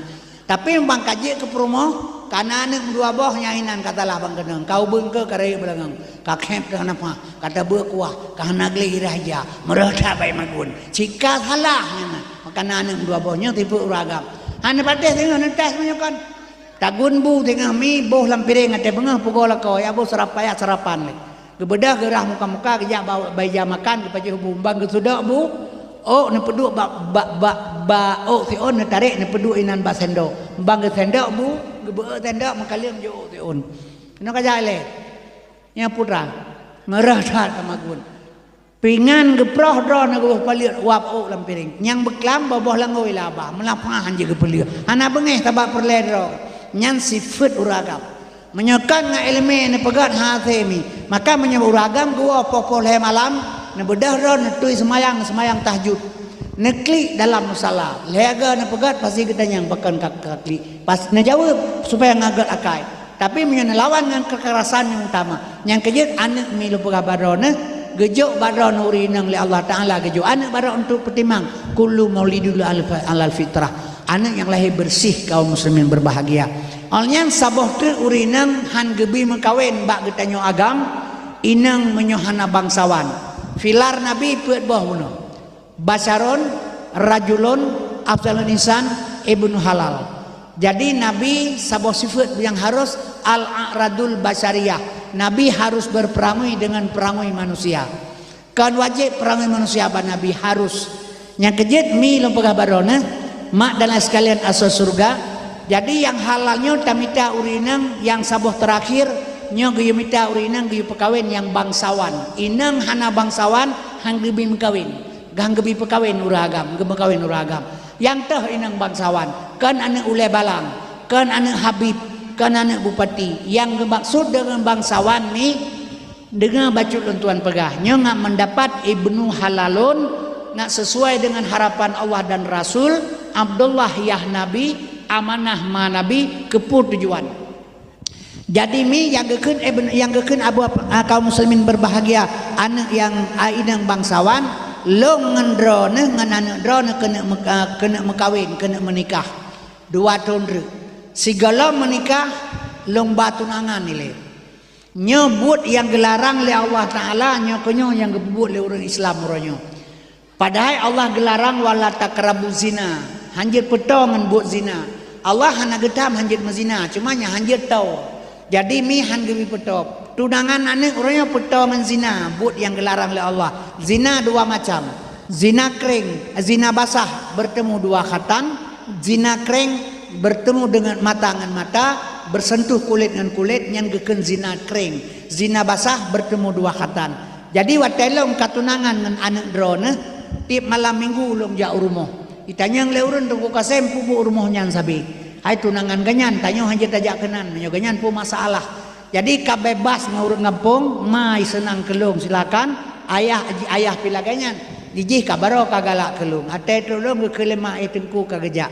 Tapi ban ka jeuet keu peurumoh, ka na aneuk meudua boh, nyan inan ka salah ban keunong. Ka ubeuen keu ka rayeuk beulangöng, ka khém teuh nafah, ka tabeuet kuah, ka hana gleh irah ija, meureuh that bak ié magun. Cit ka salah nyan, maka na aneuk meudua boh, nyoe sifeuet ureueng agam. Hana patéh singoh neutes meunyoe kon. Tagun bu teungoh mi, boh lam piréng, watèe beungoh peugoe lakoe, ya boh sarapan, ya sarapan lé. Geubeudôh geurah muka-muka, geujak ba, ba ija makan, geupajoh bu, ban geusudok bu, ôk neupeuduek bak, bak, bak, bak ôk siôn, neutarek neupeuduek inan bak sendok. Ban geusendok bu, geubeuet sendok, meukaleueng jok ôk siôn. Keunoe ka jai lé. Nyan putra, meureuh that ka magun. Pingan geuproh droeneuh geuboh paleuet wab ôk lam piréng. Nyang beuklam boh-boh langôi laba, meulapah han jeuet geupeuleueh. Hana beungéh sabab peureulèe droe. Nyan sifeuet ureueng agam. Meunyoe kon ngon ileumèe neupeugöt hase mi, maka meunyoe ureueng agam geuwoe poh-poh lhèe malam, neubeudôh droe neutui seumayang, neuseumayang tahajud. Neuklik dalam musala. Lhèe goe neupeugöt pasti geutanyong pakon ka, ka klik. Pas neujaweueb supaya ngon göt akai. Tapi meunyoe neulawan ngon keukerasan nyang utama, nyang keujeuet aneuk mi lôn peugah bak droeneuh, geujok bak droeneuh ureueng inong lé Allah Taala geujok aneuk bak droeneuh untuk peutimang, kullu maulidun alal fitrah, aneuk nyang lahé beureuséh kaum muslimin berbahagia. Awai nyan saboh treuk ureueng inong han geubi meukawen bak geutanyoe agam, inong meunyoe hana bangsawan. Filar Nabi peuet boh bunoe. Basyarun, rajulun, afdalun insan, ibnu halal. Jadi Nabi saboh sifeuet nyang harus al-a'radul basyariyah. Nabi harus berperamui dengan peramui manusia. Kon wajéb peramui manusia bak Nabi, harus. Nyang keujeuet mi lôn peugah bak droeneuh, mak dan ayah sekalian asoe syeuruga. Jadi nyang halal nyoe tamita ureueng inong nyang saboh teurakhir, nyoe geuyue mita ureueng inong geuyue peukawen nyang bangsawan. Inong hana bangsawan, Han geubi meukawen, han geubi peukawen ureueng agam, geumeukawen ureueng agam. Nyang toh inong bangsawan, kon aneuk ulèe balang, kon aneuk habib, kon aneuk bupati. Nyang geumaksud deungon bangsawan mi, deungoe bacut lôn tuan peugah, nyoe ngat meudapat Ibnu Halalun, ngat sisuai deungon harapan Allah dan Rasul, Abdullah yah Nabi, amanah ma Nabi, keupeue tujuan. Jadi mi nyang geukheun, eh, ben-, nyang geukheun Abu, ah, kaum muslimin berbahagia, aneuk nyang, ah, inong bangsawan, lôn ngon droeneuh, ngon aneuk droeneuh keuneuk meuka-, keuneuk meukawen, keuneuk meunikah. Dua thon treuk. Sigohlom meunikah, lôn ba tunangan ilèe. Nyoe buet nyang geularang lé Allah Taala, nyoe keunyoe nyang geupeubuet lé ureueng Islam uroe nyoe. Padahai Allah geularang, "Wala taqrabu zina." Hanjeuet peutoe ngon buet zina. Allah hana geutam hanjeuet meuzina, cuma nyan hanjeuet toe. Jadi mi han geubi peutoe. Tunangan aneuk uroe nyoe peutoe ngon zina, buet nyang geularang lé Allah. Zina dua macam. Zina kréng, zina basah, bertemu dua khatan. Zina kréng, bertemu dengan mata ngon mata, bersentuh kulit ngon kulit, nyan geukheun zina kréng. Zina basah, bertemu dua khatan. Jadi watèe lôn ka tunangan ngon aneuk droeneuh, tiep malam minggu lôn jak u rumoh. Itanyong lé ureueng, "Teungku Kasem peue buet u rumoh nyan sabe?" "Hai tunangan geuh nyan, tanyoe hanjeuet tajak keunan, meunyoe geuh nyan peue masalah." Jadi ka bebas ngon ureueng gampông, ma seunang keu lôn silakan, ayah, ayah pih lagèe nyan. Jih ka baroe ka galak keu lôn. Watèe trôk lôn geukheun lé ma, "Eh, Teungku ka geujak."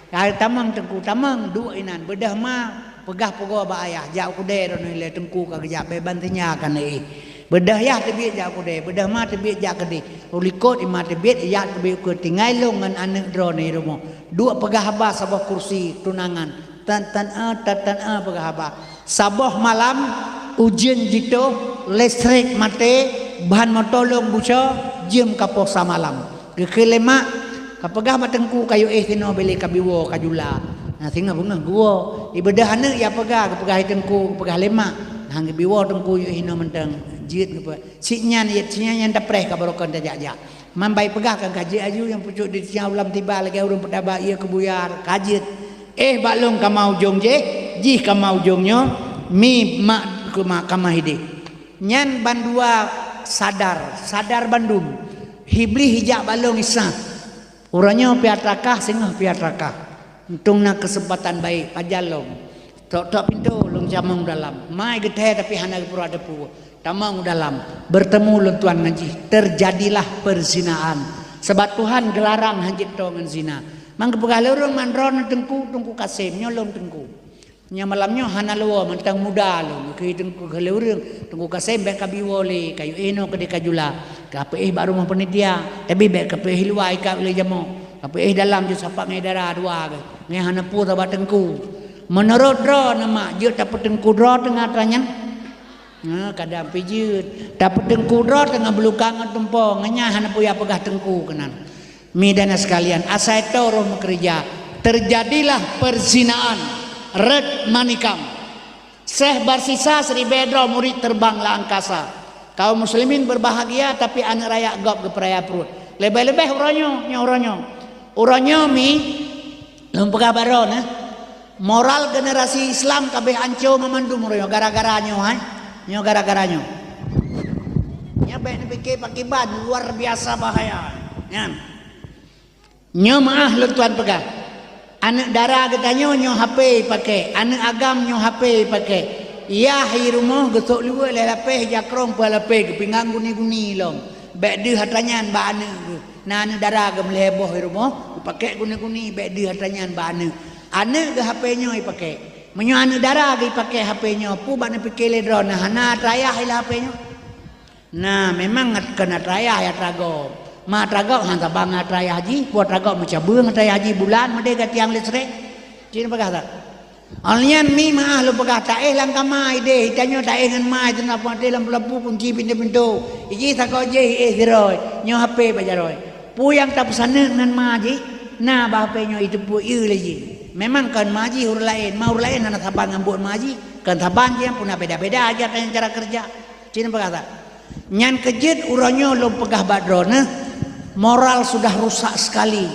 "Hai tamong Teungku, tamong, duek inan, beudôh ma peugah pugoe bak ayah, jak u keudè droeneuh ilèe, Teungku ka geujak, bèk ban teunya keuneuk éh. Beudôh yah teubiet jak u keudè, beudôh ma teubiet jak keudéh. U likot i ma teubiet, yah teubiet u keudè, tinggai lôn ngon aneuk droeneuh i rumoh. Duek peugah haba saboh kursi tunangan." Tan-tan, eh, tan-tan, eh, peugah haba. Saboh malam ujeuen jitôh, listrik maté, ban moto lôn bucoe, jeuem ka poh sa malam. Geukheun lé mak, "Ka peugah bak Teungku kayue éh sinoe, bèk lé kabiwoe kajula." Nah, singoh beungoh geuwoe. Ibeudôh aneuk ya peugah, geupeugah lé Teungku, geupeugah lé mak. Nah, geubiwoe Teungku yue éh sinoe mantong. Jeuet geupeugah. Sit nyan, sit nyan nyang tapreh ka barokon tajak-jak. Man bai peugah kan ka jeuet aju nyang pucok di tiang ulam tiba lagèe ureueng peudaba ié keu buyar. Ka jeuet. Éh bak lôn kama ujong jéh, jih kama ujong nyoe, mi mak keu mak kama hidéh. Nyan bandua sadar, sadar bandum. Iblih ijak bak lôn Isa. Uroe nyoe pih atra kah, singoh pih atra kah. Untông na keuseumpatan baék, pajan lom. Tok-tok pintoe lôn camong u dalam. Mai geuthèe tapi hana geupeuruah teupeu. Tamong u dalam. Beurtemu lôn tuan ngon jih. Teujadilah peuzinaan. Sabab Tuhan geularang hanjeuet toe ngon zina. Man geupeugah lé ureueng, "Man droeneuh Teungku, Teungku Kasem, nyoe lôn Teungku." Nyan malam nyoe hana lé woe, mantong muda lôn. Geukheun Teungku, geukheun lé ureueng, "Teungku Kasem bèk kabiwoe lé, kayue éh noe keudéh kajula. Kapeuéh bak rumoh panitia, tapi bèk kapeuéh luwa ikat lé jamoe. Kapeuéh dalam jeuet sapat ngon dara dua geuh. Nyan hana peue sabab Teungku." Meunurot droeneuh mak, jeuet tapeuteungku droe teungoh atra nyan? Nah, kadang pih jeuet. Tapeuteungku droe teungoh beulukang ngon tumpông, nyan hana peue ya peugah teungku keunan. Mi dan sekalian, asai toe roh meukeureuja, teujadilah peurzinaan, rot manikam. Syekh Barsisa siribèe droe murit teureubang lam angkasa. Kaum muslimin beurbahagia, tapi aneuk rakyat gob geupeuraya pruet. Leubeh-leubeh uroe nyoe, nyoe uroe nyoe. Uroe nyoe mi, lôn peugah baroe neuh, moral generasi Islam ka abéh anco mamandum uroe nyoe gara-gara nyoe, hai. Nyoe gara-gara nyoe. Nyoe bèk neupike pakiban, luar biasa bahaya. Nyan. Nyoe meu'ah lôn tuan peugah. Aneuk dara geutanyoe nyoe H P ipakè, aneuk agam nyoe H P ipakè. Yah i rumoh geusok luweue lhèe lapèh, jakrong peuet lapèh, geupinggang guni-guni lom. Bèk deuh atra nyan bak aneuk geuh. Na aneuk dara geuh meulhèe boh i rumoh, geupakè guni-guni, bèk deuh atra nyan bak aneuk. Aneuk geuh H P nyoe ipakè. Meunyoe aneuk dara geuh ipakè H P nyoe, peue bak neupike lé droeneuh, hana atra yah i lam H P nyoe? Nah, memang ngat-, kon atra yah, ya atra gob. Ma atra gob han saban ngon atra yah jih, peue atra gob meucabeueng atra yah jih bulan, meudeh gatiang listrik. Cit peugah that. Awak nyan mi meu'ah lôn peugah, taéh lam kama idéh, itanyoe taéh ngon ma, iteunak peumaté lampu-lampu, kunci pintoe-pintoe. Ijih sagoe jéh, iéh sidroe, nyoe H P bak jaroe. Peue nyang tapeusaneuk ngon ma jih, na bak H P nyoe iteupeue ié lé jih. Memang kon ma jih ureueng laén, ma ureueng laén hana saban ngon buet ma jih, kon saban jih, puna beda-beda aja cara keureuja. Cit peugah that. Nyan keuh jeuet uroe nyoe lôn peugah bak droeneuh, moral sudah rusak sekali.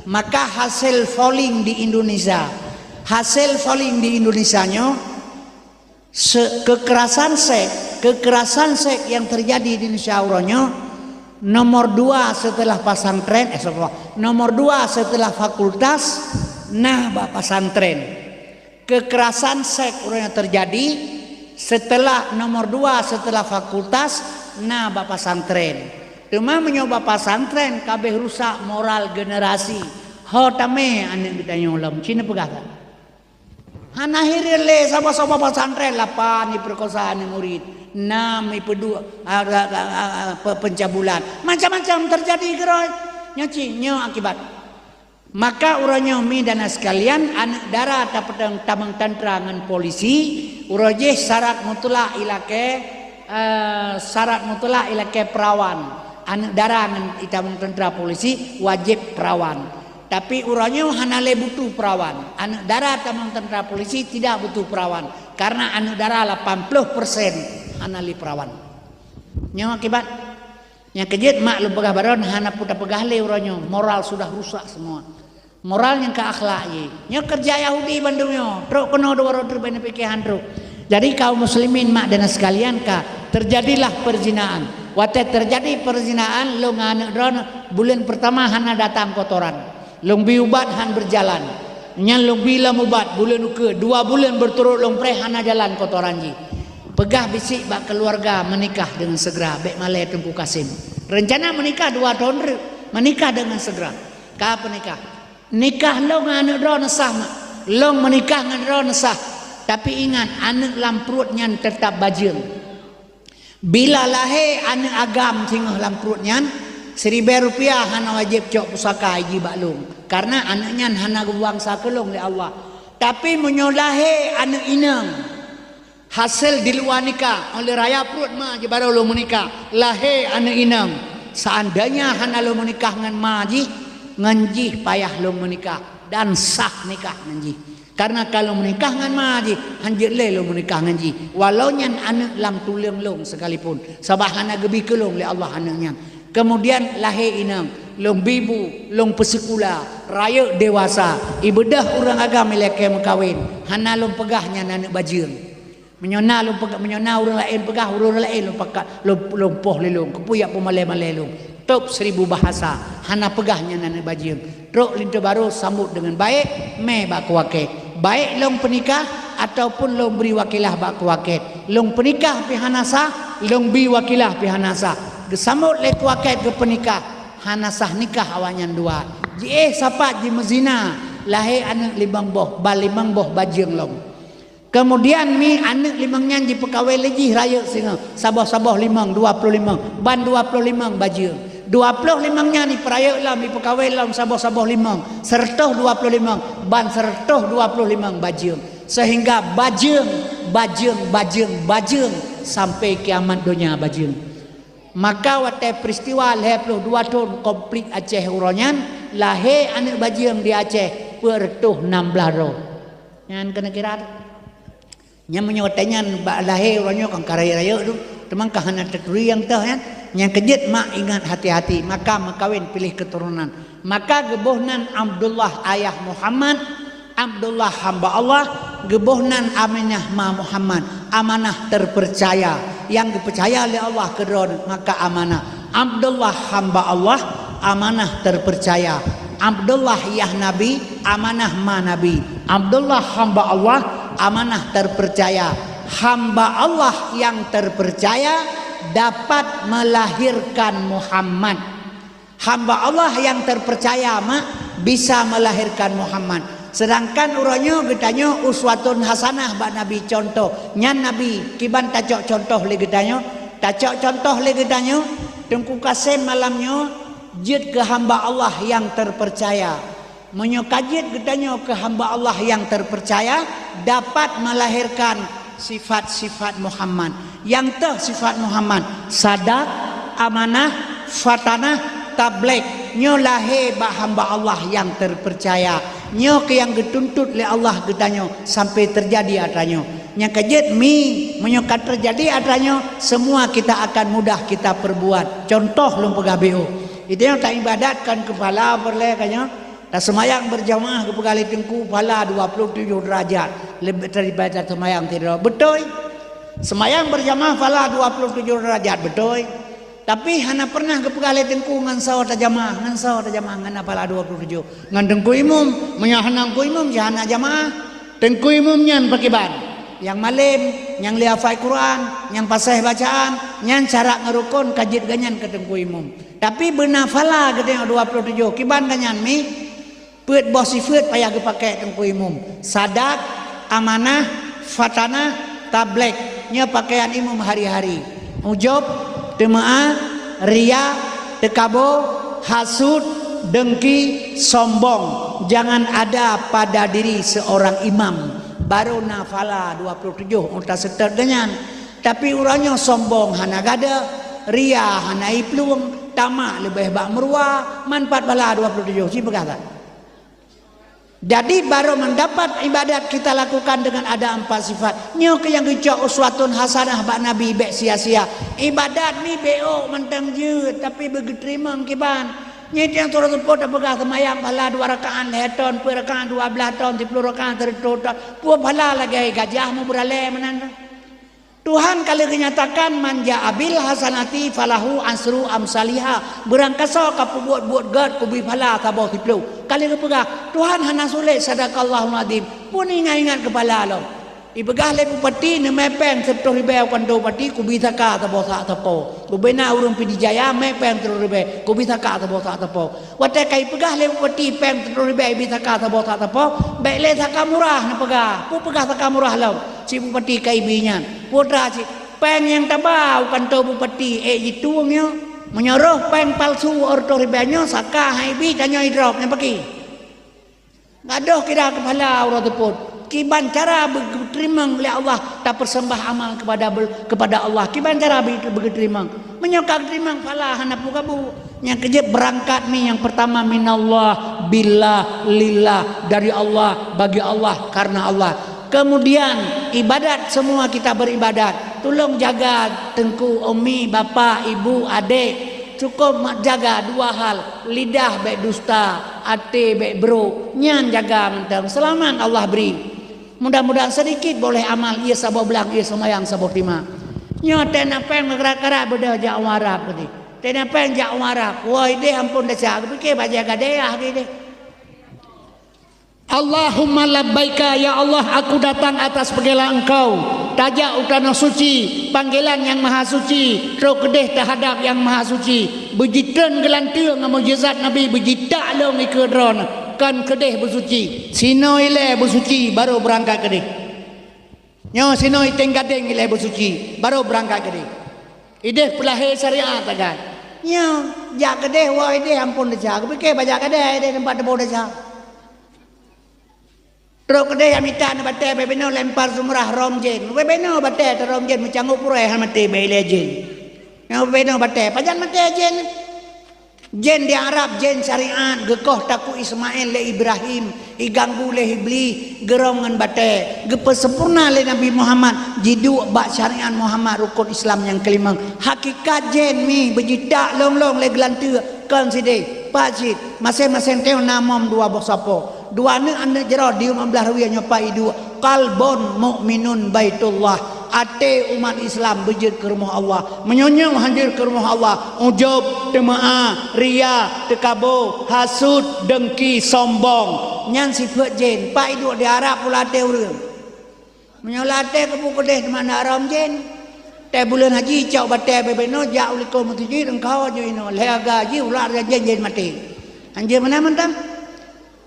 Maka hasil polling di Indonesia, hasil polling di Indonesia nyoe, se-, kekerasan seks, kekerasan seks yang terjadi di Indonesia uroe nyoe, Nomor dua setelah pasantren, eh, sapa? Nomor dua setelah fakultas, nah bak pasantren. Kekerasan seks uroe nyoe terjadi setelah nomor dua setelah fakultas, nah bak pasantren. Teuma meunyoe bak pasantren ka abéh rusak moral generasi, ho tamé aneuk geutanyoe lom, ci neupeugah that. Hana hireuen lé saboh-saboh pesantren, lapan jipeurkosa aneuk murit, nam jipeuduek, a, a, a, a, pe-, pencabulan. Macam-macam terjadi keudroe. Nyoe cit, nyoe akibat. Maka uroe nyoe mi dan sekalian, aneuk dara tapeutang tamong tantra ngon polisi, uroe jih syarat mutlak ilakée, eh, syarat mutlak ilakée perawan. Aneuk dara ngon itamong tantra polisi wajéb perawan. Tapi uroe nyoe hana lé butuh perawan. Aneuk dara tamong tantra polisi tidak butuh perawan, karena aneuk dara lapan ploh persen hana lé perawan. Nyoe akibat. Nyang keujeuet mak lôn peugah baroe hana peue tapeugah lé uroe nyoe, moral sudah rusak semua. Moral nyang ka akhlak jih. Nyoe keureuja Yahudi bandum nyoe. Trok keunoe dua droe teuk bak neupiké han trok. Jadi kaum muslimin mak dan sekalian ka, terjadilah perzinaan. Watée terjadi perzinaan, lôn ngon aneuk droeneuh buleuen peurtama hana datang kotoran. Lôn bi ubat han beujalan. Nyan lôn bi lom ubat buleuen ukeue, dua buleuen beuturot lôn preh hana jalan kotoran jih. Peugah bisiek bak keuluwarga meunikah deungon seugera, bék malée Teungku Kasim. Reuncana meunikah dua thon reuk, meunikah deungon seugera. Ka peunikah. Nikah lôn ngon aneuk droeneuh sah mak. Lôn meunikah ngon droeneuh sah. Tapi ingat, aneuk lam pruet nyan teutap bajeueng. Bila lahé aneuk agam singoh lam pruet nyan, siribée rupiah hana wajéb cok pusaka jih bak lôn, karena aneuk nyan hana geubuang sa keu lôn lé Allah. Tapi meunyoe lahé aneuk inong, hasé di luwa nikah, óh lheueh raya pruet ma jih barô lôn meunikah, lahé aneuk inong, seandainya hana lôn meunikah ngon ma jih, ngon jih payah lôn meunikah dan sah nikah ngon jih. Karena ka lôn meunikah ngon ma jih, han jeuet lé lôn meunikah ngon jih, walau nyan aneuk lam tuleueng lôn sekalipun, sabab hana geubi keu lôn lé Allah aneuk nyan. Kemudian lahé inong, lôn bi bu, lôn peusikula, rayeuk dewasa, ibeudôh ureuëng agam ilakée meukawen, hana lôn peugah nyan aneuk bajeueng. Meunyoe na lôn peugah, meunyoe na ureuëng laén peugah, ureuëng laén lôn pakat, lôn, lôn poh lé lôn, keupeue jak peumalée-malée lôn. Top seribu bahasa, hana peugah nyan aneuk bajeueng. Trok linto barô sambot deungon baék, mé bak keu wakét. Baék lôn peunikah ataupun lôn bri wakilah bak keu wakét. Lôn peunikah pih hana sah, lôn bi wakilah pih hana sah. Geusambot lé keu wakét geupeunikah, hana sah nikah awaknyan dua. Jiéh sapat jimeuzina, lahé aneuk limong boh, ban limong boh bajeueng lom. Kemudian mi aneuk limong nyan jipeukawén lé jih rayeuk singoh, saboh-saboh limong, dua ploh limong, ban dua ploh limong bajeueng. Dua ploh limong nyan jipeurayeuk lom, jipeukawén lom saboh-saboh limong, seureutôh dua ploh limong, ban seureutôh dua ploh limong bajeueng. Seuhingga bajeueng, bajeueng, bajeueng, bajeueng, sampai kiamat donya bajeueng. Maka watée peristiwa lhée ploh dua thon konflik Aceh uroe nyan, lahé aneuk bajeueng di Aceh peuet reutôh nam blaih droe. Nyan keuneuk kira teuh. Nyan meunyoe watée nyan bak lahé uroe nyoe kan ka rayeuk-rayeuk tu, teuma ka hana teuturi nyang teuh nyan. Nyang keujeuet mak ingat hati-hati, maka meukawen piléh keuturonan. Maka geuboh nan Abdullah ayah Muhammad, Abdullah hamba Allah, geuboh nan Aminah ma Muhammad, amanah terpercaya, nyang geupeucaya lé Allah keu droeneuh, maka amanah. Abdullah hamba Allah, amanah terpercaya. Abdullah yah Nabi, amanah ma Nabi. Abdullah hamba Allah, amanah terpercaya. Hamba Allah yang terpercaya dapat melahirkan Muhammad. Hamba Allah yang terpercaya mak bisa melahirkan Muhammad. Sedangkan uroe nyoe geutanyoe uswatun hasanah bak Nabi, contoh. Nyan Nabi kiban tacok contoh lé geutanyoe. Tacok contoh lé geutanyoe, Teungku Kasem malam nyoe jeuet keu hamba Allah nyang terpercaya. Meunyoe ka jeuet geutanyoe keu hamba Allah nyang terpercaya, dapat melahirkan sifat-sifat Muhammad. Nyang teuh sifat Muhammad, sadak, amanah, fatanah, tabligh. Nyoe lahé bak hamba Allah nyang terpercaya. Nyoe keuh nyang geutuntot lé Allah geutanyoe sampai teujadi atra nyoe. Nyang ka jeuet mi, meunyoe ka teujadi atra nyoe, semua kita akan mudah kita perbuat. Contoh lôn peugah B O. Itu nyang taibadat kan kepala peureulée ka nyoe. Taseumayang beurjamaah geupeugah lé Teungku pahala dua ploh tujoh deurajat leubeh daripada taseumayang sidroe. Beutôi? Seumayang beurjamaah pahala dua ploh tujoh deurajat, beutôi? Tapi hana pernah geupeugah lé teungku ngon soe tajamaah, ngon soe tajamaah, ngon na phala dua puluh tujoh. Ngon teungku imum, meunyoe hana teungku imum, jih hana jamaah. Teungku imum nyan pakriban? Nyang malém, nyang lé hafai Quran, nyang paséh bacaan, nyan syarat ngon rukon ka jeuet geuh nyan keu teungku imum. Tapi beuna phala geutanyoe dua puluh tujoh, kiban geuh nyan mi? Peuet boh sifeuet payah geupaké teungku imum. Sadak, amanah, fatanah, tablék. Nyoe pakaian imum hari-hari. Ujob, teumeu'ah, riya, teukabo, hasut, deungki, sombong. Jangan ada pada diri seorang imam. Baru na phala dua puluh tujoh uroe taseutôt geuh nyan. Tapi uroe nyoe sombong hana gadôh, riya hana iplueng, tamak leubeh bak meuruwa, manfaat phala dua puluh tujoh. Ci peugah that. Jadi, baru mendapat ibadat kita lakukan dengan ada empat sifat. Nyoe keuh nyang geucok uswatun hasanah bak Nabi, bék sia-sia. Ibadat ni bék ôk mantong jeuet, tapi beugeuteurimong kiban. Nyoe nyang turot seupôt tapeugah seumayang phala dua rakaat lhèe thon, peuet rakaat dua blaih thon, siploh rakaat sireutoh thon. Peue phala lagèe gajah meubeuralée meunan. Tuhan ka lheueh geunyatakan, "Man jaa bil hasanati falahu asyru amsaliha." Beurangkasoe ka peubuet buet gét, kubri phala saboh siploh. Ka lheueh geupeugah, Tuhan hana sulet, sadaqallahul azim. Pun ingat-ingat keu phala lom. Ipeugah lé bupati, "Neumè péng siploh ribèe u kantô bupati, kubri saka saboh sak sapo. Bubena ureueng Pidie Jaya mè péng siploh ribèe, kubri saka saboh sak sapo." Watèe ka ipeugah lé bupati péng siploh ribèe ibi saka saboh sak sapo, bèk lé saka murah neupeugah. Peue peugah saka murah lom? Si bupati ka ibi nyan. Peue teuma cit, péng nyang taba u kantô bupati ék jitueng nyoe. Meunyoe roh péng palsu siploh ribèe nyoe, saka han ibi, tanyoe idrop nyan pakri. Gadôh kira keu phala uroe seupôt. Kiban cara beugeuteurimong lé Allah tapeuseumbah amal kepada bel-, kepada Allah. Kiban cara beu-, beugeuteurimong. Meunyoe ka geuteurimong phala hana peue gabu. Nyang keujeuet beurangkat mi nyang peurtama minallah, billah, lillah, dari Allah, bagi Allah, karena Allah. Kemudian ibadat, semua kita beribadat. Tulông jaga teungku, umi, bapak, ibu, adék. Cukôp mat jaga dua hal, lidah bèk dusta, até bèk brôk. Nyan jaga mantong, seulamat Allah bri. Mudah-mudahan sedikit boleh amal, ié saboh blang, ié seumayang saboh teuma. Nyoe teuh na péng meukarat-karat beudôh jak u Arab keudéh. Teuh na péng jak u Arab, woe idéh amphon desya, geupike bajèe gadéh ah geudéh. Allahumma labbaika, ya Allah, aku datang atas panggilan Engkau. Tajak u tanoh suci, panggilan Nyang Maha Suci, trok keudéh teuhadap Nyang Maha Suci. Beujitreun geulanteue ngon mukjizat Nabi, beujitak lôn ikeue droeneuh, kon keudéh beusuci. Sinoe ilèe beusuci, barô beurangkat keudéh. Nyoe sinoe iténg gadéng ilèe beusuci, barô beurangkat keudéh. Idéh peulahé syariat sagai. Nyoe, jak keudéh woe idéh amphon desya, geupike bajèe gadéh idéh teumpat teuboh desya. Trok keudéh jak mita neubatèe, bèk binoe lempar jumrah rhom jén. Bèk binoe batèe teu rhom jén, meucangôk puréh han maté bèk ilèe jén. Nyoe bèk binoe batèe, pajan maté jén. Jén di Arab, jén syariat, geukoh takue Ismail lé Ibrahim, iganggu lé Iblis, geurhom ngon batèe, geupeusempurna lé Nabi Muhammad, jiduek bak syariat Muhammad rukon Islam nyang keulimong. Hakikat jén mi beujitak lôn-lôn lé geulanteue, kon sidéh, pat cit, maséng-maséng tanyoe na mom dua boh sapo. Dua aneuk, aneuk jaroe di rumoh blah rue nyoe pat iduek, qalbun mukminun baitullah, até umat Islam beujeuet keu rumoh Allah. Meunyoe nyoe han jeuet keu rumoh Allah, ujub, teumeu'ah, riya, teukabo, hasut, deungki, sombong. Nyan sifeuet jén, pat iduek di Arab pula até ureueng. Meunyoe lam até keubu keudéh teuma na rhom jén. Teuh buleuen haji cok batèe bèk binoe jak u likôt meuseujid, eungkau aju inoe, lhèe aga jih ulat jén-jén maté. Han jeuet meunan mantong.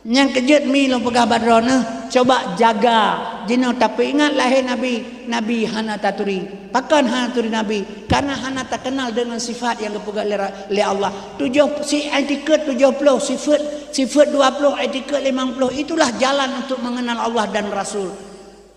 Nyang keujeuet mi lôn peugah bak droeneuh, cuba jaga. Jinoe tapeuingat lahé Nabi, Nabi hana taturi. Pakon hana taturi Nabi? Karena hana takeunal deungon sifat nyang geupeugah lé ra-, lé Allah. Tujoh, si etikeuet tujoh ploh, sifeuet, sifeuet dua ploh, etikeuet limong ploh, itulah jalan untuk mengenal Allah dan Rasul.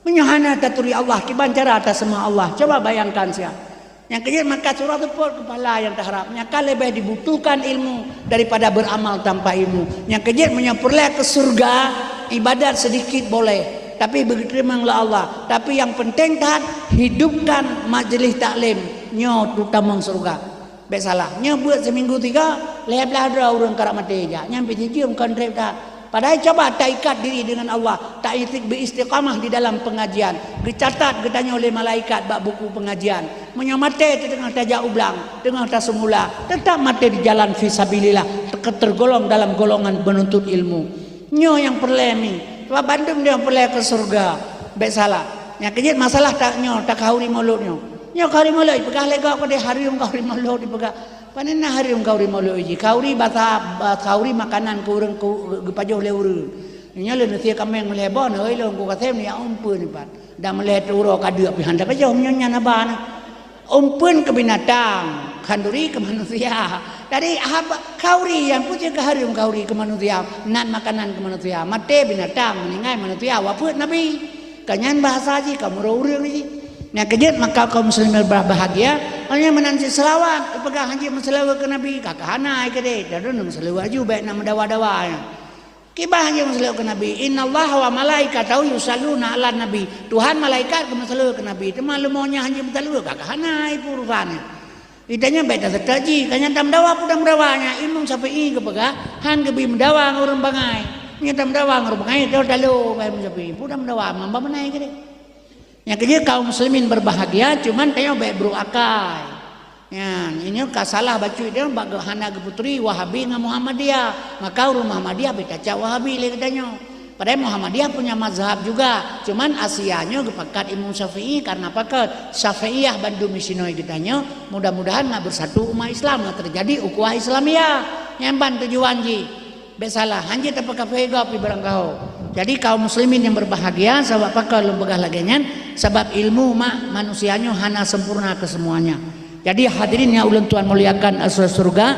Meunyoe hana taturi Allah, kiban cara taseumah Allah? Coba bayangkan siat. Nyang keujeuet maka surah teupot keupahala nyang taharap. Nyang ka leubeh dibutuhkan ilmu daripada beramal tanpa ilmu. Nyang keujeuet meunyoe peureulèe keu syeuruga, ibadat sedikit boleh, tapi beugeuteurimong lé Allah. Tapi nyang peunteng that, hidupkan majlis taklim nyoe teutamong syeuruga. Bèk salah, nyoe beuet siminggu tiga, lhèe blaih droe ureueng karap maté jak. Nyan pih jijeuem kon trép that. Padahai cuba taikat diri deungon Allah, ta-, beuistiqamah di dalam pengajian. Geucatat geutanyoe lé malaikat bak buku pengajian. Meunyoe maté teuh teungoh tajak u blang, teungoh taseumula, teutap maté di jalan fisabilillah, teuka-, tergolong dalam golongan menuntut ilmu. Nyoe nyang peureulée mi. Sabab bandum nyoe peureulée keu syeuruga. Bék salah. Nyang keujeuet masalah ta-, nyoe, takhauri mulod nyoe. Nyoe khauri mulod, ipeugah lé gob keudeh hareuem khauri mulod ipeugah. Pane na hareuem khauri mulod jih. Khauri basa, ba-, khauri makanan keu ureuëng, keu, geupajoh lé ureuëng. Nyoe lé neusie kaméng meulhée boh, neuhôi lôn ku kasém, neujak umpeuen ipat. Dan meulhée uroe ka deuk pih han tapajoh, meunyoe nyan haba na. Umpeuen keu binatang, khanduri keu manusia. Jadi, haba, khauri nyang peue cit keu hareuem khauri keu manusia, nan makanan keu manusia. Maté binatang, meuninggai manusia, wafeuet Nabi. Ka nyan bahasa jih, ka meurunoe ureuëng jih. Nyang keujeuet maka kaum muslimin berbahagia, hanya meunan cit seulaweuet, ipeugah hanjeuet meuseulaweuet keu Nabi, ka keuhana ai keudeh, dan ureuëng meuseulaweuet aju, bék na meudawa-dawa nyan. Kiban hanjeuet meuseulaweuet keu Nabi, "Innallaha wa malaikatahu yusalluna 'alan nabi." Tuhan malaikat geumeuseulaweuet keu Nabi, teuma leumo nyan hanjeuet meuseulaweuet, ka keuhana ai peue urusan nyan. Geutanyoe bék taseutôt jih, ka nyan tameudawa peue tameudawa nyan. Imam Syafi'i geupeugah, han geubi meudawa ngon ureuëng bangai. Nyan tameudawa ngon ureuëng bangai, toh talo bak Imam Syafi'i, peue tameudawa, mamba beunai keudeh. Nyang keujeuet kaum muslimin berbahagia, cuman tanyoe bék brok akai. Nyan, nyoe ka salah bacut tanyoe bak geu-, hana geuputuri Wahabi ngon Muhammadiyah. Maka ureuëng Muhammadiyah bék tacak Wahabi lé geutanyoe. Padahai Muhammadiyah punya mazhab juga, cuman Asia nyoe geupakat Imam Syafi'i karena pakat Syafi'iyah bandum di sinoe geutanyoe. Mudah-mudahan na bersatu umat Islam, na terjadi ukhuwah Islamiyah. Nyan ban tujuan jih. Bék salah, hanjeuet tapeukafé gob pih barangkaho. Jadi kaum muslimin yang berbahagia, sabab pakon lôn peugah lagée nyan, sabab ilmu mak manusia nyoe hana sempurna keusemuanya. Jadi hadirin yang ulôn tuan muliakan, asura syurga,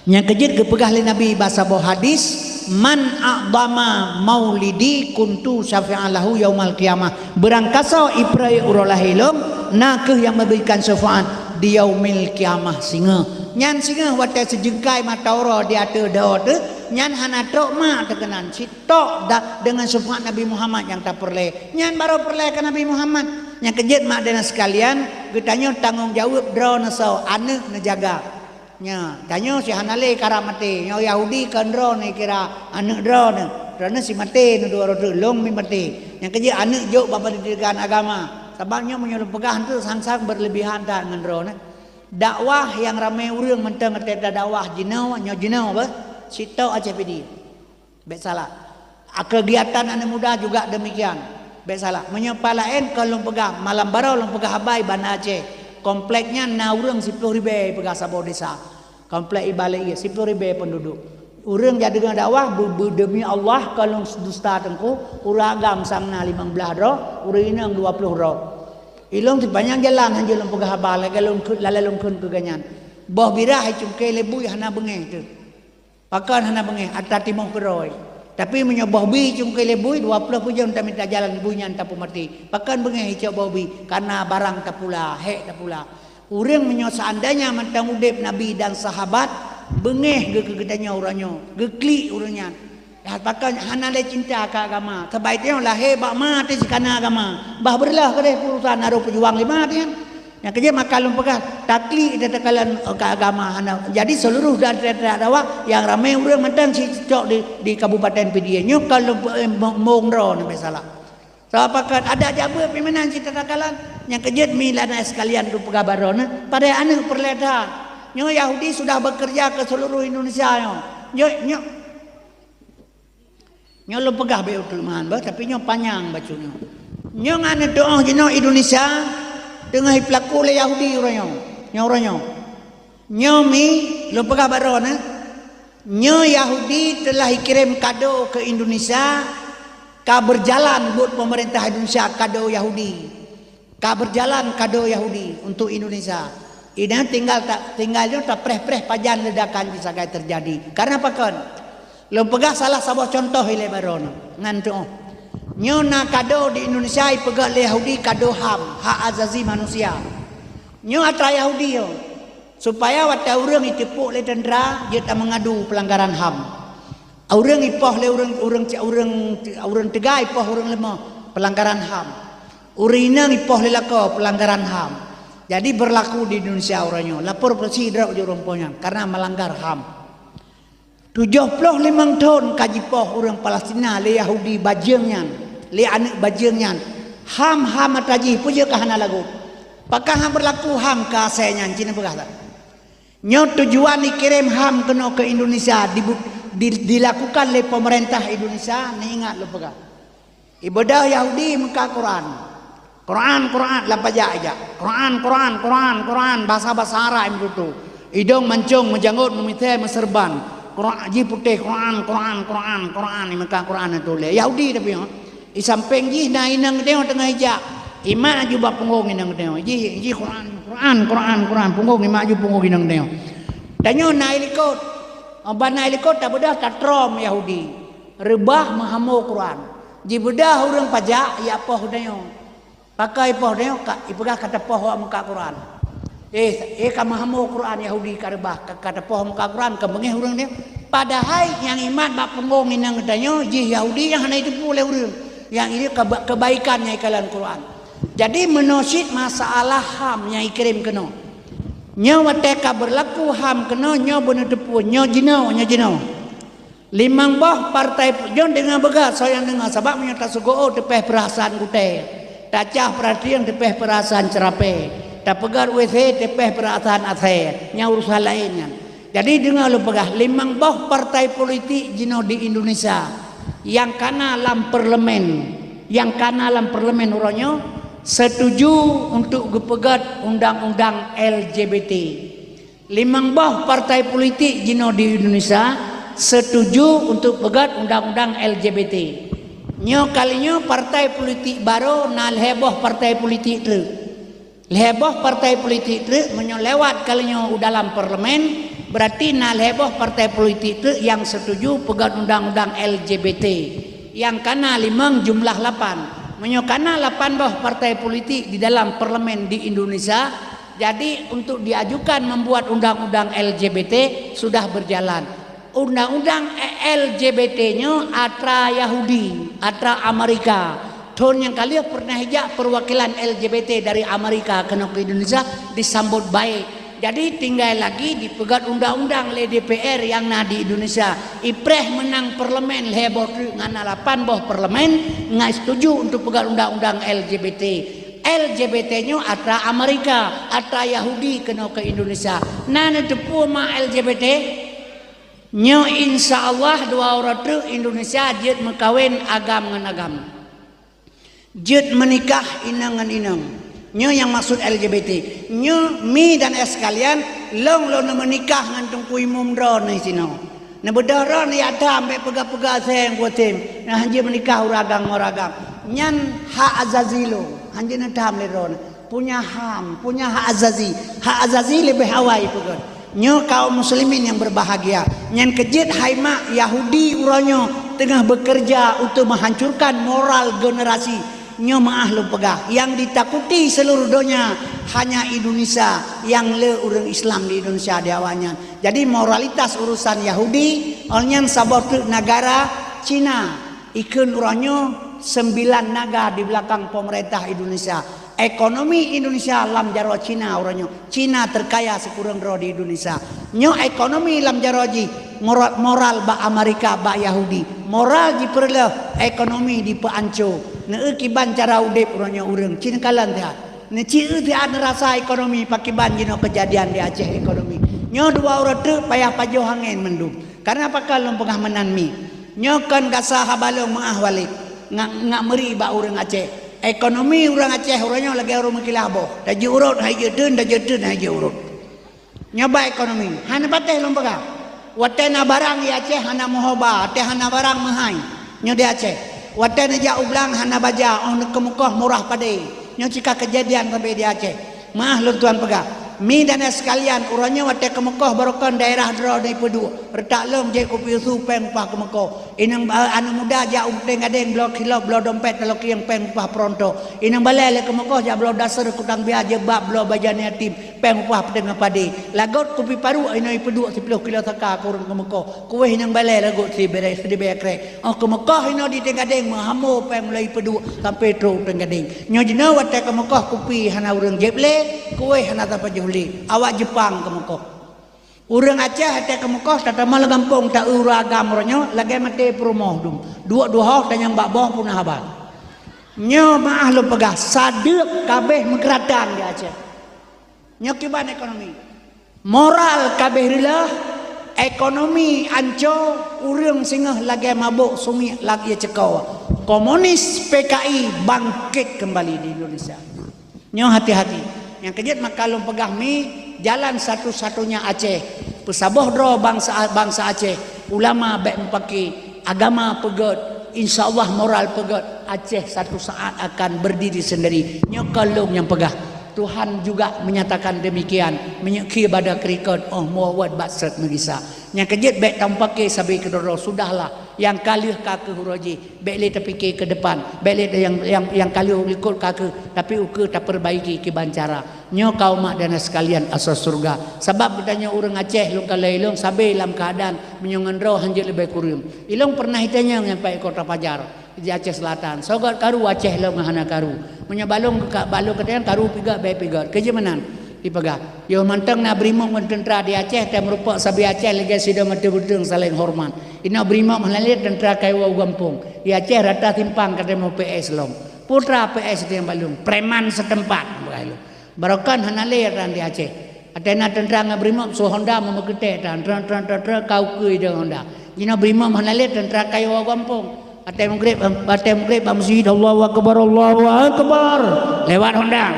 nyang keujeuet geupeugah lé Nabi bak saboh hadis, "Man a'dama maulidi kuntu syafi'an lahu yaumal qiyamah." Beurangkasoe ipreh uroe lahé lôn, na kheueh nyang meuberikan syafaat di yaumil qiyamah singoh. Nyan singoh watée sijeungkai mata uroe di ateueh doe teuh, nyan hana trok mak teuh keunan, sitok da-, deungon syafaat Nabi Muhammad nyang tapeureulée. Nyan barô peureulée keu Nabi Muhammad. Nyang keujeuet mak dan sekalian, geutanyoe tanggong jaweueb droeneuh soe, aneuëk neujaga. Nya, tanyoe si hana lé karab maté. Nyoe Yahudi kon droeneuh kira aneuëk droeneuh. Droeneuh si maté, neudua droe teuh lôn mi maté. Nyang keujeuet aneuëk jok bak pendidikan agama. Sabab nyoe meunyoe lôn peugah teuh sang-sang berlebihan that ngon droeneuh. Dakwah nyang ramé ureuëng mantong watée tadakwah jinoe, nyoe jinoe beh, sitok Aceh Pidie. Bék salah. A, kegiatan aneuk muda juga demikian. Bék salah. Meunyoe pat laén kon lôn peugah, malam baroe lôn peugah haba i Banda Aceh. Komplek nyan na ureuëng siploh ribée peugah saboh desa. Komplek Ibadah ié siploh ribée penduduk. Ureuëng jak deungoe dakwah, beu-, beu-, demi Allah kon lôn dusta teungku, ureuëng agam sang na limong blaih droe, ureuëng inong dua ploh droe. Ilong sipanyang jalan hanjeuet lôn peugah haba, lagée lôn kheun, lalée lôn kheun keu geuhnyan. Boh birah cungke lé bui hana beungéh teuh. Pakon hana beungéh, atra timoh keudroe. Tapi meunyoe boh bi cungke lé bui, dua ploh peujon tamita jalan bui nyan tapeumaté. Pakon beungéh icok boh bi? Karena barang tapula, hék tapula. Ureuëng meunyoe seandainya mantong udeb Nabi dan sahabat, beungéh geu-, keu geutanyoe uroe nyoe, geuklik ureuëng nyan. Ya, pakon hana lé cinta keu agama. Sabab tanyoe lahé bak ma teuh sikana agama. Bah beureulah keudeh urusan harôh peujuang lé ma teuh nyan. Nyang keujeuet maka lôn peugah, taklik teuh takalon, eh, keu agama hana. Jadi seluruh daerah-daerah dakwah nyang ramé ureuëng mantong sicok di, di Kabupaten Pidie nyoe kon lôn pe-, eh, mo-, mong droeneuh bék salah. Sabab pakon adak jabeuet pih meunan cit takalon. Nyang keujeuet mi lana sekalian lôn peugah baroe neuh, padahai aneuëk peureulée that. Nyoe Yahudi sudah bekerja ke seluruh Indonesia nyoe. Nyoe, nyoe Nyoe lôn peugah bék uteuk meuhan bah, tapi nyoe panyang bacut nyoe. Nyoe ngon neutuoh jinoe Indonesia teungoh ipeulaku lé Yahudi uroe nyoe. Nyoe uroe nyoe. Nyoe mi lôn peugah baroe neuh. Nyoe Yahudi telah ikirém kado keu Indonesia, ka berjalan buet pemerintah Indonesia kado Yahudi. Ka berjalan kado Yahudi untuk Indonesia. Ina tinggal ta-, tinggal nyoe tapreh-preh pajan ledakan jih sagai terjadi. Karena pakon? Lôn peugah salah saboh contoh ilée baroe nyoe ngon tuoh. Nyoe na kado di Indonesia ipeugét lé Yahudi kado HAM, hak asasi manusia. Nyoe atra Yahudi nyoe, supaya watée ureuëng iteupok lé tentara, jeuet tameungadu pelanggaran HAM. Ureuëng ipoh lé ureuëng, ureuëng, ureuëng, ureuëng teuga ipoh ureuëng leumah, pelanggaran HAM. Ureuëng inong ipoh lé lakoe, pelanggaran HAM. Jadi berlaku di Indonesia uroe nyoe. Lapor polisi droe jeuet ureuëng po nyan karena melanggar HAM. Tujoh ploh limong thon ka jipoh ureuëng Palestina lé Yahudi bajeueng nyan, lé aneuëk bajeueng nyan. HAM, HAM atra jih peue jeuet ka hana lagot. Pakon hana beurlaku HAM keu asèe nyan, ci neupeugah that. Nyoe tujuan ikirém HAM keunoe keu Indonesia dibu-, di-, dilakukan lé pemerintah Indonesia, neuingat lôn peugah. Ibeudôh Yahudi meukat Quran. Quran, Quran, lam pajak ijak. Quran, Quran, Quran, Quran, bahasa-bahasa Arab meututoe. Idong mancong, meujanggot, meumisée, meuseurban. Quran, jih putéh, Quran, Quran, Quran, Quran, imeukat Quran tuléh. Yahudi tapi, ha. Di sampéng jih na inong geutanyoe teungoh ijak. Imat aju bak punggong inong geutanyoe. Jih, jih Quran, Quran, Quran, Quran, punggong, imat aju punggong inong geutanyoe. Tanyoe na i likot. Ban na i likot tabeudôh tatrom Yahudi. Reubah meuhamo Quran. Jibeudôh ureuëng pajak, ijak poh geutanyoe. Pakon ipoh tanyoe ka, ipeugah ka tapoh awak meukat Quran. Eh, eh ka meuhamo Quran Yahudi ka reubah, ka, ka tapoh meukat Quran, ka beungéh ureuëng nyoe. Padahai nyang imat bak punggong inong geutanyoe jih Yahudi nyang hana jiteupeue lé ureuëng. Nyang ini keba-, kebaikan nyang ikalon Quran. Jadi meunoe cit masalah HAM nyang ikirém keunoe. Nyoe watée ka beurlaku HAM keunoe nyoe beuneuteupeu nyoe jinoe, nyoe jinoe. Limong boh partai pu-, jeuet deungoe beugét, soe nyang deungoe, sabab meunyoe taseugoe teupeh peurasaan gutée, tacah peuratieng teupeh peurasaan ceurapée, tapeugét WC teupeh peurasaan asée, nyan urusan laén nyan. Jadi deungoe lôn peugah, limong boh partai politik jinoe di Indonesia nyang kana lam parlemen, nyang kana lam parlemen uroe nyoe setuju untuk geupeugét undang-undang L G B T. Limong boh partai politik jinoe di Indonesia setuju untuk peugét undang-undang L G B T. Nyoe kali nyoe partai politik barô na lhée boh partai politik treuk. Lhée boh partai politik treuk meunyoe lewat kali nyoe u dalam parlemen, berarti na lhée boh partai politik treuk nyang setuju peugét undang-undang L G B T. Nyang kana limong jumlah lapan. Meunyoe kana lapan boh partai politik di dalam parlemen di Indonesia, jadi, untuk diajukan membuat undang-undang L G B T sudah berjalan. Undang-undang L G B T nyoe atra Yahudi, atra Amerika. Thon nyang ka lheueh pernah ijak perwakilan L G B T dari Amerika keunoe keu Indonesia disambot baik. Jadi, tinggai lagi dipeugét undang-undang lé D P R nyang na di Indonesia. Ipreh meunang parlemen lhée boh treuk ngon na lapan boh parlemen ngai setuju untuk peugét undang-undang L G B T. L G B T nyoe atra Amerika, atra Yahudi keunoe keu Indonesia. Na neuteupeue ma L G B T? Nyoe insya Allah dua uroe treuk Indonesia jeuet meukawen agam ngon agam. Jeuet meunikah inong ngon inong. Nyoe nyang maksud L G B T. Nyoe mi dan eh sekalian, lôn lôn meunikah ngon Teungku Imum droeneuh sinoe. Neubeudôh droeneuh jak tham bék peugah-peugah seng kutem. Nah, hanjeuet meunikah ureuëng agam ngon ureuëng agam. Nyan hak azazi lôn. Hanjeuet neutham lé droeneuh. Punya ham, punya hak azazi. Hak azazi leubeh awai peugét. Nyoe kaum muslimin nyang berbahagia. Nyan keu jeuet hai mak Yahudi uroe nyoe teungoh bekerja untuk menghancurkan moral generasi. Nyoe meuáh lôn peugah, nyang ditakuti seluruh donya hanya Indonesia, nyang le ureuëng Islam di Indonesia di awaknyan. Jadi moralitas urusan Yahudi, awaknyan saboh treuk negara Cina. Ikheun uroe nyoe sembilan naga di belakang pemerintah Indonesia. Ekonomi Indonesia lam jaroe Cina uroe nyoe. Cina terkaya sikureueng droe di Indonesia. Nyoe ekonomi lam jaroe jih, moral, moral bak Amerika, bak Yahudi. Moral jipeureuloh, ekonomi dipeuanco. Neueu kiban cara udeb uroe nyoe ureuëng. Ci neukalon siat. Neuci eu siat neurasa ekonomi, pakiban jinoe keujadian di Aceh ekonomi. Nyoe dua uroe treuk payah pajoh angén mandum. Karena pakon lôn peugah meunan mi. Nyoe kon gasa haba lôn meuáh Walid. Ngak, ngak meuri bak ureuëng Aceh. Ekonomi ureuëng Aceh uroe nyoe lagée ureuëng meukilah boh. Tajeuet urot hai jeuet teun, tajeuet teun hai jeuet urot. Nyoe bak ekonomi. Hana patéh lôn peugah. Watée na barang di Aceh hana meuhoba, watée hana barang meuhai. Nyoe di Aceh. Watée neujak u blang hana baja, óh neukeumeukoh murah padé. Nyoe cit ka keujadian sabe di Aceh. Meuáh lôn tuan peugah. Mi dan eh sekalian, uroe nyoe watée keumeukoh barokon daerah droe neupeuduek. Reutak lom jeuet kupi usu péng upah keumeukoh. Inong ba-, aneuëk muda jak u Peuténg Gadeng bloe kilop, bloe dompet talokieng péng upah peurontoh. Inong balée lé keumeukoh jak bloe daser kutang biaya jilbab bloe bajan yatim péng upah peuteungoh padé. Lagot kupi paruek inong ipeuduek siploh kilo saka keu ureuëng keumeukoh. Kuwéh inong balée lagot sibée, sidibée krek. Óh keumeukoh inong di Peuténg Gadeng meuhamo péng mulai ipeuduek sampai trok u Peuténg Gadeng. Nyoe jinoe watée keumeukoh kupi hana ureuëng jieb lé, kuwéh hana tapajoh lé. Awak Jeupang keumeukoh. Ureuëng Aceh watée keumeukoh tatamong lam gampông taeu ureuëng agam uroe nyoe lagée maté peurumoh dum. Duek duhoh tanyong bak boh puna haba. Nyoe meu'ah lôn peugah, sadeuk kabeh meukeuratan di Aceh. Nyoe kiban ekonomi. Moral kabeh reuloh, ekonomi anco, ureuëng singoh lagée mabök sumiek lagée ceuko. Komunis P K I bangkit kembali di Indonesia. Nyoe hati-hati. Nyang keujeuet maka lôn peugah mi, jalan satu-satunya Aceh. Peusaboh droe bansa, bansa Aceh, ulama bék meupaké, agama peugét, insya Allah moral peugét, Aceh satu saat akan berdiri sendiri. Nyoe kon lôn nyang peugah. Tuhan juga menyatakan demikian. Meunyoe khie bada keurikot, oh muwat bak srot meugisa. Nyang keujeuet bék tamupaké sabe keudroe-droe, sudahlah. Nyang ka lheueh ka kheueh uroe jih. Bék lé tapike keu depan, bék lé nyang, nyang, nyang ka lheueh likot ka kheueh, tapi ukeue tapeurbaiki kiban cara. Nyoe kaum mak dan sekalian asoe syeuruga. Sabab geutanyoe ureuëng Aceh lôn kalon ilong sabe lam keuadaan meunyoe ngon droe hanjeuet leubeh kureueng. Ilong pernah itanyong nyang pai kota Pajar di Aceh Selatan. Soe göt karu Aceh lom hana karu. Meunyoe balong ka, balong katanyong karu pigat bék pigat. Keujeuet meunan. Ipeugah, yoh mantong na brimok ngon teuntra di Aceh, tém rupok sabe Aceh lagée sidong ateueh beuteueng saléng horeumat. Inoe brimok hana lé teuntra kayue gampông. Di Aceh rata simpang ka teumu P S lom. Putra P S di nyang balong, preman setempat, bukai lom. Barokon hana lé ran di Aceh. Ateueh na teuntra ngon brimok su Honda meumeukeutée tan, tron, tron, tron, tron, kau keue idong Honda. Jinoe brimok hana lé teuntra kayue gampông. Watée meugreb, watée meugreb bak meuseujid, "Allahu Akbar, Allahu Akbar." Lewat Honda.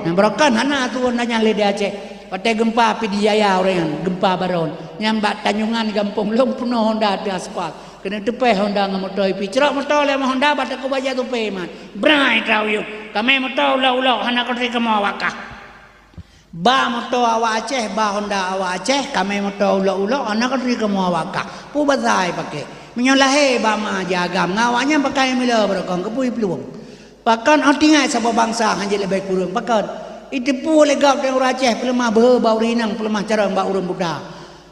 Nyang barokon hana aturan nyan lé di Aceh. Watée gempa Pidie Jaya ureuëng nyan, gempa baron. Nyang bak Tanjungan gampông lom peunoh Honda ateueh aspal. Keuneuk teupéh Honda ngon moto ipi. Crok moto lé Honda bak Teungku Bajak Tupé man. Brai trau yôh. Kamé moto ulok-ulok hana kutri kamoe wakah. Ba moto awak Aceh, ba Honda awak Aceh, kamé moto ulok-ulok, hana kutri kamoe awak kah. Peue basa ipaké? Meunyoe lahé ba ma jih agam, ngon awak nyan pakai milo barokon, keupeue iplueng? Pakon oh tinggai saboh bansa hanjeuet leubeh kureueng? Pakon? Iteupeue lé gob teuh ureuëng Aceh peuleumah beuhe bak ureuëng inong, peuleumah carông bak ureuëng buta.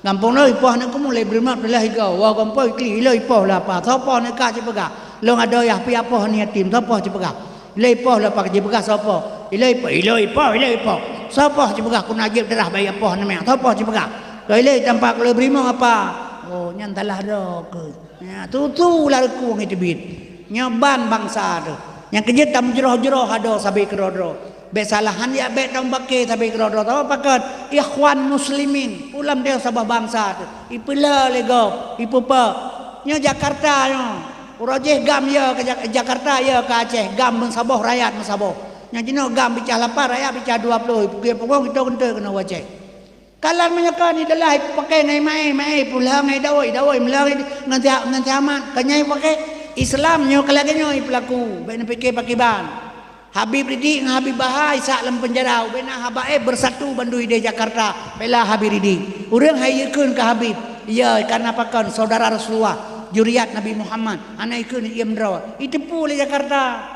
Gampông lôn ipoh aneuk keumu lé beurimot teulah igoe, woe gampông ikli, ilôn ipoh lé apa, soe poh aneuk kah cipeugah, lôn adoe yah pih apoh aneuk yatim, soe poh cipeugah. Ilôn ipoh lé apa cipeugah, soe poh. Ilôn ipoh, ilôn ipoh, ilôn ipoh. Soe poh cipeugah, keuneuk jeuet darah bayi apoh aneuk miet, soe poh cipeugah. Keu ilôn tampak lé beurimot apa. Oh, nyan salah droe keuh. Ya, tutu lam ruku ngon teubiet. Nyoe ban bansa teuh. Nyang keujeuet tameujroh-jroh adoe sabe keudroe-droe. Bék salahan yak bék tamupaké sabe keudroe-droe. Tahu pakon? Ikhwan Muslimin. Pulam teuh saboh bansa teuh. Ipeulé lé gob, ipeupe. Nyoe Jakarta nyoe. Uroe jih gam ya ke Jak-, Jakarta ya ke Aceh. Gam meusaboh, rakyat meusaboh. Nyoe jinoe gam bicah lapan, rakyat bicah dua ploh. Ipuke pungong kita keunoe keunoe u Aceh. Kalan meunyoe ka ni deulah ipaké ngai maé, maé pula ngai dawai, dawai meulang ngai ngan siha-, ngan sihaman, ka nyai paké. Islam nyoe ka lagée nyoe ipeulaku, bék neupiké pakiban. Habib Ridik ngon Habib Bahar isak lam peunjara, ubena haba éh beusatu bandum idéh Jakarta, bela Habib Ridik. Ureuëng hai ikheun keu Habib, ya karena pakon saudara Rasulullah, juriat Nabi Muhammad, hana ikheun iem droe. Iteupeue lé Jakarta.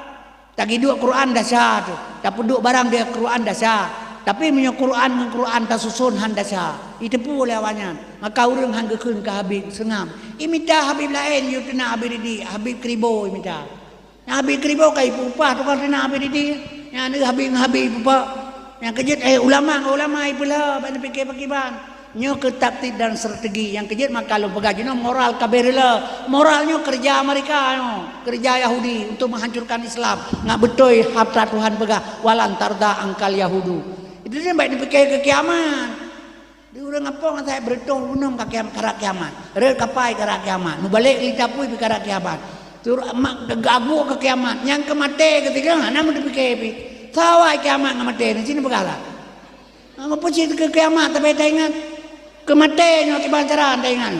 Tagiduek Quran desya teuh, tapeuduek barang di Quran desya. Tapi meunyoe Quran ngon Quran tasuson han desya, iteupeue lé awaknyan, maka ureuëng han geukheun keu Habib seungab. Imita Habib laén, yue teunak Habib Ridik, Habib Kribo imita. Nyang Habib Kribo ka ipeupah tukang teunak Habib Ridik. Nyang aneuk Habib ngon Habib ipeupah. Nyang keujeuet, eh, ulama ngon ulama ipeulé, ban neupiké pakiban. Nyoe keuh taktik dan strategi nyang keujeuet maka lôn peugah jinoe moral kabeh rila. Moral nyoe keureuja Amerika nyoe, keureuja Yahudi untuk menghancurkan Islam. Ngat beutôi hareuta Tuhan peugah, "Walan tarda angkal Yahudu." Itu nyan baik dipikir keu kiamat. Di ureuëng apong asai beureutoh gunong ka kiam-, karak kiamat. Rot kapai karak kiamat. Mubalek lita pui pi karak kiamat. Tur mak gaguk keu kiamat. Nyang keu maté keutika hana meudipikir pi. Sawai kiamat ngon maté nyan cit peugah lah. Meupeucit keu kiamat, tapi taingat keu maté nyoe kiban cara taingat.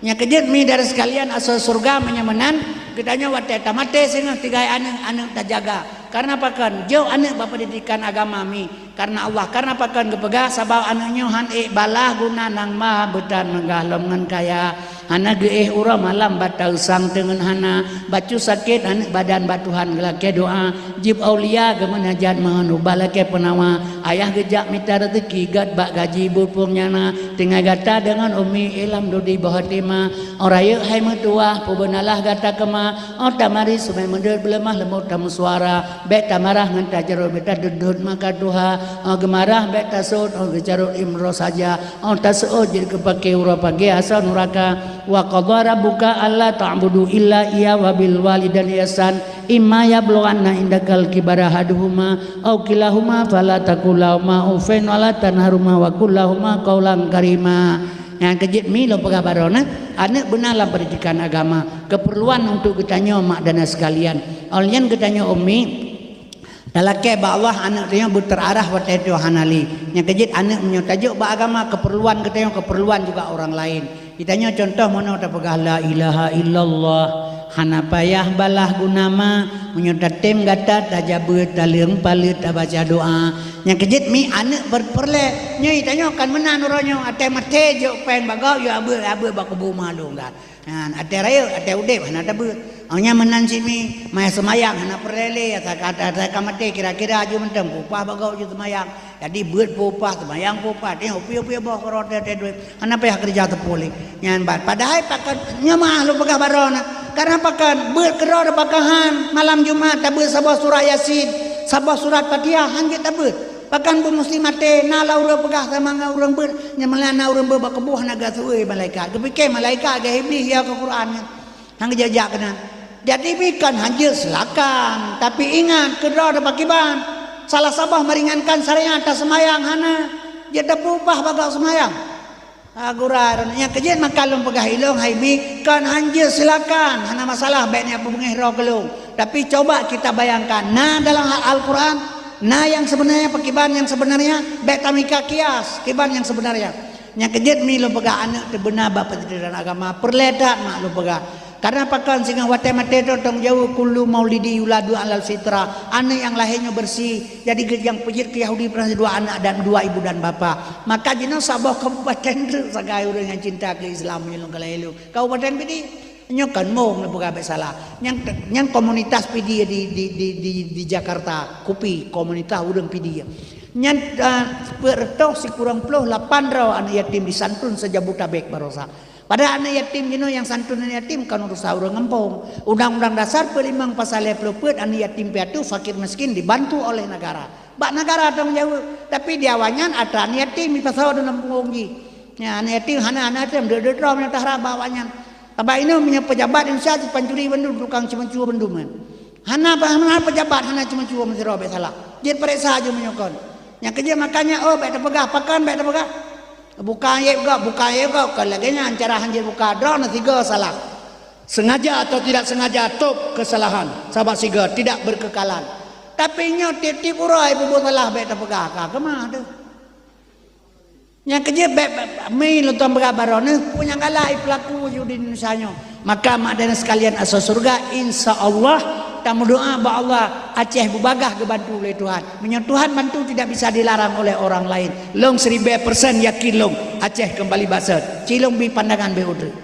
Nyang keujeuet mi dari sekalian asoe syeuruga meunyoe meunan, geutanyoe watée tamaté singoh tinggai aneuk-aneuk tajaga. Karena pakon? Jok aneuk bak pendidikan agama mi. Karena Allah, karena pakon geupeugah, sabab aneuk nyoe han ék balaih guna nang ma beutan meugah lom ngon kaya. Hana geuéh uroe malam bak ta-usang teungeut hana, bacut sakét aneuk badan bak Tuhan geulakée doá, jieb aulia geumeunajat meuhon ubat lakée peunawa, ayah geujak mita raseuki gét bak gaji bupông nyang na, tinggai gata deungon umi éh lam dudi boh até ma, oh rayeuk hai meutuwah peubeunalah gata keuma, oh tamari seumai meudeuet beuleumah leumbot tameusuara, bék tamarah ngon tajarôt bék tadeuet-deuet maka tuha, oh geumarah bék taseuôt, oh geucarôt imroh saja, oh taseuôt jeuet geupaké uroe pagée asoe nuraka. Wa qadha rabbuka alla ta'budu illa iyyahu wa bil walidaini ihsan. Imma yablughanna indakal kibara ahaduhuma aw kilahuma fala taqul lahuma uffin wa la tanharhuma wa qul lahuma qaulan karima. Nyang keujeuet mi lôn peugah baroe na, aneuk beuna lam pendidikan agama, keperluan untuk geutanyoe mak dan ayah sekalian. Óh lheueh nyan geutanyoe ummi, talakée bak Allah aneuk tanyoe beuterarah watée tanyoe hana lé. Nyang keujeuet aneuk meunyoe tajok bak agama, keperluan geutanyoe, keperluan juga orang lain. Geutanyoe contoh meunoe tapeugah la ilaha illallah, hana payah balah guna ma, meunyoe tatem gata tajak beuet, taleueng paleuet tabaca doa. Nyang keujeuet mi aneuk per-, peureulée. Nyoe tanyoe kan meunan uroe nyoe, até maté jok péng bak gob, yue abeuet, abeuet bak kubu ma lôn dah. Nyan, até rayeuk, até udeb hana tabeuet. Awak nyan meunan cit mi, maya seumayang hana peureulée lé, ata ka, ata ka maté kira-kira aju mantong, peupah bak gob ju seumayang. Jadi beuet peupah, seumayang peupah, teuh upi-upi boh keudroe teuh duek. Hana payah keureuja teupeu lé. Nyan ban. Padahai pakon, nyoe meuah lôn peugah baroe na. Karena pakon, beuet keudroe pakon han, malam Jumat tabeuet saboh surat Yasin, saboh surat Fatihah, han jeuet tabeuet. Pakon beuet muslim maté, na lam ureuëng peugah sama ngon ureuëng beuet, nyang meunan na ureuëng beuet bak kubu hana geusuai malaikat. Geupike malaikat geuh Iblih ya keu Quran nyan. Han geujak-jak keunan. Jadi bikon hanjeuet silakan, tapi ingat keudroe teuh pakriban. Salah saboh meringankan syariat taseumayang hana, jeuet tapeupah bak gob seumayang. Ah, gura nyang keujeuet maka lôn peugah ilong hai mi kon hanjeuet silakan, hana masalah bék nyan peubungéh roh keu lôn. Tapi coba kita bayangkan, na dalam Al-Quran, na yang sebenarnya, pakriban yang sebenarnya, bék tamika kias, kiban yang sebenarnya. Nyang keujeuet mi lôn peugah aneuk teuh beuna bak peundidikan agama, peureulée that mak lôn peugah. Karena pakon singoh watée maté tu tong jaweueb kullu maulidi yuladu alal fitrah. Aneuk nyang lahé nyoe bersih. Jadi geuh nyang peujeuet keu Yahudi pernah dua anak dan dua ibu dan bapa. Maka jinoe saboh kabupaten treuk sagai ureuëng nyang cinta keu Islam meunyoe lôn kalon ilong. Kabupaten Pidie. Nyoe kan mong lôn peugah bék salah. Nyang, nyang komunitas Pidie di, di, di, di, di Jakarta, Kupi, komunitas ureuëng Pidie. Nyan, eh, peuet reutôh sikureueng ploh lapan droe aneuk yatim disantun se-Jabodetabek barosa. Padahai aneuk yatim jinoe nyang santun aneuk yatim kon urusan ureuëng gampông. Undang-undang Dasar peuet limong pasal lhée ploh peuet aneuk yatim piatu fakir miskin dibantu oleh negara. Bak negara tanggung jaweueb. Tapi di awaknyan atra aneuk yatim jipasoe dalam punggong jih. Nyan aneuk yatim hana, hana tem, deuek-deuek droe meunyoe taharab bak awaknyan. Sabab inoe meunyoe pejabat Indonesia jipancuri bandum, tukang ceumeucue bandum nyan. Hana, hana pejabat hana ceumeucue meusidroe bék salah. Jeuet pareksa aju meunyoe kon. Nyang keujeuet makanya, oh, bék tapeugah, pakon bék tapeugah. Buka aib gob, buka aib gob, kon lagée nyan cara hanjeuet buka. Droeneuh sigoe salah. Sengaja atau tidak sengaja top kesalahan. Sabab sigoe tidak berkekalan. Tapi nyoe tieb-tieb uroe peubuet salah bék tapeugah, ka keumah teuh. Nyang keujeuet bék, bék, mi lôn tuan peugah baroe, neuh peue nyang galak jipeulaku aju di Indonesia nyoe. Maka mak dan sekalian asoe syeuruga, insya Allah tameudoa bak Allah, Aceh beubagaih geubantu lé Tuhan. Meunyoe Tuhan bantu tidak bisa dilarang oleh orang lain. Lôn siribée persen yakin lôn, Aceh keumbali bak sot. Cilong bi pandangan bék udeuek.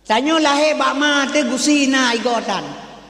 Tanyoe lahé bak ma teuh gusi na igoe tan.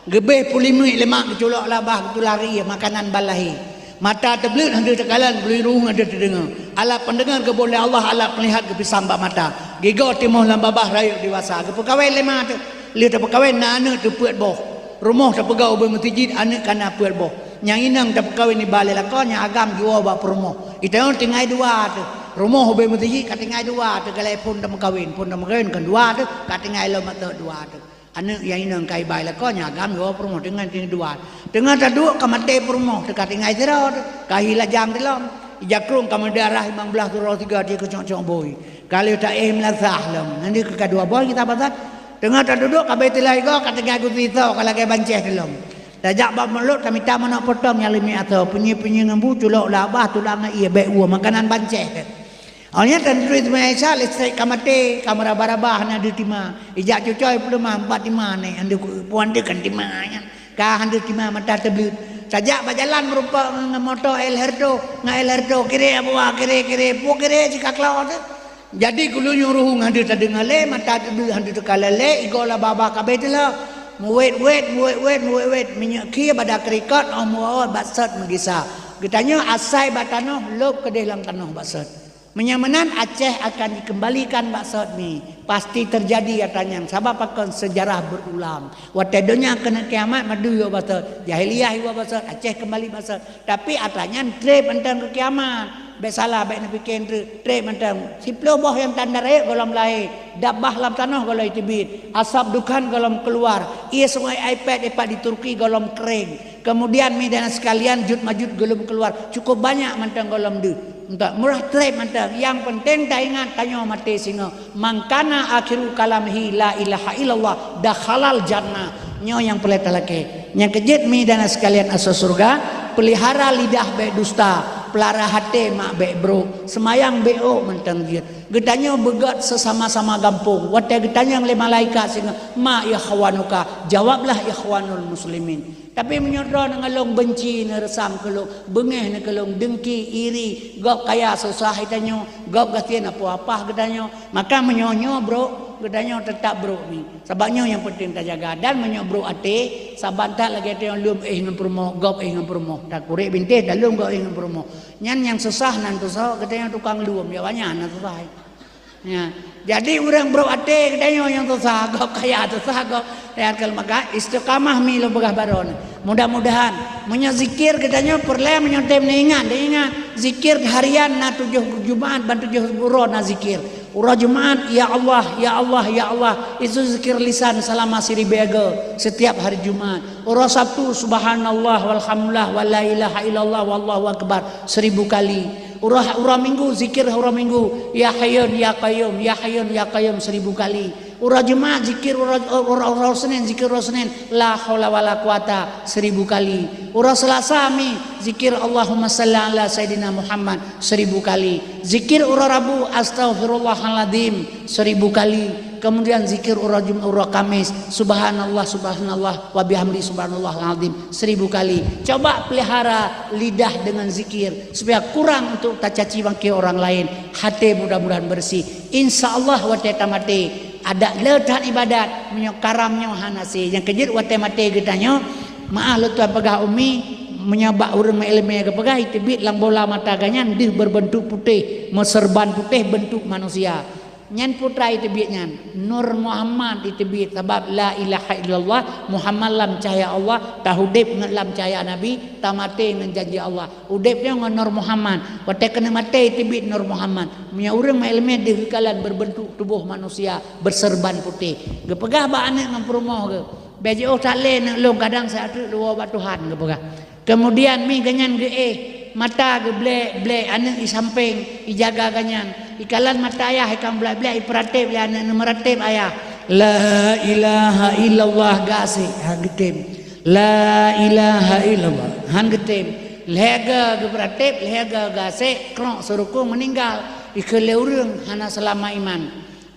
Geubeh pulimuek lemak geuculok labah geutulah rieh makanan ban lahé. Mata teubleuet hana teukalon, bulueng rueng hana teudeungoe. Alat pendengar geuboh lé Allah, alat penglihat geupisang bak mata. Gigoe timoh lam babah rayeuk dewasa. Geupeukawen lé ma teuh. Lheueh tapeukawen na aneuk teuh peuet boh. Rumoh tapeugah ubé meuseujid aneuk kana peuet boh. Nyang inong tapeukawen iba lé lakoe, nyang agam jiwoe bak peurumoh. Itanyoe tinggai dua teuh. Rumoh ubé meuseujid ka tinggai dua teuh, galai phon tameukawen. Phon tameukawen kon dua teuh, ka tinggai lom ateueh dua teuh. Aneuk nyang inong ka iba lé lakoe, nyang agam jiwoe peurumoh, tinggai, tinggai dua. Teungoh taduek ka maté peurumoh, teuka tinggai sidroe teuh. Ka hi lajang teuh lom. Ijakrong ka meudarah limong blaih uroe sigoe, di keucok-cok bui. Ka lheueh taéh meulasah lom. Nyan di keu ka dua boh kita pasat. Teungoh taduduek ka beuteulai goe, ka tinggai gusi soe, ka lagée bancéh teuh lom. Tajak bak mulod tamita manok potong nyang leumiek asoe, peunyi-peunyi ngon bu culok labah, tulak ngon ié bék woe makanan bancéh. Awaknyan tan turi teuma Isa, listrik ka maté, ka meuraba-raba hana deuh tima. Ijak cucoe peuleumah empat tima neh, andeuk puan deuh kan tima nyan. Ka han deuh tima mata teubleuet. Tajak bak jalan meurumpok ngon moto El Herdo, ngon El Herdo kire abuwa kire-kire, pu kire cika klo teuh. Jadi geulinyueng ruhueng han deuh tadeungoe lé, mata teubleuet han deuh teukalon lé, igoe laba-laba ka abéh teuh lom. Meuwét-wét, meuwét-wét, meuwét-wét, minyeuk khie bada keurikot, óh meuwoe batsot meugisa. Geutanyoe asai bak tanoh, lôb keudeh lam tanoh batsot. Meunyoe meunan Aceh akan dikeumbalikan batsot mi. Pasti teujadi ata nyan, sabab pakon seujarah beurulang. Watée donya keuneuk kiamat, Madui iwoe batsot, jahiliyah iwoe batsot, Aceh keumbali batsot. Tapi ata nyan treb mantong keu kiamat. Bék salah, bék neupike treuk, treuk mantong. Siplôh boh nyang tan darek gohlom lahé, dabbah lam tanoh gohlom teubiet, asab dukhan gohlom keuluar, ie sungai Aipet ipat di Turki gohlom kering. Kemudian, mi dan sekalian, jut majut gohlom keuluar. Cukup banyak mantong gohlom deuh. Entah murah treuk mantong. Nyang penting taingat, tanyoe maté singoh. Man kana akhiru kalamihi la ilaha illallah dakhalal jannah. Nyoe nyang peureulée talakée. Nyang keujeuet mi dan sekalian asoe syeuruga, peulihara lidah bék dusta, peulihara até mak bék brok, seumayang bék ôk mantong jeuet. Geutanyoe beugét seusama-sama gampông. Watée geutanyong lé malaikat singoh, "Ma ikhwanuka?" Jawablah, "Ikhwanul muslimin." Tapi meunyoe droeneuh ngon lôn beunci, neureusam keu lôn, beungéh neuh keu lôn, deungki, iri, gob kaya susah geutanyoe, gob gasien apoh apah geutanyoe, maka meunyoe nyoe brok, geutanyoe teutap brok mi. Sabab nyoe nyang peunteng tajaga. Dan meunyoe brok até, saban that lagée tanyoe lom éh ngon peurumoh, gob éh ngon peurumoh. Takurek bintéh, dan lom gob éh ngon peurumoh. Nyan nyang susah nan susah, geutanyoe tukang lom, ya banyak nan susah. Ya. Jadi ureuëng brok até geutanyoe nyang susah, gob kaya susah, gob. Ya, kalau maka istiqamah mi lôn peugah baroe nyoe. Mudah-mudahan meunyoe zikir geutanyoe peureulée meunyoe tem neuingat, neuingat zikir harian na tujoh Jumaat ban tujoh uroe na zikir. Uroe Jumaat, "Ya Allah, ya Allah, ya Allah." Itu zikir lisan selama siribée go setiap hari Jumaat. Uroe Sabtu, "Subhanallah walhamdulillah wa la ilaha illallah wallahu akbar," seribu kali. Uroe, uroe Minggu, zikir uroe Minggu, "Ya Hayyun ya Qayyum, ya Hayyun ya Qayyum," seribu kali. Uroe Jumaat, zikir uroe, uroe, uroe Senin, zikir uroe Senin, "La haula wala quwata," seribu kali. Uroe Selasa mi, zikir "Allahumma salli ala Sayyidina Muhammad," seribu kali. Zikir uroe Rabu, "Astaghfirullahaladzim," seribu kali. Kemudian zikir uroe Jum-, uroe Kamis, "Subhanallah, subhanallah, wa bihamdi, subhanallahal azim," seribu kali. Coba pelihara lidah dengan zikir, supaya kurang untuk tacaci maki orang lain. Hati mudah-mudahan bersih. Insya Allah watée tamaté, adak le that ibadat, meunyoe karam nyoe hana sé. Nyang keujeuet watée maté geutanyoe, maah lôn tuan peugah umi, meunyoe bak ureuëng meuileumé geupeugah, iteubiet lam bola mata geuhnyan deuh berbentuk putéh, meuseurban putéh bentuk manusia. Nyan putra iteubiet nyan, Nur Muhammad iteubiet, sabab la ilaha illallah, Muhammad lam cahya Allah, taudeb ngon lam cahya Nabi, tamaté ngon janji Allah. Udeb nyoe ngon Nur Muhammad. Watée keuneuk maté iteubiet Nur Muhammad. Meunyoe ureuëng meuileumé deuh geukalon berbentuk tuboh manusia, berseurban putéh. Geupeugah bak aneuëk ngon peurumoh geuh, "Bék jiôh that lé aneuëk lôn, kadang siat teuk lôn woe bak Tuhan," geupeugah. Kemudian mi geuhnyan geuéh, mata geublek-blek, aneuëk di sampéng ijaga geuhnyan. Ikalon mata ayah ikang blek-blek, ipeuratéb lé aneuëk, neumeuratéb ayah. "La ilaha illallah," gasek, han geutem. "La ilaha illallah," han geutem. Lhée goe geupeuratéb, lhée goe gasek, krok seurukong meuninggal. Ikheun lé ureuëng hana seulamat iman.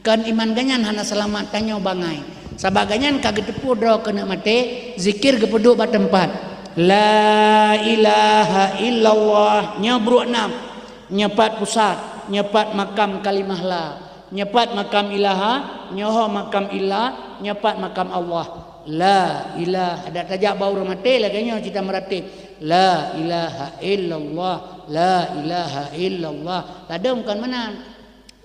Kon iman geuhnyan hana seulamat, tanyoe bangai. Sabab geuhnyan ka geuteupeue droe keuneuk maté, zikir geupeuduek bak teumpat. "La ilaha illallah," nyoe brok nam, nyoe pat pusat, nyoe pat makam kalimah la, nyoe pat makam ilaha, nyoe ho makam illa, nyoe pat makam Allah. La ilaha, dak tajak bak ureuëng maté lagée nyoe cita meuratéb. "La ilaha illallah, la ilaha illallah." Ladôm kon meunan.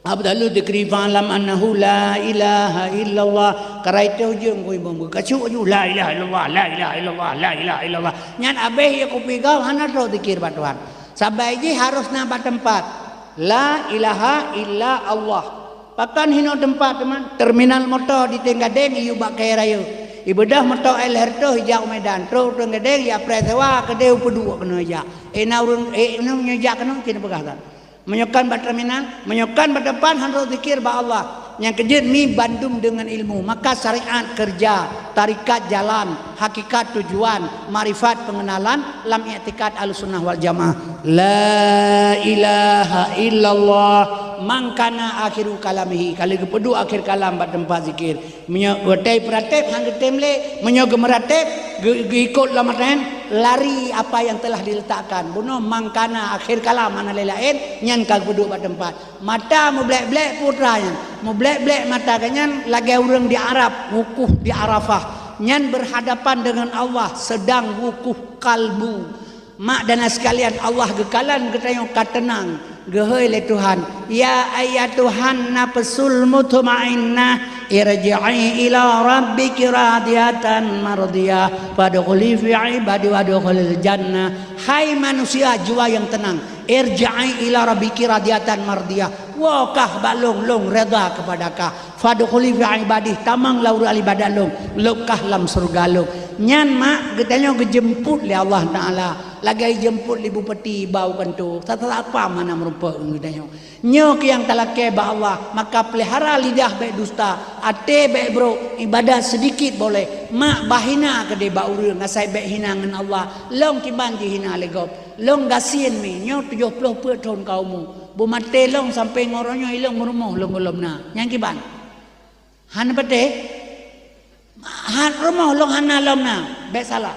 "Afdalu dzikri fa'lam annahu la ilaha illallah." Karai teuh ujong kui bong, kacuk aju, "La ilaha illallah, la ilaha illallah, la ilaha illallah." Nyan abéh ie kupi gob hana trok zikir bak Tuhan. Sabai jih harôh na bak teumpat. "La ilaha illa Allah." Pakon hinoe teumpat teuma? Terminal moto di Tenggadeng iyue bak kayée rayeuk. Ibeudôh moto éh lhée reutôh ijak u Medan. Trok u Tenggadeng ijak preh sewa keudeh u Peuduek keunoe ijak. Éh na ureuëng, éh na meunyoe jak keunoe cit peugah that. Meunyoe kon bak terminal, meunyoe kon bak depan han rhot zikir bak Allah. Nyang keujeuet mi bandum deungon ilmu, maka syariat keureuja, tarekat jalan, hakikat tujuan, makrifat pengenalan lam iktikad Ahlussunnah wal Jamaah. La ilaha illallah, man kana akhiru kalamihi, ka lheueh geupeuduek akhir kalam bak teumpat zikir. Meunyoe watée peuratéb han geutem lé, meunyoe geumeuratéb, geu-, geuikot lam atra nyan, lari apa yang telah diletakkan. Bunoe man kana akhir kalam hana lé laén, nyan ka geupeuduek bak teumpat. Mata mublek-blek peue atra nyan, mublek-blek mata geuhnyan lagée ureuëng di Arab, wukuf di Arafah. Nyan berhadapan dengan Allah, sedang wukuf kalbu. Mak dan sekalian, Allah geukalon geutanyoe ka teunang, geuhôi lé Tuhan, "Ya ayyatuhan nafsul mutmainnah, "Irji'i ila rabbiki radiyatan mardiyah, fadkhuli fi ibadi wadkhulil jannah." Hai manusia jiwa nyang teunang, "Irji'i ila rabbiki radiyatan mardiyah." Woe kah bak Lôn, Lôn redha keupada kah. "Fadkhuli fi ibadi," tamong lam ureueng ibadat Lôn, Lôn kah lam syeuruga Lôn. Nyan mak geutanyoe geujeumput lé Allah Taala, lagèe geujeumput lé bupati bak u kantô. Sa-sa satpam hana meurumpok ngon geutanyoe. Nyoe keuh nyang talakèe bak Allah, maka peulihara lidah bèk dusta, até bèk brok, ibadat seudikit boleh. Mak bah hina keudéh bak ureueng, asai bèk hina ngon Allah. Lôn kiban jihina lé gob. Lôn gasien mi, nyoe tujoh ploh peuet thon ka umu. Beumaté lôn sampoe ngon uroe nyoe ilôn meurumoh lôn gohlom na. Nyan kiban. Hana patéh? Ha, rumoh lôn hana lom na, bèk salah.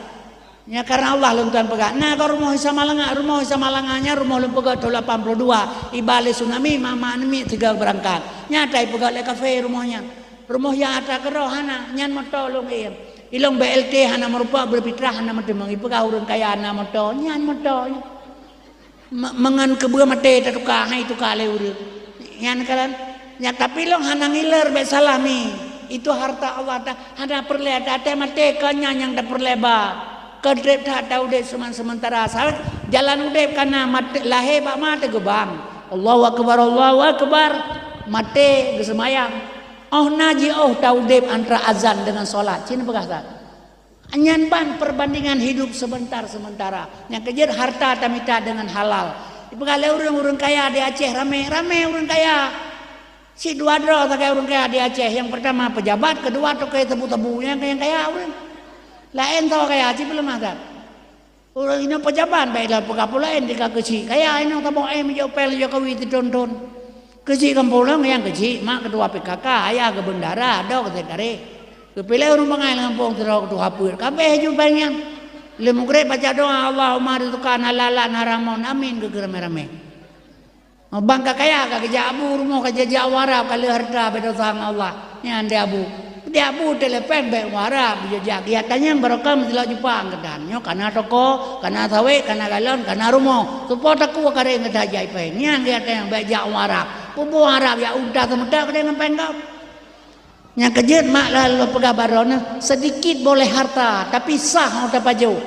Nyan kareuna Allah lôn tuan peugah. Na goe rumoh Isa Malanga, rumoh Isa Malanga nyan rumoh lôn peugah thon lapan ploh dua, iba lé tsunami, ma-ma aneuk miet sigoe beurangkat. Nyan ata ipeugah lé kafé rumoh nyan. Rumoh nyang ata keudroe hana, nyan moto lôn iem. Ilôn B L T hana meurumpok, beufitrah hana meuteumèe, ipeugah ureueng kaya na moto, nyan moto nyan. Me-, meungon keubeue maté tatuka, hai tuka lé ureueng. Nyan kalon. Nyan, tapi lôn hana ngiler bèk salah mi. Itu harta Allah ta-, hana peureulèe, ta-, até maté kon nyan nyang tapeureulèe ba. Kon trép that taudép seuman-, seumeuntara. Sabab jalan udép ka na, maté, lahé bak ma teugeubang. Allahu Akbar, Allahu Akbar. Maté geuseumayang. Óh na jiôh taudép antara azan deungon solat. Cit neupeugah that. Nyan ban perbandingan hidup sebentar sementara. Nyang keujeuet harta tamita deungon halal. Ipeugah lé ureueng, ureueng kaya di Aceh ramé, ramé ureueng kaya. Cit dua droe sagai ureueng kaya di Aceh. Nyang peurtama peujabat, keudua toke sabu-sabu. Nyang, nyang kaya ureueng. Laén saboh kaya, cit peuleumah that. Ureueng inong peujabat, bèk lôn peugah peue laén, tika keuchik kaya inong saboh, eh, meujok péng Jokowi teuthon-thon. Keuchik gampông lôn nyang keuchik, mak ketua P K K, ayah geubeundara, adoe keu sekretaris. Geupiléh ureueng bangai lam gampông sidroe ketua peuet. Ka abéh ju péng nyan. Lheuh meugreb baca doa, "Allahumma rizqana halalan haraman." Amin, geukheun ramé-ramé. Bang ka kaya, ka geujak abu rumoh, ka jijak u Arab, ka le harta, bèk desya ngon Allah. Nyan di abu. Di abu telepon bèk u Arab, jijak geujak tanyong barokah meusilok jupang keudan. Nyoe kana toko, kana sawét, kana galon, kana rumoh. Soe po takue kareng gata jai péng. Nyan geujak tanyong bèk jak u Arab. Peue buet Arab jak unta seumeutak keudéh ngon péng gob. Nyang keujeuet mak lôn peugah bak droeneuh, seudikit boleh harta, tapi sah 'oh tapajoh.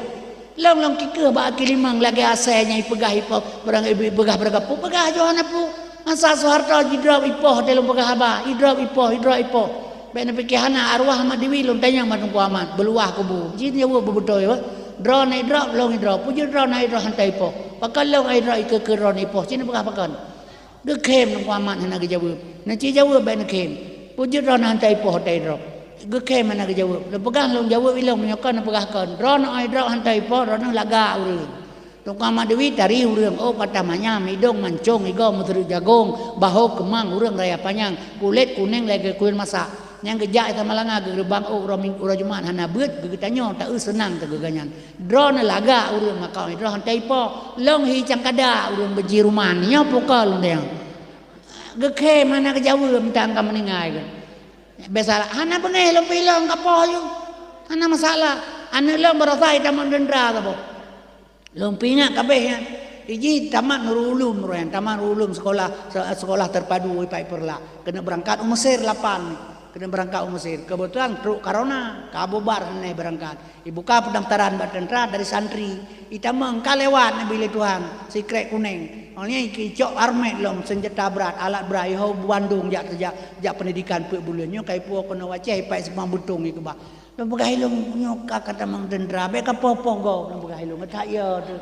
Lôn, lôn kikeuh bak akhé limong lagèe asèe nyang ipeugah ipoh, barang ipeugah barang peue, peugah jih hana peue. Masa Soeharto jidrop ipoh, teuh lôn peugah haba, idrop ipoh, idrop ipoh. Bèk neupike hana, arwah Ahmad Dewi lôn tanyong bak Teungku Ahmad, beuluwah kubu. Jih jaweueb beubeutôi, bah. Droeneuh idrop, lôn idrop. Peue jeuet droeneuh idrop hana ipoh? Pakon lôn idrop ikeue-keue droeneuh ipoh? Cit neupeugah pakon. Geukhém Teungku Ahmad hana geujaweueb. Neuci jaweueb bèk neukhém. Peue jeuet droeneuh hana ipoh ata idrop? Geukhém hana geujaweueb. Lôn peugah lôn jaweueb ilôn meunyoe kon neupeugah kon. Droeneuh ai drop hana ipoh, droeneuh lagak ureueng. Teungku Ahmad Dewi tari ureueng, ôk patah manyam, idong mancong, igoe meuseureuk jagong, bahô keumang ureueng raya panyang, kulét kunéng lagèe kuyeuen masak. Nyang geujak Isa Malanga geureubang ôk uroe Ming-, uroe Jumat hana beuet, geutanyoe taeu seunang teuh geuh nyan. Droeneuh lagak ureueng maka droeneuh han taipoh. Lôn hi cangkada ureueng beujiruman. Nyoe pukon lôn deungoe. Geukhém hana geujaweueb mantong ka meuninggai geuh. Biasalah, hana beungéh lôn pih lôn ka poh ju. Hana masalah. Aneuk lôn baroesa tamat teuntara saboh. Lôn pih ingat ka abéh nyan. Iji tamat Nurul Ulum roh nyan, tamat Nurul Ulum sekolah, se-, sekolah terpadu Ipak Ipeurlak. Keuneuk beurangkat u Mesir lapan. Keuneuk beurangkat u Mesir. Keubeutulan trok corona, ka bubar hana beurangkat. Ibuka peundaftaran bak teuntara dari santri. Itamong ka lewat neubi lé Tuhan, sikrek kunéng. Awak nyan icok armet lom, seunjata brat, alat brat, iho bandum jak, jak, jak peundidikan peuet buleuen. Nyoe ka ipuwoe keunoe u Aceh, ipak simpang beutong ikeubah. Lôn peugah ilôn nyoe ka, ka tamong teuntara, bèk ka poh-poh gob, lôn peugah ilôn, that ya tu.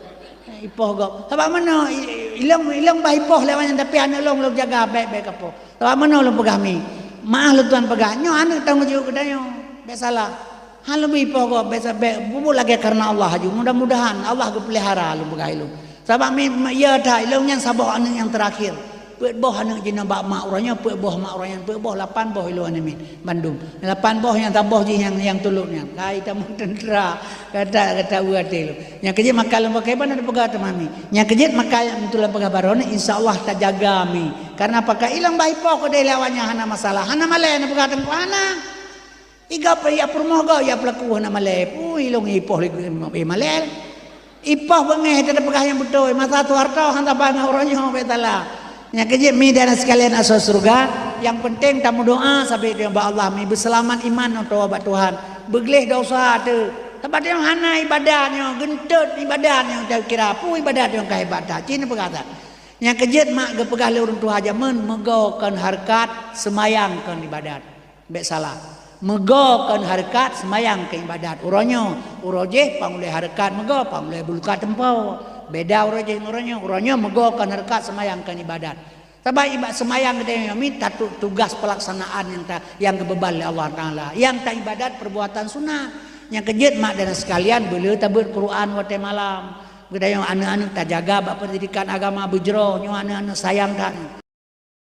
Ipoh gob. Sabab meunoe, i-, i-, ilôn, ilôn bah ipoh lé awak nyan, tapi aneuk lôn, lôn jaga bèk, bèk ka poh. Sabab meunoe lôn peugah mi. Meu'ah lôn tuan peugah, nyoe aneuk tanggong jaweueb geutanyoe. Bèk salah. Han lôn bri ipoh gob, bèk sa-, bèk bubuet lagèe kareuna Allah aju. Mudah-mudahan Allah geupeulihara lôn peugah ilôn. Sabab mi, mi, ya that, ilôn nyan saboh aneuk nyang teurakhir. Peuet boh aneuk jinoe bak mak uroe nyoe, peuet boh mak uroe nyan, peuet boh lapan boh ilôn aneuk miet bandum. Lapan boh nyang saboh jih nyang, nyang tulok nyan. Kai tamong teuntara, gata, gata ue até lôn. Nyang keujeuet maka lôn pakai ban ada peugah teuma mi. Nyang keujeuet maka nyang tulok peugah baroe ni, insya Allah tajaga mi. Kareuna pakai ilôn bah ipoh keudéh lé awak nyan hana masalah. Hana malèe neupeugah teungku hana. Iga pe ya peurumoh gob ya peulaku hana malèe. Pui lôn ipoh lé, eh, malèe. Ipoh beungéh teupeugah nyang beutôi. Masa Soeharto han saban ngon uroe nyoe bèk salah. Nyang keujeuet mi dan sekalian asoe syeuruga, nyang peunteng tameudoa sabe teuh bak Allah, mi beuseulamat iman nyoe bak Tuhan. Beugleh dosa teuh. Sabab nyoe hana ibadat nyoe, geunteut ibadat nyoe, teuh kira peue ibadat nyoe ka hebat that. Cit neupeugah that. Nyang keujeuet mak geupeugah lé ureuëng tuha jamén, meugoe kon hareukat, seumayang kon ibadat. Bék salah. Meugoe kon hareukat, seumayang kon ibadat. Uroe nyoe, uroe jéh pang ulée hareukat meugoe, pang ulée buluka teumpo. Beda uroe jéh ngon uroe nyoe. Uroe nyoe meugoe kon hareukat, seumayang kon ibadat. Sabab iba-, seumayang geutanyoe nyoe mi tatu-, tugas peulaksanaan nyang ta-, nyang geubeuban lé Allah Taala. Nyang ta ibadat perbuatan sunat. Nyang keujeuet mak dan sekalian, beuleu tabeuet Quran watée malam. Geutanyoe aneuëk-aneuëk tajaga bak pendidikan agama beujroh, nyoe aneuëk-aneuëk sayang that.